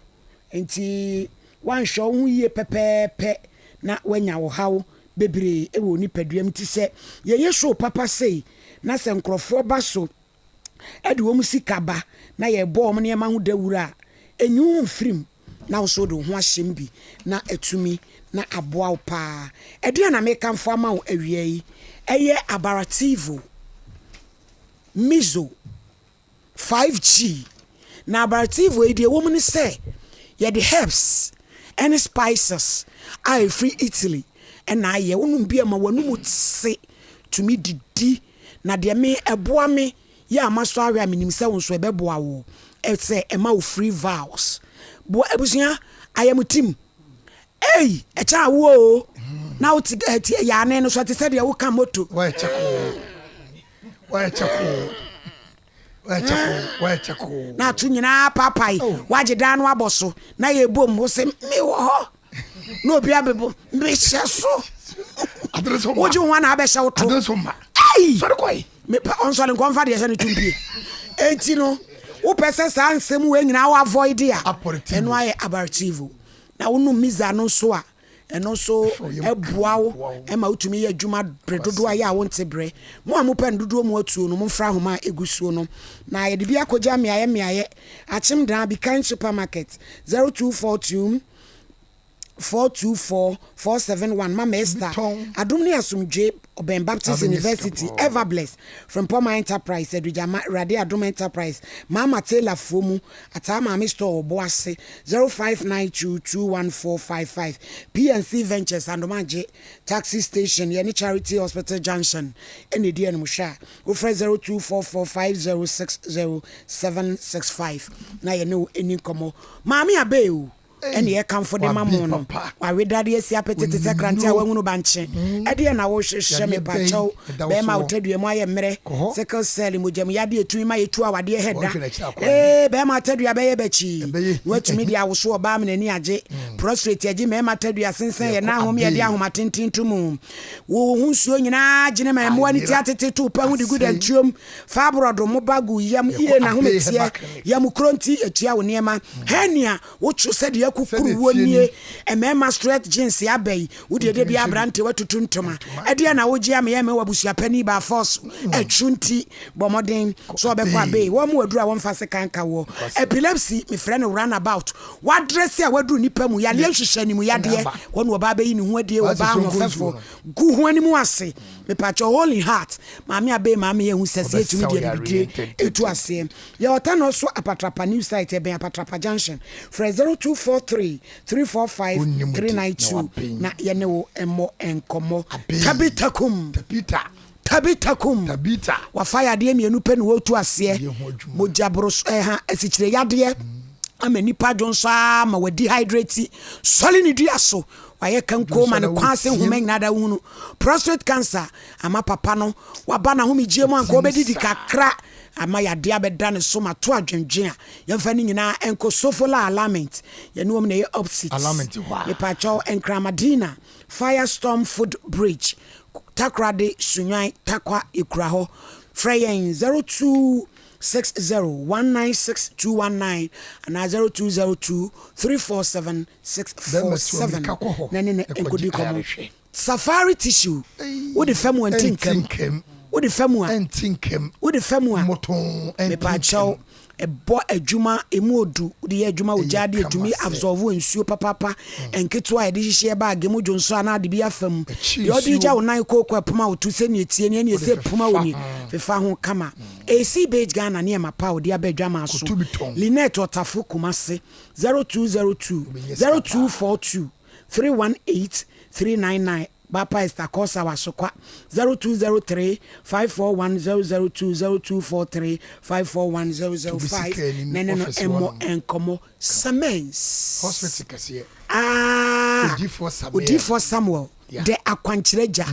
nti woanhwɛ wo ho yie pɛpɛɛpɛ na woanya ɔhaw bebree wɔ wo nipadua mu nti sɛ yɛyɛ show papa sei na sɛ nkorɔfoɔ ba so de wɔn sika ba na yɛbɔ wɔn nneɛma ho dawuru a, nyi wo ho mfiri mu na wo nso wode wo ho ahyɛ mu bi na atumi na aboa wo paa. Ɛdeɛn na mekamfo ama wo awia yi? Ɛyɛ Abarativo Mizo 5G. Na Abarativo yi deɛ ɛwɔ mu ne sɛ yɛde herbs ne spices a ɛfiri Italy na ayɛ. Wonom bi a ma w'anum te tumi didi Na deɛ me ɛboa me yɛ a masɔ ahwɛ a menim sɛ wo nso ɛbɛboa wo sɛ ɛma wo free vows boa abusua ayɛmutim ei ɛkyɛ awoɔ o na wote ɛti yaane no so ɛte sɛ deɛ woka moto.
Wɔyɛ kyɛkoo wɔyɛ kyɛkoo wɔyɛ kyɛkoo wɔyɛ kyɛkoo.
Na ato nyinaa paapae oh. wagye dan no abɔ so na yɛbom wo se mewɔ hɔ. na obi abɛbɔ mehyɛ so wogye wo ho ana abɛhyɛ wo to ɔnsɔre nkɔmfa deɛ hyɛ no to mpie enti no wopɛ sɛ saa nsɛm wei nyinaa wo avoid a ɛno ayɛ abartivo na wonom misa no nso a ɛno nso ɛboa wo ɛma wotumi yɛ adwuma bere dodoɔ a yɛ a wonte berɛ mo a mopɛ no dodoɔ mu atuo no momfra ahoma a ɛgu suo no na yɛde bi akɔgya mmeaeɛ mmeaeɛ akyem daa bi kind supermarket 0242 424 471 Mama Esther, Adom ne Asomdwoe, Ɔbɛn Baptist University, Everbless, Frimpɔma Enterprise, Adugyama, Awurade Adom Enterprise, Mama Taylor foɔ mu, Ataa Maame Store Ɔboase, 0592 21455, PNC Ventures, Andomagye Taxi Station, yɛne Charity Hospital Junction na ɛdi animhwɛ a, wofrɛ 0244 5060 765 na yɛne wo ɛni nkɔmmɔ. Maame Abey o! Ɛne yɛkamfo de ma mo no. W'awedade asi apete te sɛ krante a wahunu bankye. Ɛdeɛn na wohwehwɛ mepakyɛw? Bɛɛma a wo tadua mu ayɛ mmerɛ, sickle cell, mogya mu yadeɛ ɛtumi ma yɛtu awadeɛ hɛ da. Ee, bɛɛma tadua bɛyɛ bakyii na watumi de awoso ɔbaa ama n'ani agye. Prostrate agye mmarima tadua sensɛn yɛn nan home yɛde ahoma tenten to mu. Wo ho nsuo nyinaa gyene ma mmoa no ti atete to wo pɛ ho de gu dantuom. Fa aborɔdo moba gu yam yie na home teɛ. Yam kuro nti ɛtua wo nneɛma. Hernia Wotwo sɛdeɛ akukuru wuo nie. Mmarima straight jeans aba yi, wo deɛ da biara aberante watutu ntoma. Ɛdeɛn na wogye ama yɛn wɔ abusua panin baa force atwu nti bɔ mmɔden sɛ ɔbɛkɔ abee. Wɔn mu aduru a wɔmfa sekan nka woɔ. Epilepsy, mefrɛ no run about. Wadrɛse a waduru nipa mu, yadeɛ nhwehwɛanimu yadeɛ. Hɔ na ɔbaa bɛyi ne ho adie, ɔbaa ahoɔfɛfoɔ. Gu ho anim ase. Mepakyɛw Holy Heart, Maame Abee maame yɛhu sɛ sɛ yɛtumi de abibidire ɛtu aseɛ. Yɛ ɔtanɔ so Apatrapa new site ɛbɛn Apatrapa junction. Frɛ 0243 345 392 na yɛne wo mmɔ nkɔmmɔ. Tabitha kum! Tabitha kum! Wafa yadeɛ mmienu pɛ na wɔretu aseɛ. Mogya boroso ɛha asikyire yadeɛ. Ama nnipa dwonsɔ ara ma wɔadehydrate. Sɔre ne dua so. Wayɛ kanko ma ne kwan ase nhoma nyinaa da wohunu. Prostrate cancer ama papa no waba n'ahomegyeɛ mu anka ɔbɛdidi kakra ama yadeɛ abɛda ne so ma to adwendwen a yɛmfa ne nyinaa nkɔ Sofola Alignment yɛne wɔn na ɛyɛ opposite. Mepaakyɛw Nkran Madina Firestorm Foot Bridge Takoradi Sunyani Tarkwa yɛkura hɔ. Frɛ yɛn 02 60196219 anaa 0202 347 647 na ne no nkɔdi nkɔmmɔ. Safari tissue, wode fa mu a ɛnte nkam. Wode fa mu a wode fa mu a mepaakyɛw ɛbɔ adwuma emu odu wode yɛ adwuma wɔ gyaade ɛtumi absorb nsuo papaapa nketewa a yɛde hyehyɛ baage mu dwonsɔ anaa ade bi afa mu deɛ ɔde gya wo nan kooko ɛpoma wo to sɛnea ɛtie ne ɛne ɛsɛ poma wo ni fefa ho kama. AC Beige Ghana nneɛma pa a ɔde aba adwamaa so. Lynette Ɔtafo Kumase 0202 0242 318 399 Bapa Esther Korsah Asokwa 0203 541 002 0243 541 005 na ɛne no mmɔ nkɔmmɔ. Samens. Ah! Odiyifoɔ Samuel. Dɛ akwankyerɛ gya.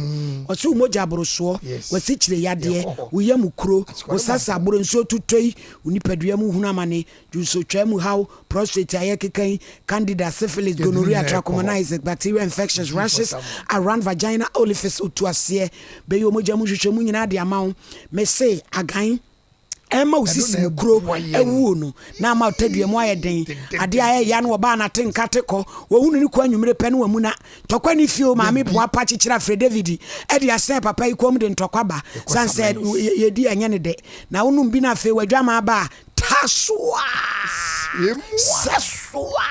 Ɔse wo mogya aborosoɔ, w'asikyire yadeɛ, wo yam kuro, wo sasa aboro, nsuo totɔi, wo nipadua mu hunu amane, dwonsotwaa mu haw, prostrate a ɛyɛ yi, candida, syphilis, gonorrhea, trachomoniasis, bacterial infections, rashes around vagina orifice, otu aseɛ, bɛyɛ wo mogya mu nhwehwɛmu nyinaa de ama wo. Mese agan. Ɛmma wo sisi mu kuro awuo no, na ama wo tadua mu ayɛ den. Adeɛ a ɛyɛ ya no wɔbaa no ate nka te kɔ. Wɔhunu ne kɔ anwummere pɛ ne wamuna. Ntɔkwa nni fie o, maame boa pa kyekyere afrɛ David de asɛn papa yi kɔn mu de ntɔkwa ba. Sane sɛ yɛdi ɛnyɛ ne dɛ. Na wonom bi na afei w'adwamaa ba a, tasoa! Sɛsoa!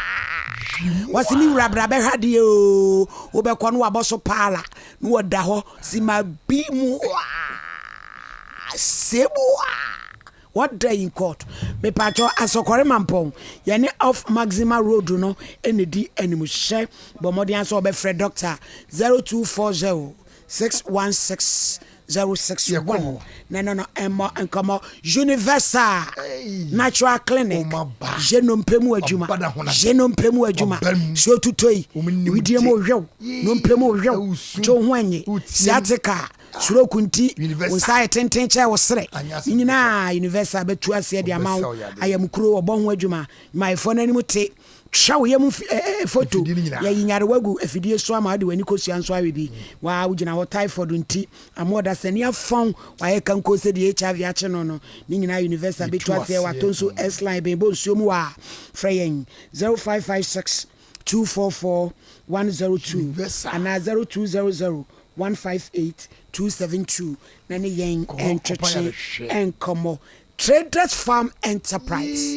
Wɔse me wura bra bɛhwɛ adeɛ o, wobɛkɔ no wabɔ so paala na wɔda hɔ si ma bi mu a sebo a wɔda in court mepatwɔ asɔkɔre mampɔn yɛne off maxima road no ɛna di animhyɛ bɔ mmɔden asɛ wɔbɛfrɛ doctor 0240 616 061 na ɛno no ɛmmɔ nkɔmmɔ Universal Natural Clinic yɛ nnompe mu adwuma yɛ nnompe mu adwuma sɛ otutɔ yi widie mu hwɛw nnompe mu hwɛw gye wo ho anyi sciatica stroke nti wo nsa ayɛ tenten kyɛ wo serɛ ne nyinaa Universal bɛtu aseɛ de ama wo ayamkuro wɔbɔ ho adwuma mayɛfoɔ no anim te Twa wo yam foto. Yɛyi nyarewa gu afidie so ama wode w'ani kosua nso awe bi. Waa wogyina hɔ typhoid nti ama ɔdasani afɔn wayɛ kanko sɛ deɛ HIV akye no no. Ne nyinaa Universal bɛtu aseɛ watɔ nso S-line bɛn bɔ nsuo mu waa. Frɛ yɛn 0556 244 102 anaa 0200 158 272 na ne yɛn ntwetwe nkɔmmɔ. Traders Farm Enterprise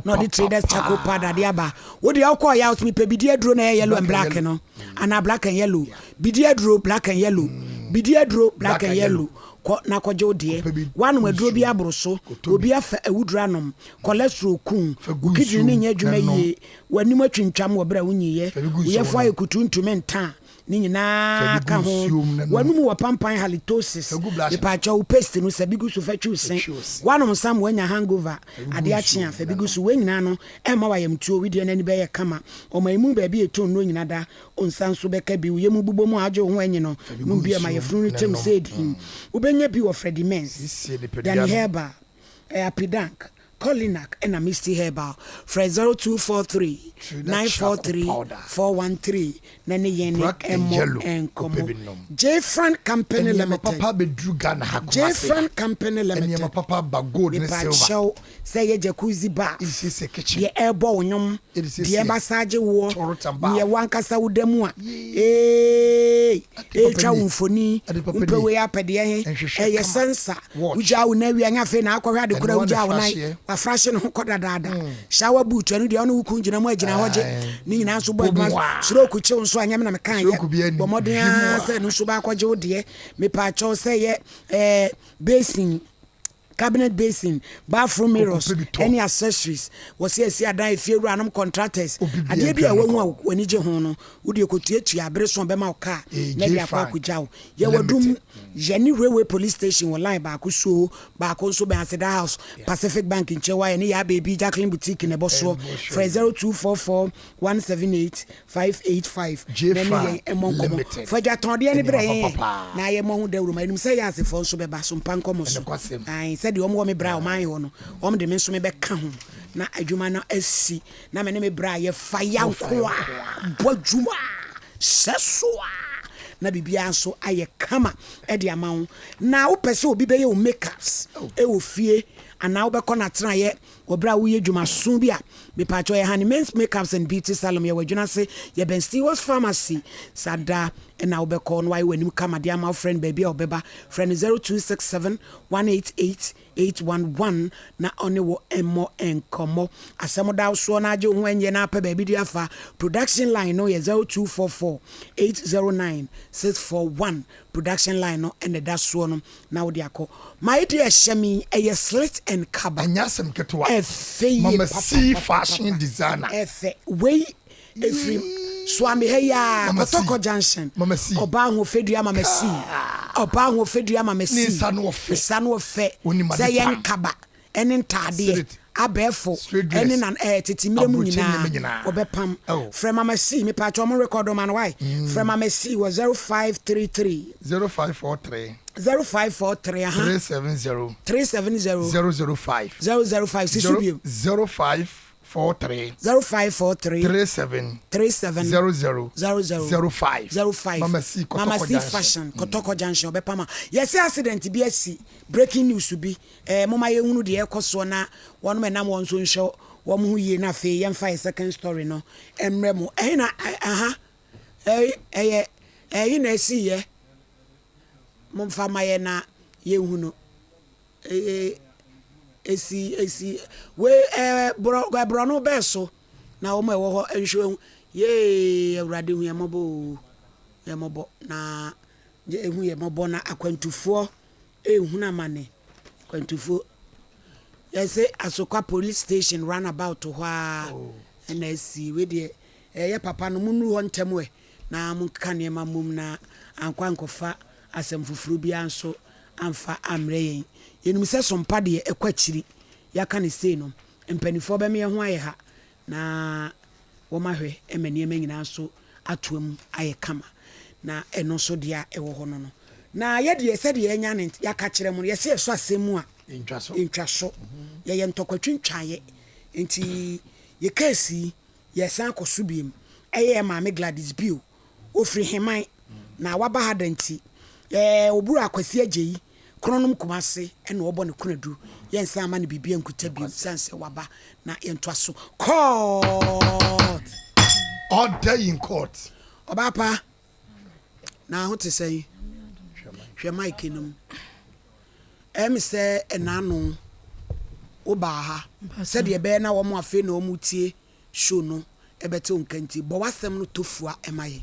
na ɔde Traders Charcoal Powder de aba. Wo deɛ wokɔɔ yɛ a wosɛ mepɛ bidi aduro na ɛyɛ yellow and black no anaa black and yellow. Bidi aduro black and yellow. Bidi aduro black and yellow. Kɔ na kɔgye wo deɛ. Woanom aduro bi aboro so. Obi afa awuduro anom. Cholesterol ku wo. Wo kidney no nyɛ adwuma yie. W'anim atwintwam wɔ berɛ a wonyiiɛ. Wo yafunu ayɛ kutuu ntumi nta. Ne nyinaa ka ho. W'anum wɔ pampan halitosis. Mepaakyɛw wo paste no sɛ bi gu so fa twiw se. Woanom nsa ma woanya hangover. Ade akye a, fa bi gu so. Wei nyinaa no, ɛmma w'ayamtuo. Wedeɛ no ani bɛyɛ kama. Ɔman mu baabi a yɛtɔn nnuro nyina da. Wo nsa nso bɛka bi. Wo yam bobɔ mu a agye wo ho anyi no, nom bi ɛma yafunu no kyɛm sɛ edin. Wobɛnya bi wɔ Freddie Mens, Danny Herbal, Apidank, Kolinak na Misty Herbal. Frɛ 0243 943 413 na ne yɛn mmɔ nkɔmmɔ. Jfran Company Limited Jfran Company Limited Mepakyɛw sɛ ɛyɛ jacuzzi bath, deɛ ɛrebɔ wo nnwom, deɛ ɛmassage woɔ, neɛ w'ankasa woda mu a eeii ɛretwa wo mfoni, wompɛ wei apɛ deɛ he, ɛyɛ sɛnsa. Wogyaa wo nan wie a, nyɛ afei na akɔhwɛ ade koro a wogyaa wo nan. Wafrahye ne ho kɔ dadaada. Shower boot, ɛno deɛ ɔne wo kunu gyina mu a gyina hɔ gye. Ne nyinaa nso bɔ adwuma. Stroke kye wo nso a, nyɛ me na mekaeɛ. Bɔ mmɔden ara sɛ ɛno nso bɛakɔgye wo deɛ. Mepaakyɛw sɛ yɛ ɛɛ basin. Cabinet basin, bathroom mirrors ɛne accessories. Wɔse asi adan, efie wuranom, contractors. Adeɛ bi a wahu a w'ani gye ho no, wodeɛ kɔtuatua bere so ɔbɛma wo car na ɛde akɔ akɔgya wo. Yɛwɔ Adum, yɛne Railway Police Station wɔ line baako so, baako nso bɛn Aseda House, Pacific Bank nkyɛn hɔ a yɛne Yaa Baby, Jacqueline Boutique na ɛbɔ soɔ. Frɛ 0244 178 585 na ɛne yɛn mmɔ nkɔmmɔ. Fa adwatɔndeɛ no brɛ yɛn ɛ, na yɛmmɔ ho dawuro ma yɛnim sɛ yɛn asefoɔ nso bɛba so mpa nkɔmmɔ so. Ae, sɛdeɛ wɔn wɔ me bra a ɔman hɔ no, wɔn de me nso mebɛka ho na adwuma no asi, na me ne me bra yɛfa yanko a, bɔ adwuma hyɛ so a, na biribiara nso ayɛ kama de ama wo. Na wopɛ sɛ obi bɛyɛ wo makeups wɔ fie anaa wobɛkɔ n'atenaeɛ Wɔ berɛ a woreyɛ dwumaso bi a, mepaakyɛw yɛ Honey Men's Makeups and Beauty Salon, yɛwɔ Adwene ase, yɛbɛn Stewart's Pharmacy, saa da na wobɛkɔ na wayɛ w'anim kama de ama wo, frɛ no baabi a ɔbɛba, frɛ no 0267 188 811 na ɔne wo mmɔ nkɔmmɔ. Asɛm da wo soɔ na agye wo ho ɛnyɛ na apɛ baabi de afa, production line no yɛ 0244 809 641, production line no na ɛda soɔ no. Na wode akɔ. My deɛ ɛhyɛ me yi ɛyɛ slit and kaba.
Ɛnyɛ asɛm ketewa.
Ɛfɛ yie
Mama C
papapapapa.
fashion designer.
Ɛfɛ. Wei ɛfiri Suame ha yi ara
Mama C.
Kɔtɔkɔ junction.
Mama C.
Ɔbaa ahoɔfɛdua Mama C. Ɔbaa ahoɔfɛdua Mama C.
Ne nsa no ɔfɛ.
Ne nsa no ɔfɛ.
Onim ade
Sɛ ɛyɛ
pam.
nkaba ɛne ntaadeɛ,
Slit.
abɛɛfo
Straight dress.
ɛne nan ɛɛ tete mmerɛ mu
Aburokyi
nyinaa
nneɛma nyinaa.
wɔbɛpam.
Oh.
Frɛ Mama C mepaakyɛw mo record ma no wai. Frɛ Mama C wɔ 0533.
0543.
0543 aha.
370.
370.
005.
005 si so bio.
0543.
0543.
37.
37.
00.
00.
05.
05.
Mama C Kɔtɔkɔ
Mama C
Junction.
Fashion Kɔtɔkɔ Junction ɔbɛpam a. Yɛse accident bi asi breaking news bi Eh, momma yɛnhunu deɛ ɛrekɔ soɔ na wɔnom ɛnam wɔn so nhyɛ wɔn ho yie na afei yɛmfa yɛ second story no mmrɛ mo. Ɛhe na, aha, ɛyɛ, ɛhe na ɛsiiɛ? Momfa ma yɛ na yɛnhunu. Ɛsi, ɛsi, wei, ɛɛ, borɔ, borɔno bɛɛ so na wɔn a ɛwɔ hɔ nhwɛ hu. Yee, Awurade hu yɛn mmɔbɔ o, yɛn mmɔbɔ na, hu yɛn mmɔbɔ na akwantufoɔ Ehunu amane kwantufo. Yɛse Asokwa police station run about hɔ ara na asi. Wei deɛ ɛyɛ papa no monnuru hɔ ntɛm ɛ na monkeka nneɛma mmom na ankɔ ankɔfa asɛm foforo biara nso amfa ammrɛ yɛn. Yɛnim sɛ sompa deɛ ɛkɔ akyiri. Yɛaka no sei no, mpaninfoɔ bɛma yɛn ho ayɛ ha na wɔahwɛ ma nneɛma nyinaa nso atoa mu ayɛ kama. Na ɛno nso deɛ a ɛwɔ hɔ no no. Na yɛ deɛ sɛdeɛ yɛanya ne yɛaka kyerɛ mo no, yɛse yɛsɔ asɛm mu a, yɛntwa so. Yɛyɛ ntɔkwatwintwaeɛ. Nti yɛ case yi, yɛresan akɔ so biom. Ɛyɛ yɛn maame Gladys Bio. Ɔfiri Heman. Na waba ha da nti, ɛɛ Obura Akwasi Agyei Kronom Kumase na ɔbɔ ne konadu. Yɛnsan mma no biribi ankuta biom sane sɛ waba na yɛntoa so. Court!
Order in court.
Ɔbaa pa, na ho te sɛn? Hwɛ mic no mu. Ɛyɛ me sɛ ɛnaano wobaa ha sɛdeɛ ɛbɛyɛ na wɔn afei na wɔretie show no bɛte wo nka nti, bɔ w'asɛm no tofua ma yɛn.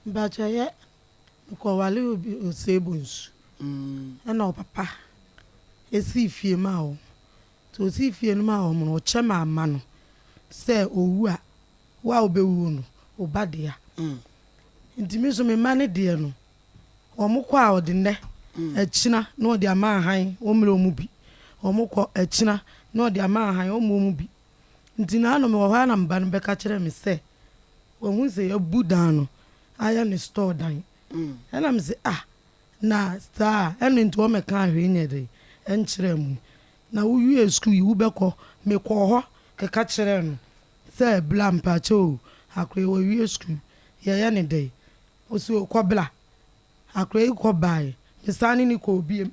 Mpakyɛ yɛ mekɔ ware obi osei bonsu ɛna ɔpapa esii fie maa wɔn nti osii fie no maa wɔn no ɔkyɛ maa mma no sɛ owu a wo a wobɛwuo no wo ba dea nti me nso me mma no deɛ no wɔn kɔ a ɔde nnɛ akyina na ɔde ama ahan wɔn mmerɛ wɔn bi wɔn kɔ akyina na ɔde ama ahan wɔn wɔn bi nti naano mewɔ hɔ a na me ba no bɛka kyerɛ me sɛ Wahu sɛ yɛabu dan no ayɛ no store dan. Ɛna mese ah na saa a ɛno nti wɔmmɛkaa hwee nyɛ dɛn nkyerɛɛ mo yi. Na wowiee sukuu yi wobɛkɔ? Mekɔɔ hɔ kɛka kyerɛɛ no sɛ bla mpakyɛ o akora yi wawie sukuu yɛyɛ no dɛn? Ɔse o kɔ bla. Akora yi kɔ baeɛ mesan ne no kɔɔ biom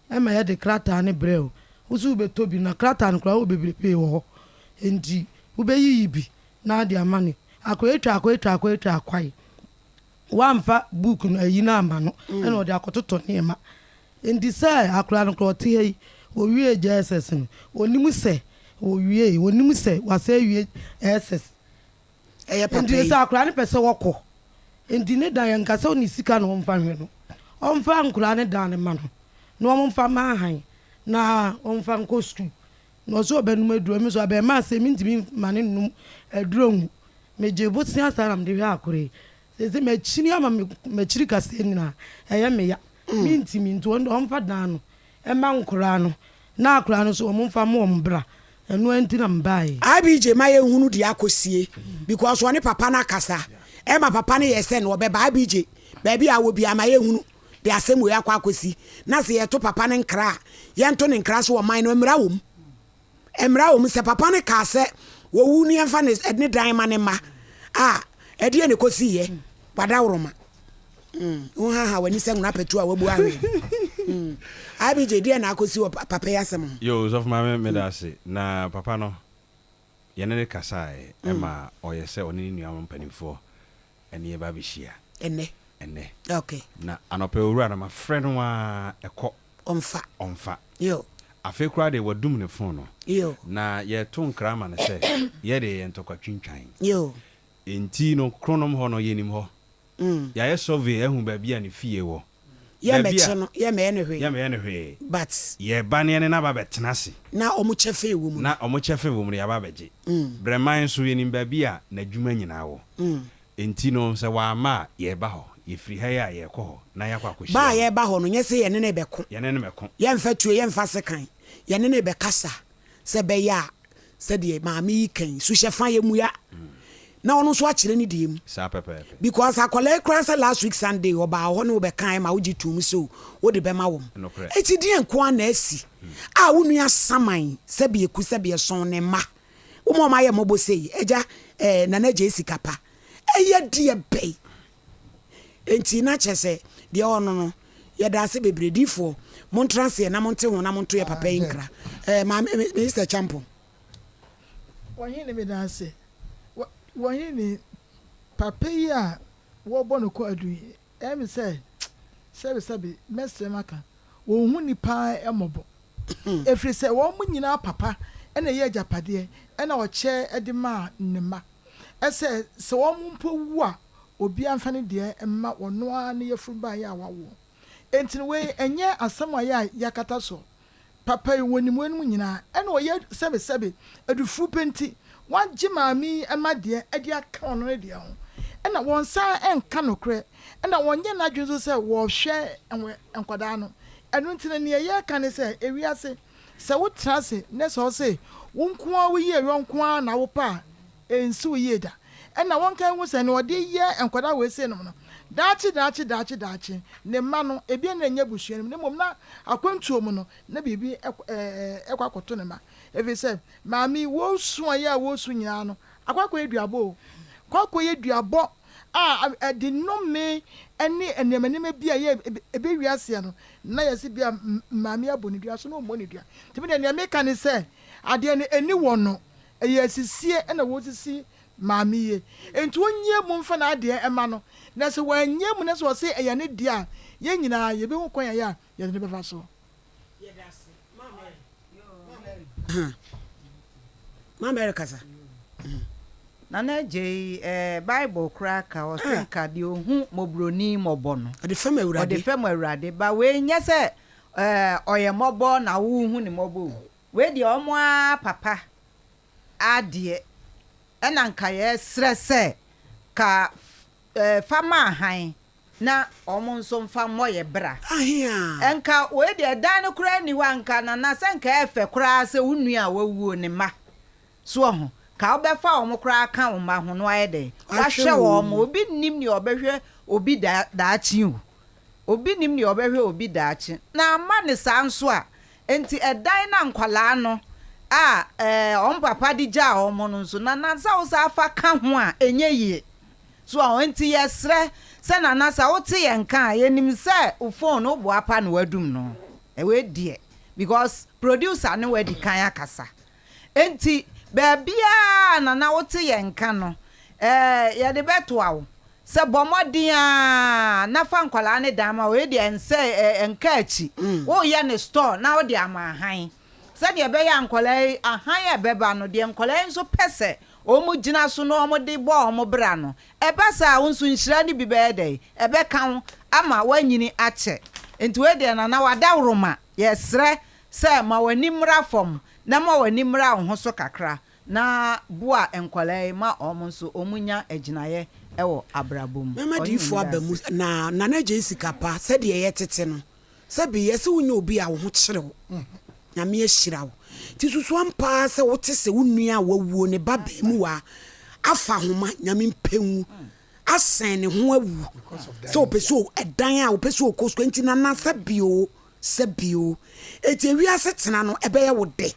ɛma yɛde krataa no brɛɛ o. Wose wobɛtɔ bi na krataa no koraa wɔ bebrebee wɔ hɔ nti wobɛyiyi bi na ade ama no akoetwa akoetwa akoetwa akwae wamfa book no ayi no ama no ɛna ɔde akɔtotɔ nneɛma nti sɛ akora no koraa ɔte ha yi owie JSS no onim sɛ owie onim sɛ wasa awie SS
Ɛyɛ papa
nti
yi.
sɛ akora no pɛ sɛ wɔkɔ nti ne dan yɛnka sɛ ɔne sika na ɔmfa nhwɛ no ɔmfa nkora ne dan no ma no na ɔmfa ma ahan. na ɔmfa nkɔ sukuu. Na ɔse ɔbɛnom aduro, me nso abɛɛmaa sei mentumi mma no nnom aduro ngu. Megyee bosea saa na mede hwɛɛ akora yi. Seesei makyini ama me m'akyiri kaseɛ nyinaa ɛyɛ me ya. Mentumi nti ɔno deɛ ɔmfa dan no mma nkoraa no na akoraa no nso wɔn mfa mma wɔn bra. Ɛno ara nti na mebaeɛ yi.
IBJ ma yɛnhunu deɛ akɔsie because ɔne papa no akasa ɛma papa no yɛ sɛ no ɔbɛba IBJ baabi a wɔ biara ma yɛnhunu deɛ asɛm wei akɔ akɔsi na sɛ yɛto papa no nkra a yɛnto ne nkra so ɔman no mmara wɔ mu mmara wɔ mu sɛ papa no kaa sɛ wɔwu no yɛmfa ne ne dan ma ne mma a ɛdeɛ ne kɔsiiɛ wadaworoma mm, wohaha w'ani sɛ nwona pɛtu a wabu ahwe mm. IBJ deɛ na akɔsi wɔ papa yi asɛm ho.
Yo, sɔfo maame meda ase. Na papa no yɛne no kasaeɛ ɛma ɔyɛ sɛ ɔne ne nuanom mpanimfoɔ ɛne yɛba abɛhyia.
Ɛnnɛ?
Ɛnnɛ.
Ok.
Na anɔpa yi owura no mafrɛ no ara ɛkɔ.
Ɔmfa.
Ɔmfa.
Yo.
Afei koraa deɛ wadum ne phone no.
Yo.
Na yɛreto nkra ama no sɛ yɛ deɛ yɛyɛ ntɔkwa twintwan.
Yo.
Enti no Kronom hɔ no yɛnim hɔ. Yɛayɛ survey ahu baabi a ne fie wɔ.
Yɛmmɛkye no, yɛmmɛyɛ no hwee.
Yɛmmɛyɛ no hwee.
But.
Yɛreba na yɛne no aba abɛtena ase.
Na wɔn kyɛfa a ɛwɔ mu no.
Na wɔn kyɛfa a ɛwɔ mu no, yɛaba abɛgye. Brɛman nso, yɛnim baabi a n'adwuma nyinaa wɔ. Enti no, sɛ wamma a, yɛreba hɔ. Yɛfiri ha yi a, yɛrekɔ hɔ na yɛakɔ akɔhyia
Ba a
no.
yɛreba hɔ no, nyɛ sɛ yɛne no rebɛko.
Yɛne no mmɛko.
Yɛmfa tuo, yɛmfa sekan. Yɛne no rebɛkasa sɛ ɛbɛyɛ a sɛdeɛ maame yi ka yi, suhyɛ fa yɛmmua na ɔno nso akyerɛ ne deɛ mu.
Saa pɛpɛɛpɛ.
Because akwadaa yi koraa sɛ last week Sunday ɔbaa hɔ ne wo bɛkaeɛ ma wogye toom sɛ o wode bɛma wɔn.
Nokorɛ.
Enti deɛn nko ara na asi a wo nua saman sɛbi eku sɛbi ɛsɔn ne mma woma wɔn ayɛ mmɔbɔ sei agya eh, Nana Gyei sika pa ɛyɛ deɛ bɛn? Enti na kyerɛ sɛ deɛ ɔno no yɛda ase bebree diifoɔ montra aseɛ na monte ho na monto yɛ papa yi nkra eh, maame Mister Champon.
Wɔhene meda ase wɔhene papa yi a wɔbɔ no kɔ adu yi ɛyɛ me sɛ sɛbe sɛbe mɛsrɛ maka wɔnhu nipa mmɔbɔ ɛfiri sɛ wɔn nyinaa papa ɛna ɛyɛ agyapadeɛ ɛna ɔkyɛ de maa ne mma. Ɛsɛ sɛ wɔn mpo wu a, obiara mfa ne deɛ mma ɔno ara ne yafunu baeɛ a wawoɔ. Enti no wei ɛnyɛ asɛm a yɛ a yɛakata so. Papa yi wɔnim weinom nyinaa. Ɛna ɔyɛ sɛbesɛbe adufuru pɛ nti wagye maame yi mma deɛ de aka ɔno ne deɛ ho. Ɛna wɔnsan nka nokorɛ. Ɛna wɔnyɛ n'adwene nso sɛ wɔrehwɛ nkwadaa no. Ɛno nti no neɛ yɛreka ne sɛ ewiase Sɛ wotena ase na sɛ ɔse wo nko ara wo yieyɔ nko ara na wopɛ a, ɛnsi wo yie da. Ɛna wɔnka nhu sɛ nea ɔde yɛ nkwadaa wei sei nom no, daakye daakye daakye daakye, ne mma no, ebia na ɛnyɛ abusua no mu, na mmom na akwantuo mu no, na biribi kɔ akɔto ne mma. Ɛfiri sɛ, maame yi, wɔresu a yɛ a wɔresu nyinaa no, akɔ akɔyɛ duabɔ o. Kɔ akɔyɛ duabɔ a ɛde nnome ne nneɛma nneɛma bi a ɛyɛ ɛbɛ wiaseɛ no, na yɛse bia maame abɔ ne dua so na ɔmmɔ ne dua. Nti me deɛ nea meka ne sɛ, adeɛ no ɛni wɔ no, ɛyɛ asisie na wɔresisi maame yie. Nti ɔnyie mu mfa n'adeɛ mma no, na sɛ wanyie mu na sɛ ɔse ɛyɛ ne deɛ a, yɛn nyinaa yɛbɛhu kwan a ɛyɛ a yɛde no bɛfa so.
Maame Mary kasa.
Nana Adjei, eh, Bible koraa ka, ɔse nka deɛ ɔhu mmɔborɔni mmɔbɔ no,
Ɔde fɛm Awurade.
ɔde fɛm Awurade. Ba wei nyɛ sɛ eh, ɔyɛ mmɔbɔ na worehu ne mmɔbɔ o. Wei deɛ ɔmo ara papa adeɛ ɛna nka yɛsrɛ sɛ ka eh, fa ma ahan na wɔn nso mfa mmɔ yɛ bra.
Ahe a.
Nka wei deɛ dan no koraa nni hɔ a nka Nana sɛ nka ɛyɛ fɛ koraa sɛ wo nua a wawuo ne mma so wahu ka wobɛfa wɔn koraa aka wo mma ho na wayɛ dɛn
Wahwɛ
wahwɛ wɔn
wɔn.
obi nnim nea ɔbɛhwɛ obi da daakye o obi nnim nea ɔbɛhwɛ obi daakye na amma ne saa nso a nti ɛdan no a nkwadaa no a ɛɛ wɔn papa de gyaa wɔn no nso Nana sɛ wo san fa ka ho a ɛnyɛ yie. So ɔho nti yɛsrɛ sɛ Nana sɛ wote yɛn nka a yɛnim sɛ wo phone no woboa pa na wadum no wei deɛ because producer ne wadi kan akasa nti baabiaa Nana wote yɛn nka no eh yɛde bɛtoa wo sɛ bɔ mmɔden aa na fa nkwadaa no dan ma wei deɛ ɛnsɛ eh ɛnka akyi woyɛ ne store na wode ama ahan sɛdeɛ ɛbɛyɛ a nkwadaa yi ahan a ɛbɛba no deɛ nkwadaa yi nso pɛ sɛ wɔgyina so na wɔde bɔ wɔn bra no, ɛba saa a, wo nso nhyira no bi bɛyɛ dɛn? Ɛbɛka wo ama woanyini akyɛ. Nti wei deɛ Nana w'adaworoma, yɛsrɛ sɛ ma w'ani mmra fam na ma w'ani mmra wo ho so kakra na boa nkwadaa yi ma wɔn nso wɔn nya agyinaeɛ wɔ abrabɔ mu.
Mɛma
Ɔhene
diyifoɔ
meda
aba mu
ase.
na Nana Gyei sika pa sɛdeɛ yɛtete no sɛbe yɛse wonyɛ obi a wo ho kyere wo Nyame ahyira wo nti susu ampa ara sɛ wote sɛ wo nua a wawuo ne ba baamuwa afa ahoma Nyame mpɛ nwu asɛn ne ho awu sɛ ɔpɛ sɛ ɛdan a ɔpɛ sɛ ɔkɔ sukuu nti Nana sɛbe oo sɛbe oo enti ewiase tena no ɛbɛyɛ wo dɛ.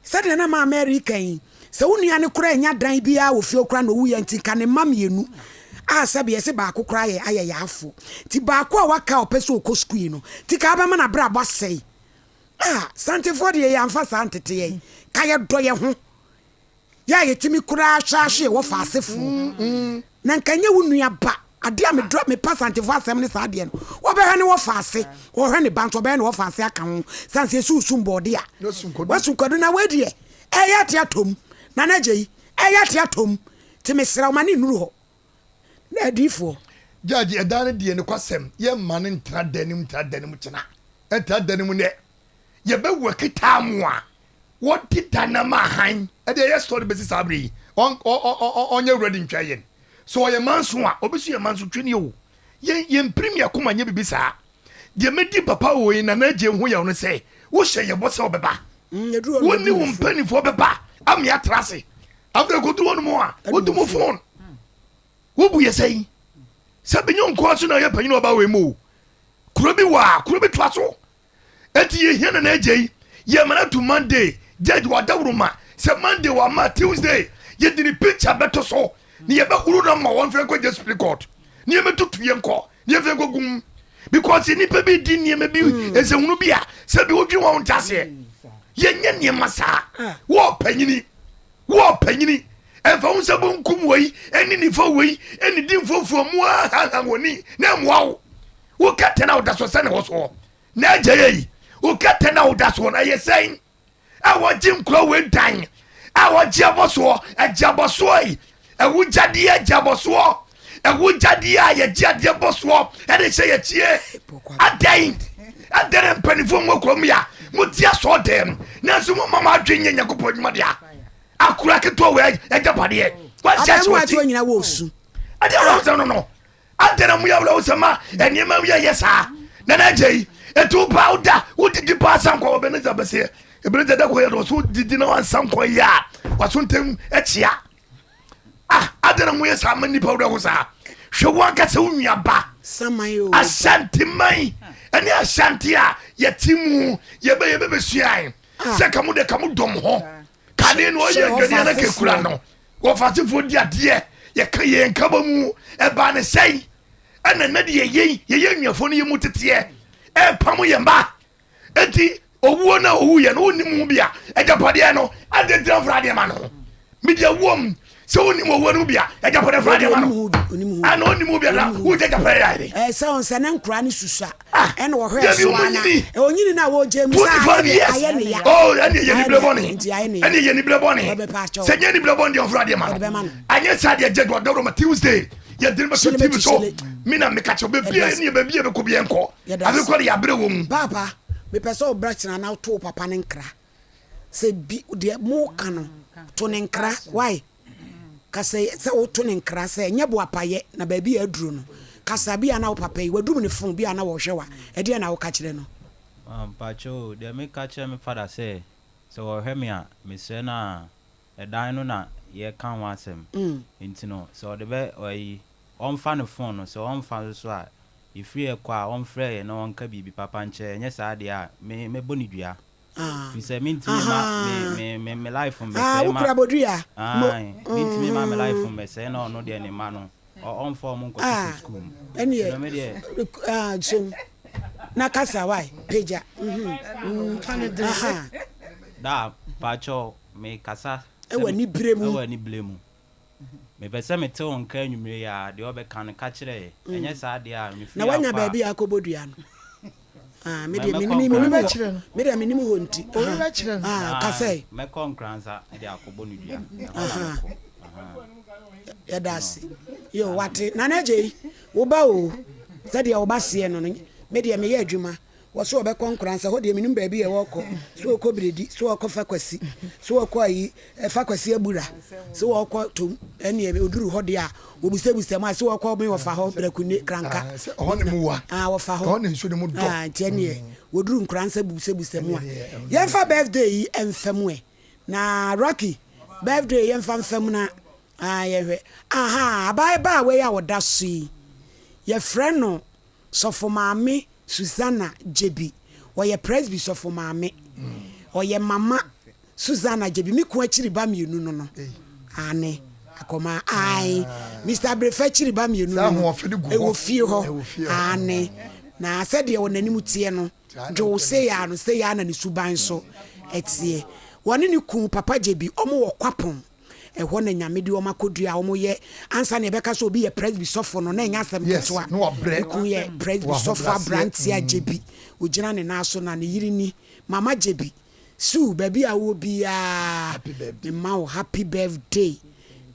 Sɛdeɛ na Maame Mary reka yi, sɛ wo nua no koraa annya dan biara wɔ fie hɔ koraa na ɔwuiɛ nti nka ne mma mmienu a sɛbe yɛse baako koraa yɛ ayɛ yaafoɔ nti baako a waka a ɔpɛ sɛ ɔkɔ sukuu yi no nti ka wobɛma n'abrabɔ asɛe. Ah, Santefoɔ deɛ yɛamfa saa antete yɛn. Ka yɛdɔ yɛn ho. Yɛ a yɛtumi koraa hwɛ ahwe yɛwɔ faasefoɔ. Na nka nyɛ wo nua ba. Adeɛ a medɔ mepɛ Asantefoɔ asɛm ne saa adeɛ no. Wɔbɛhwɛ ne wɔfaase, wɔhwɛ ne ba nso ɔbɛhwɛ ne wɔfaase aka ho. Sane sɛ yɛsi wo sum bɔɔde a, wasu kwadu na wei deɛ ɛyɛ ate atom. Nana Gyei, ɛyɛ ate atom. Nti mesrɛ wo ma ne nnuru hɔ. Na adiyifoɔ.
Judge, ɛdan no deɛ nokwasɛm, yɛmma no ntra dan no mu ntra dan no mu kyena, ɛntra dan no mu nnɛ. Yɛbɛwork time a wɔde da no ma hann de ɛyɛ sɔre bɛsi saa berɛ yi ɔnyɛ ready ntwa yɛn sɛ ɔyɛ manso a ɔbɛsu yɛ manso twene o yɛn yɛmpirim yɛ koma nyɛ biribi saa deɛ mɛdi papa wɔ yi nana agye ho yɛw no sɛ wohyɛ yɛ bɔ sɛ ɔbɛba mm, wo ne wo mpanimfoɔ bɛba ame atra ase afei kɔduru hɔ nom a wodu mo fon wobu yɛ sɛ yi sɛ bɛnyɛ nkoa so na ɔyɛ panyin ɔba wei mu o kuro bi wɔ a kuro bi toa so Enti yɛhia Nana Agyei, yɛma no ato Monday, Judge wadaworo ma sɛ Monday wamma Tuesday yɛde ne picture bɛto so na yɛbɛhoro no ama wɔmfa nkɔ gye Supreme Court na yɛmɛtutu yɛn kɔ na yɛmfa nkɔ gum because nnipa bi di nneɛma bi hmm. nsɛhunu bi a sɛ bi wodwi wɔn nte aseɛ yɛnyɛ nneɛma saa ah. wɔ panyini wɔ panyini ɛmfa ho sɛ bonkum wei ɛne nifa wei ɛne di mfofoɔ mu ahaha wɔni na ɛmmoa wo wo kɛtɛ na woda so sɛ ne wɔ soɔ Na agya yɛ yi, wo kɛtɛ na woda soɔ no ɛyɛ sɛn? A wɔgye nkura wei dan a wɔgye abɔsoɔ, agye abɔsoɔ yi, ɛwo gyadeɛ agye abɔsoɔ, ɛwo gyadeɛ a yɛgye adeɛ bɔsoɔ ɛde hyɛ yɛkyie. Adɛn? Adɛn na mpanimfoɔ mu kurom ya mo te asɔɔ dɛm nanso mo mma mo adwene nyɛ Nyankopɔn adwuma dea. Akura ketewa wei agyapadeɛ. Wahyɛ
Abɛn mu atuo nyina wɔ osu.
Ɛdeɛ wɔn sɛ no no. Adɛn na moyɛ awerɛhosɛm ma nneɛma yi yɛ saa? Nana agya yi, ɛti wo paa woda wodidi paa sa nkwa wɔ Ebenezer bɛseɛ. Ebenezer da kɔ yɛ no ɔso didi na wansa nkwa yi a waso ntɛm akyia. Ah, adɛn na moyɛ saa ma nnipa werɛ ho saa? Hwɛ wo ankasa wo nua ba. Asanteman ɛne Asante a yɛte mu yɛbɛ yɛbɛbɛsuae sɛ ka mo de ka mo dɔm ho kane no ɔyɛ adwadeɛ na kekura no wɔfasefoɔ di adeɛ yɛka yɛn nkaba mu ɛbaa ne sɛn ɛna nna de yɛyɛ yɛyɛ nnuafoɔ no yɛ mu teteɛ ɛpam yɛn ba enti owuo na owu yɛ no wonim ho bi a agyapadeɛ no adɛn ntina mfra adeɛ ma no mede awuom sɛ wonim owuo no bi a agyapadeɛ fra adeɛ ma no ana onim ho bi a na wogya agyapadeɛ yɛ ayɛ
ɛɛ sɛ ɔnsɛ ne nkora ne susua Ah, ɛna ɔhwɛ so ana onyini na wɔgye mu sɛ ayɛ ne ya.
Oh, ɛne yɛ nibrɛ bɔne. Ɛne yɛ nibrɛ bɔne. Sɛ nyɛ nibrɛ bɔne deɛ ɔmfra adeɛ ma no. Anyɛ saa deɛ gye do adaworo ma Tuesday. Yɛ de no bɛto TV so. Me na meka kyerɛ baabi a ne baabi a bɛkɔ bi ɛnkɔ. Afei kɔ de yɛabrɛ wɔ mu.
Paapa, mepɛ sɛ ɔbra kyena na woto wo papa ne nkra. Sɛ bi deɛ moka no to ne nkra. Why? Kasa yi sɛ woto no nkra sɛ ɛnyɛ boapayɛ na baabi a aduru no, kasa bi a na wo papa yi wadum ne fon bi a na wɔhwɛ wo a, ɛdeɛn na woka kyerɛ no?
Mpakyɛw o, deɛ meka kyerɛ me fada sɛ, sɛ ɔhwɛ me a, mesrɛ no a, ɛdan no na yɛreka ho asɛm, nti no sɛ ɔde bɛ ayi, ɔmfa ne fon no, sɛ ɔmfa nso so a, yɛfiri hɛ kɔ a, ɔmfrɛ yɛn na ɔnka biribi papa nkyerɛ yɛn, ɛnyɛ saa deɛ a, me mɛbɔ no dua. Firi sɛ mentumi ma me me me me life
mbɛsɛe ma. Wokura bodua. Ae,
mentumi ma me life mbɛsɛe na ɔno deɛ ne mma no ɔmfa wɔn nkɔtoto sukuu mu.
Ɛneɛ, me deɛ. Som na kasa wae, pagya.
Daa, pakyɛw, mekasa.
Ɛwɔ anibere mu.
Ɛwɔ anibere mu. Mepɛ sɛ mete wo nka anwummere yi ara, deɛ ɔbɛka no, ka kyerɛ yɛ. Ɛnyɛ saa deɛ a, mefiri
Na wanya
akɔ a.
baabi a akɔbɔ dua no. Ah, me deɛ menim menim hɔ. Me deɛ menim hɔ nti. Ah, ah, ka sɛ.
Mɛkɔ Nkoranza de akɔbɔ no dua. Ɛhɔ na mɛkɔ. Ahaa.
Yɛda ase. Yo, wate. Nana Agyei, wo ba o, sɛdeɛ wo ba seɛ no no, me deɛ meyɛ adwuma. Wɔse wɔbɛkɔ Nkoransa, hɔ deɛ menim baabi a wɔkɔ, sɛ wɔkɔ Biredi, sɛ wɔkɔ Fakwasi, sɛ wɔkɔ ayi, Fakwasi Abura, sɛ wɔkɔ Tom, ɛneɛ ɔduru hɔ deɛ a, wɔbusabusa mu a, sɛ wɔkɔ me wɔfa hɔ, Brakune, Kranka.
Ah, sɛ ɛhɔ ne mu wa.
Ah, wɔfa hɔ.
Ɛhɔ ne nsuo ne mu dɔ.
Ah, nti ɛneɛ, wɔduru Nkoransa busabusa mu a. Yɛmfa birthday yi mfa mu ɛ. Na Rocky, birthday yɛmfa mfa mu na ah, yɛhwɛ. Aha, abaayewa wei a ɔda so yi, yɛfrɛ no Sɔfo Maame Susanna Gyebi, ɔyɛ Presby sɔfo maame. Ɔyɛ Mama Susanna Gyebi, me kun akyiri ba mienu no no. Aane, akɔmaa, ae, Mister Abrefa akyiri ba mienu no no, ɛwɔ fie hɔ. Aane, na sɛdeɛ wɔ n'anim teɛ no, dwoo sei ara no, sei ara na ne suban nso teɛ. Wɔne ne kun, Papa Gyebi, wɔn wɔ Kwapong. Ɛhɔ na Nyame de wɔn akɔdua a wɔyɛ ansa na yɛbɛka sɛ obi yɛ Presby sɔfo no na ɛnyɛ asɛm ketewa. Ne kunu yɛ Presby sɔfo aberanteɛ a Gyebi ɔgyina ne nan so na ne yere ni Mama Gyebi. Sue baabi a wowɔ biara mema wo happy birthday.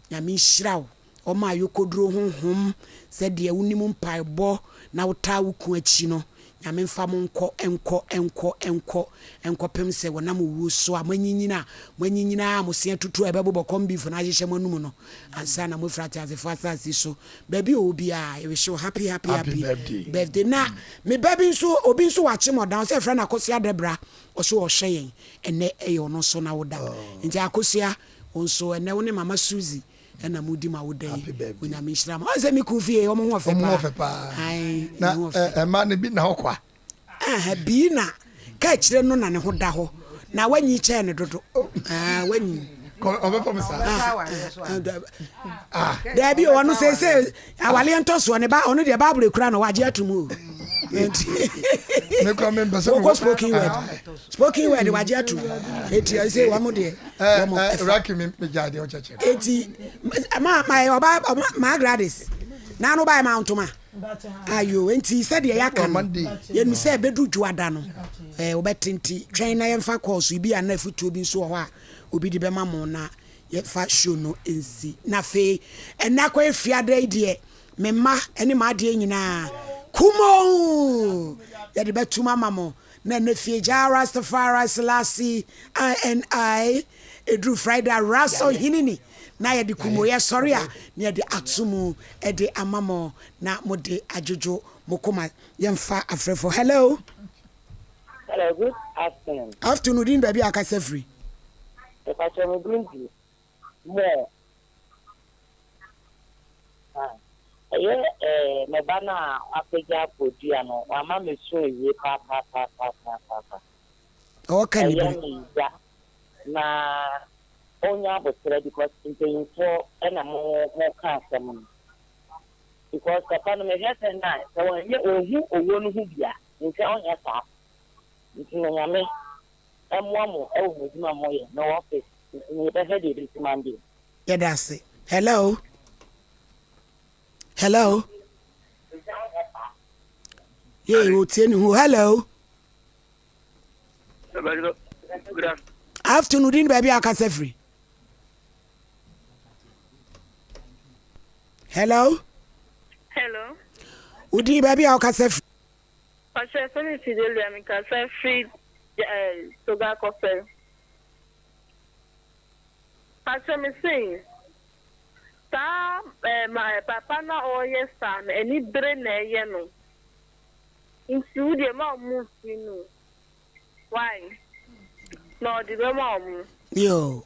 Nyame nhyira wo. Ɔma ayokoduro honhom sɛdeɛ wonim mpaebɔ na wotaa wo kun akyi no, Nyame mfa mo nkɔ nkɔ nkɔ nkɔ nkɔpem sɛ wɔnam owuo so a moanyinyini a moanyinyini ara a mo se atutu a ɛbɛbobɔ corn beef no ahyehyɛ mo anum no ansa na moafiri ateasefoɔ asase so. Baabi a ɔwɔ biara yɛwish wo happy happy happy birthday. Na me ba bi nso obi nso wɔ Akyemɔdan ɔsɛ yɛfrɛ no Akosua Debra ɔso ɔhwɛ yɛn ɛnɛ ɛyɛ ɔno nso n'awoda nti Akosua wo nso ɛnɛ wo ne Mama Suzy ɛna mo di ma wo da yi onyame nhyira mo ɔn sɛ me kun fie ɔmo ho ɔfɛ paa ae
na ɛma ne bi na hɔ kwa
ɛhɛ bii na ka akyire no na ne ho da hɔ na wanyi kyɛn ne dodo ɛɛ wanyi
ɔbɛfa mo saa
daabi ɔno sese awaleɛ ntɔsoɔ ne ba ɔno deɛ baabolo ekura no wagye atum o wokɔ spoken word spoken word wagye atum eti ɛsɛ wɔn deɛ wɔn ɛfa
raki mi mi gya deɛ ɔkyɛkyɛ
eti ma ma ɔba ma Gladys n'ano ba yɛ ma ntoma ayo eti sɛdeɛ yɛaka no yɛnu sɛ ɛbɛdu dwoada no ɛɛ wɔbɛte nti twɛn na yɛmfa kɔɔso bi a na afutuo bi nso wɔ hɔ a obi de bɛma mo na Yɛmfa show no nsi. Na afei ɛnnɛ akɔyɛ fiada yi deɛ me mma ne m'adeɛ nyinaa kumoo yɛde bɛtum ama mo. Na ɛnnɛ fie gyaa Rastafari Selassie INI ɛduru Friday a Ras Ohinini na yɛde kumoo yɛsɔre a na yɛde ato mu de ama mo na mode adwodwo mo koma. Yɛmfa afrɛfoɔ. Hello.
Hello, good afternoon.
Afternoon, din baabi a akasa firi.
Mepakyɛ me din de Moore. Ah, ɛyɛ eh, me ba no a wapagya abɔ no, wama me so awie paapaapaapaapaapa.
Ɔka ni
bere. Ɛyɛ me ya na ɔnya aboterɛ because mpanyinfoɔ ɛna mo mo ka asɛm no. Because papa no mehwɛ sɛ na sɛ wɔnyɛ ɔhu owuo no ho bi a, nka ɔnyɛ saa. Nti no Nyame mmoa mo wɔ mo adwuma a moyɛ mewɔ office nti no yɛbɛhwɛ deɛ ɛbɛsi Monday.
Yɛda ase. Hello. Hello. Yee, otie ne ho. Hello. Afternoon, din baabi a akasa firi. Hello.
Hello.
Wodin baabi a wokasa firi.
Ɔhyɛ fɛ me Fidelia me kasa firi eh, Toga Kɔfɛ. Pakyɛ me se saa eh, ma eh, papa na ɔyɛ saa no ani bere na ɛyɛ no nti wo deɛ ma ɔmo mfiri no why na ɔde bɛma ɔmo.
Yoo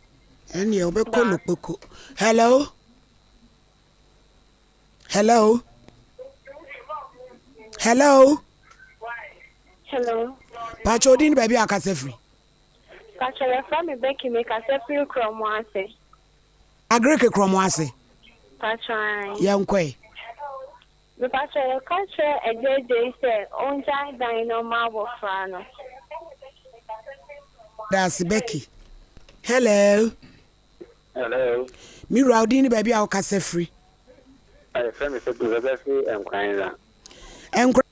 ɛnneɛ wobɛkɔ no kpoko. Hello. Hello. Hello.
Hello.
Pacho odin baabi a akasa firi.
Pacho yɛfrɛ me Becky me kasa firi Krɔmo ase.
Agric Krɔmo ase.
Pacho ae.
Yɛn kɔe.
Me pacho yɛka kyerɛ Agya sɛ ɔngyae dan no ma abɔfra no.
Daase Becky. Hello.
Hello.
Me wura, wo din ne baabi a wokasa firi?
Yɛfrɛ me Sekou, mekasa firi Nkoranza.
Nkora.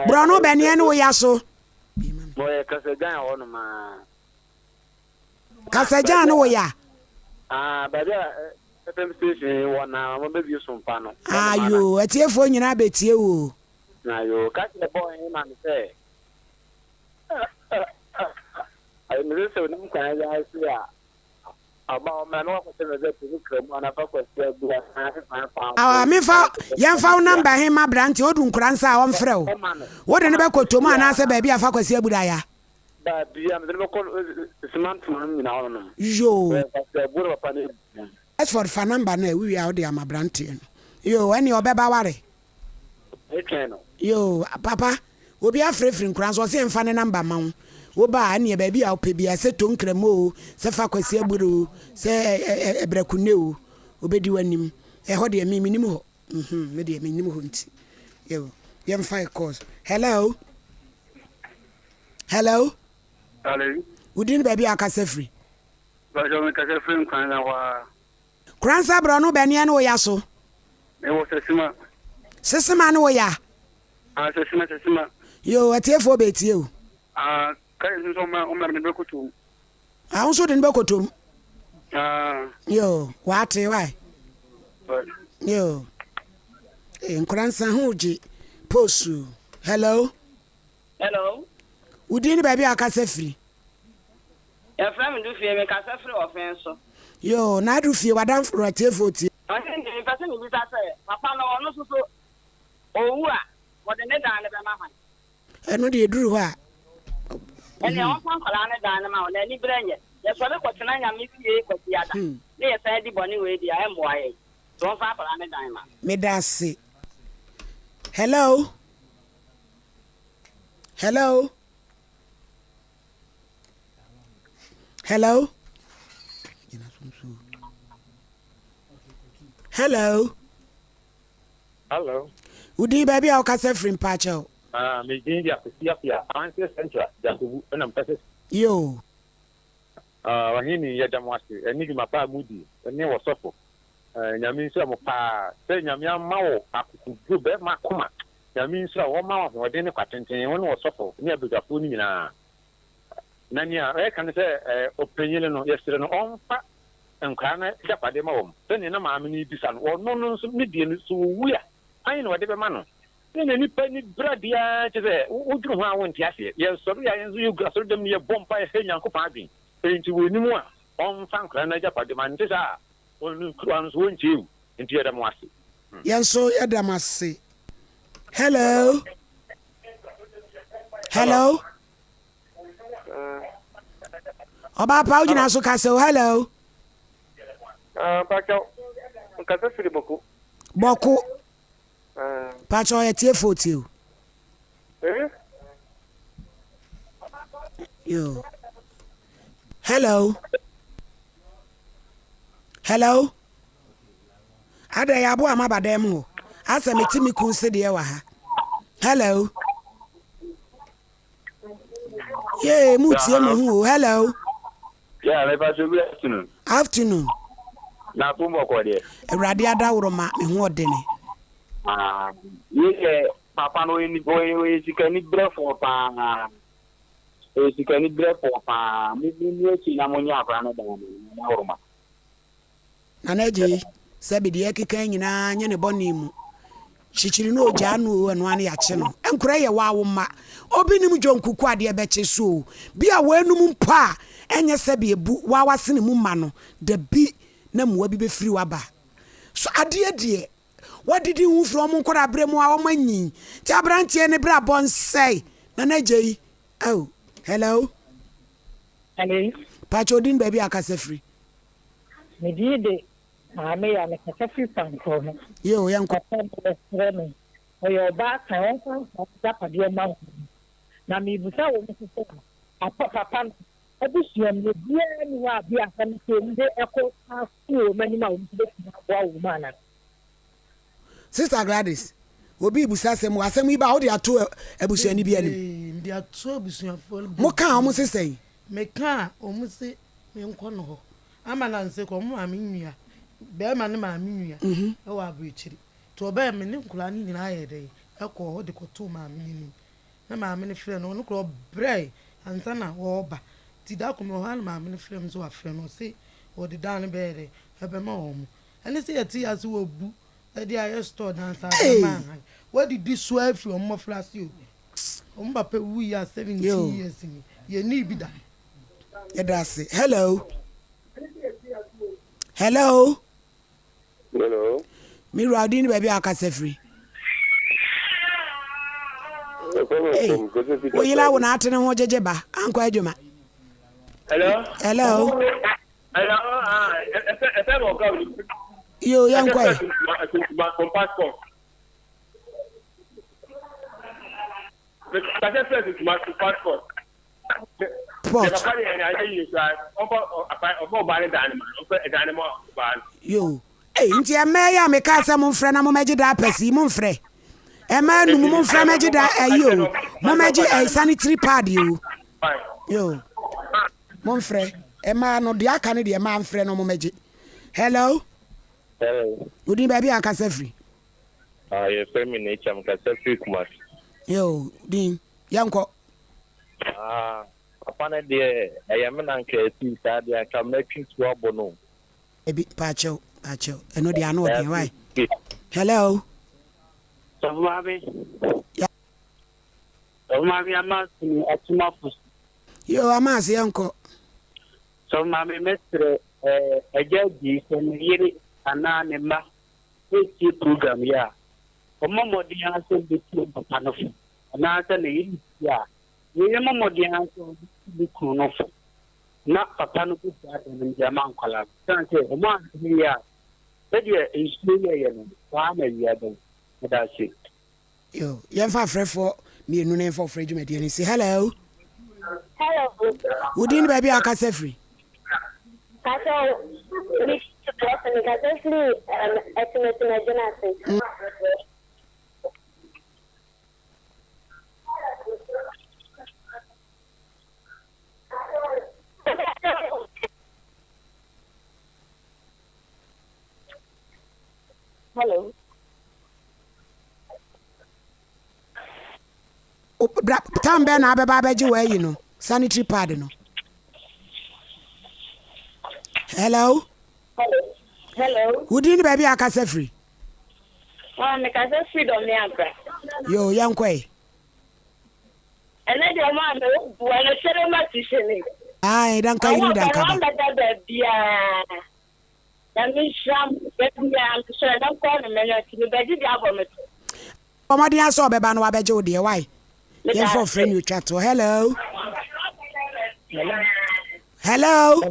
Borɔno bɛneɛ ne wo ya so.
Mɔyɛ Kasagyan hɔ nom aa.
Kasagyan ne wo ya?
Ah, baabi a FM station wɔ na wɔn bɛbie sompa no.
Ayo, atiefoɔ nyinaa bɛtie wo.
Na yoo, ka kyerɛ bɔɔ he ma me sɛ, Mese sɛ onim kwan yi ara sei a, ɔba ɔmmra na wakɔhyɛ me sɛ to ne kra mu anaa fa kwasi agu anaa hefa hefa
Ah, memfa, yɛmfa wo number he ma aberanteɛ, odu Nkoransa a ɔmfrɛ wo. Wode no bɛkɔ Tomu anaasɛ baabi a fa Kwasi Abura ya?
Baabi a mede no bɛkɔ Semantoma nom nyinaa hɔ nom.
Yoo.
Kwasi Abura papa no abu.
Esford fa number no ɛ, wowie a wode ama aberanteɛ no. Yoo, ɛneɛ ɔbɛba ware.
Metwɛn no.
Yoo, papa, obi afrɛ firi Nkoranso, ɔse yɛmfa ne number mma wo. Woba a, ɛneɛ baabi a wopɛ biara, sɛ Tonkramo oo, sɛ fa Kwasi Abura oo, sɛ Ɛbrɛkunne oo, ɔbɛdi w'anim. Ɛhɔ deɛ me, mennim hɔ. Mhm, me deɛ mennim hɔ nti. Yoo, yɛmfa yɛ calls. Hello? Hello?
Hello?
Wo din ne baabi a wokasa firi?
Mpakyɛw mekasa firi Nkoranza hɔ ara.
Koransa borɔno bɛneɛ ne wo ya so.
Mewɔ Sesima.
Sesima ne wo ya.
Ah Sesima Sesima.
Yoo atiefoɔ bɛtie o.
Ah ka yɛ nso ɔma ɔma me bɛkoto mu.
Ah wo nso de no bɛkoto mu.
Ah.
Yoo wate wae. Yoo. Eh, Nkoransa ho gye posu. Hello.
Hello.
Wo din ne baabi a akasa firi.
Yɛfrɛ me Dufie, mekasa firi Ɔfen so.
Yoo, na Dufie, w'adamfo no atiefoɔ tie.
Ɔhene deɛ, mepɛ sɛ mebisa sɛ, papa no, ɔno nso so, ɔwu a, wɔde ne dan no bɛma hwan?
Ɛno deɛ ɛduru hɔ a.
Ɛnneɛ ɔmfa nkwadaa no dan no ma wɔn, na aniberɛ nyɛ. Yɛsɔre kɔtena Nyame fie Kwasiada, ne yɛsan di bɔne wei deɛ a, ɛmmoa yɛn. Nti ɔmfa akwadaa no dan ma no.
Meda ase. Hello? Hello? Hello? Hello?
Hello.
Wo din baabi a wokasa firi mpaakyɛw?
Ah, me din de Akwasi Appiah, Awanseɛ Central, Gyantobu, ɛna mekasa.
Yoo.
Ah, Ɔhene, yɛda mo ase ɛne dwuma pa a modi ɛne ɔsɔfo. Eh, Nyame nhyira mo paa sɛ Nyame ama wo akokoduro, bɛrima akoma. Nyame nhyira wo, ɔmma wo ahoɔden ne kwa tenten, wo ne ɔsɔfo ne abadwafoɔ no nyinaa. Na nea ɛka ne sɛ, eh, ɔpanyin no, yɛsrɛ no ɔmfa nkwadaa no agyapadeɛ ma wɔn, sɛdeɛ na maame no rebisa no. Ɔno no nso, ne deɛ no, sɛ ɔwu a, hwan na ɔde bɛma no? Sɛnea nnipa ani bere ade ara kyerɛ sɛ wodwene ho a wonte aseɛ. Yɛsɔre a yɛn nso yɛgu asɔredam no yɛbɔ mpaeɛ hwɛ Nyankopɔn adwene. Enti wɔnnim a ɔmfa nkwadaa no agyapade ma no nte saa a, ɔno nso wɔntie wo. Enti yɛda mo ase.
Yɛn nso yɛda mo ase. Hello. Hello. Ɔbaa pa wogyina so kasa o. Hello.
Mpakyɛw, nkasa firi Bɔko.
Bɔko. Pakyɛ ɔyɛ tiefo tie o.
Eh?
Yo. Hello. Hello. Ada yɛ aboa ma ba dɛm hɔ. Asɛ mete me kun se deɛ wɔ ha. Hello. Yee, mu tie mo ho o. Hello.
Yeah, me pass good afternoon.
Afternoon.
Na ko bɔkɔ deɛ.
Awurade adaworo ma me ho ɔdene.
Ah, ye yɛ papa no ɔyɛ ɔyɛ ɔyɛ sikani brɛfoɔ paa. Ɔyɛ sikani brɛfoɔ paa. Mo mo ni akyi na mo nyɛ akora no dan no adaworo ma.
Nana Adjei, sɛbe deɛ ɛkeka yi nyinaa nyɛ ne bɔne mu. Kyikyiri no ogyaa no oo ɛno ara ne yakye no. Nkora yɛ waa wo mma. Obi nim dwonkuku adeɛ bɛkye so oo. Bi a w'anum mpo a ɛnyɛ sɛbe ebu waa w'asene mu mma no dabi na mmoa bi bɛfiri w'aba. So adeɛ deɛ wadidi ho firi wɔn nkora berɛ mu a wɔn anyin nti abranteɛ ne brabɔ nsɛe. Nana Adjei, oh hello.
Hello.
Pakyɛ odin baabi a akasa firi.
Me din de Maame Yaa, me kasa firi Pankoro ho.
Yoo, yɛnkɔ.
Papa no yɛsrɛ no, ɔyɛ ɔbaatan, ɔmfa nkwadaa agyapadeɛ mma wɔn. Na merebisa wɔn nso sɛ, apa papa no abusua mu no, obiara nni hɔ a bi a asɛm to wɔn de ɛkɔ ato wɔn anim a wɔn nso bɛtumi aboa wɔn anaa?
Sister Gladys, obi rebisa asɛm o, asɛm yi ba a wode ato abusuani bi anim?
Bebree, mede ato abusuafoɔ bebree.
Mokaa a wɔn se sɛn?
Mekaa a wɔn se menkɔ no hɔ. Ama nanse kɔ ɔmo maame nua bɛɛma no maame nua ɛwɔ abrekyire nti ɔbɛɛ me ne nkwadaa no nyinaa yɛɛ dɛn ɛkɔɔ hɔ de kɔtoo maame no anim na maame no frɛ no ɔno koraa ɔbrɛɛ ansa na ɔɔba nti da koro mewɔ hɔ a na maame no frɛ me sɛ wafrɛ no ɔse ɔde dan no bɛyɛ dɛn ɛbɛma wɔn ɛne sɛ yɛte ase wɔ bu ɛde ayɛ store dan saa
Ei!
bɛma han. Wɔadidi so ara firi wɔn mmɔfraase o. Wɔn papa wuiɛ a 17 years ni. Yɛnnii bi da.
Yɛda ase. Hello. Hello.
Hello.
Me wura odi ne baabi a akasa firi. Hey, woyela wo na ate ne ho gyegye ba ankɔ adwuma.
Hello.
Hello.
Hello. Ah, ɛfɛ ɛfɛ bɔ ɔka wuli.
Yo, yɛn kɔ yi. Sport. Yo. Ei, nti ɛmmaa yi a mekaa sɛ momfrɛ na mommɛgye diapers yi, momfrɛ. Ɛmmaa num momfrɛ mɛgye da ayi o. Mommɛgye ɛyi sanitary pad o. Yo. Momfrɛ. Ɛmmaa no, deɛ aka no deɛ ɛmmaa mfrɛ no mommɛgye. Hello.
Hello.
Wodin baabi a akasa firi?
Ah, yɛfrɛ me Nature, mekasa firi Kumasi.
Yo, din, yɛnkɔ.
Ah, papa no deɛ, ɛyɛ me na nka ɛsii saa deɛ, anka mɛtwe tuo abɔ no o.
Ebi, paakyɛw, paakyɛw, ɛno deɛ ano ɔden, why? Hello.
Sɔfo maame.
Ya.
Sɔfo maame ama sini atumafo.
Yo, ama ase yɛnkɔ.
Sɔfo maame mɛsrɛ ɛɛ agya di sɛ ne yere anaa ne mma retie program yi a, ɔmmɔ mmɔden ara sɛ ɔbɛtie papa no fo, anaasɛ ne yere retie a, ne yere mmɔ mmɔden ara sɛ ɔbɛtu ne kunu no fo, na papa no bɛgyaa da no de ama nkwadaa no. Ɛsiane sɛ wɔn anhwɛ yie a, sɛdeɛ nsuo yɛeɛ no, saa ara na awia bɛyɛ. Meda ase.
Yo, yɛmfa afrɛfoɔ mmienu na yɛmfa ɔfrɛ dwumadie no nsi. Hello.
Hello.
Wo din ne baabi a akasa firi?
Pastor, me me kasa firi Atimatim Adwene ase. Hello.
Bra tam bɛn na abɛba abɛgye w'ayi no sanitary pad no. Hello.
Hello.
Wo din ne baabi a akasa firi?
Ah, mekasa firi Dɔme Abra.
Yo, yɛnkɔe.
Ɛnɛ deɛ ɔmo a mɛ bua no kyerɛ ma ti hyɛ ne.
Ae, danka yiri danka ba.
Ɔmo bɛda baabiara. Nyame nhyira mo da biara mesɔre na mekɔ no manya nti mebɛgye bi abɔ me to.
Bɔ mmɔden ara sɛ ɔbɛba na wabɛgye wo deɛ wai. Yɛmfa ɔfrɛ ne otwa toɔ. Hello. Hello.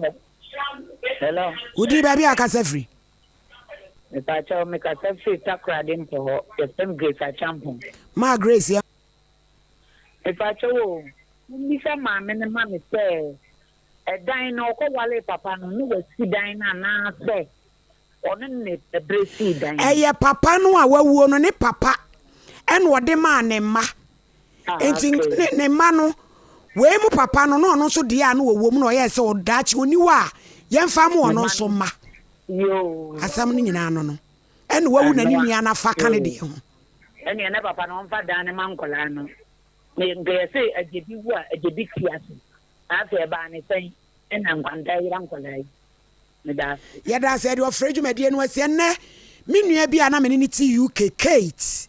Hello.
Wodi baabi a akasa firi?
Mepakyɛw mekasa firi Takoradi mpɔ hɔ. Yɛfrɛ me Grace Acheampong.
Maa Grace yɛ.
Mepakyɛw o, mommisa maame no ma me sɛ Ɛdan no, ɔkɔwaree papa no, na wasi dan no anaasɛ ɔno ne ne brɛ sii dan no?
Ɛyɛ papa no a wawuo no ne papa ɛna ɔde maa ne mma.
Ah,
Nti
okay.
ne, ne mma no, wei mu papa no, na ɔno nso deɛ a na ɔwɔ mu na ɔyɛɛ sɛ ɔdaakye ɔni hɔ a, yɛmfa ma
Ne
ɔno
mma
nso
no,
mma.
yoo.
Asɛm no nyinaa no no. Ɛna wawu na ne
Ɛno a,
nua no afa ka ne
yoo.
deɛ ho.
Ɛnneɛ na papa no ɔmfa dan no ma nkwadaa no. Na nka yɛse agya bi wu a, agya bi te ase. Afei ɛbaa ne sɛn na nkwanta yera nkwadaa yi? Meda ase.
Yɛda ase yɛde ɔfrɛ dwumadie no asi. Ɛnnɛ, me nua bi a na me ne no te UK, Kate.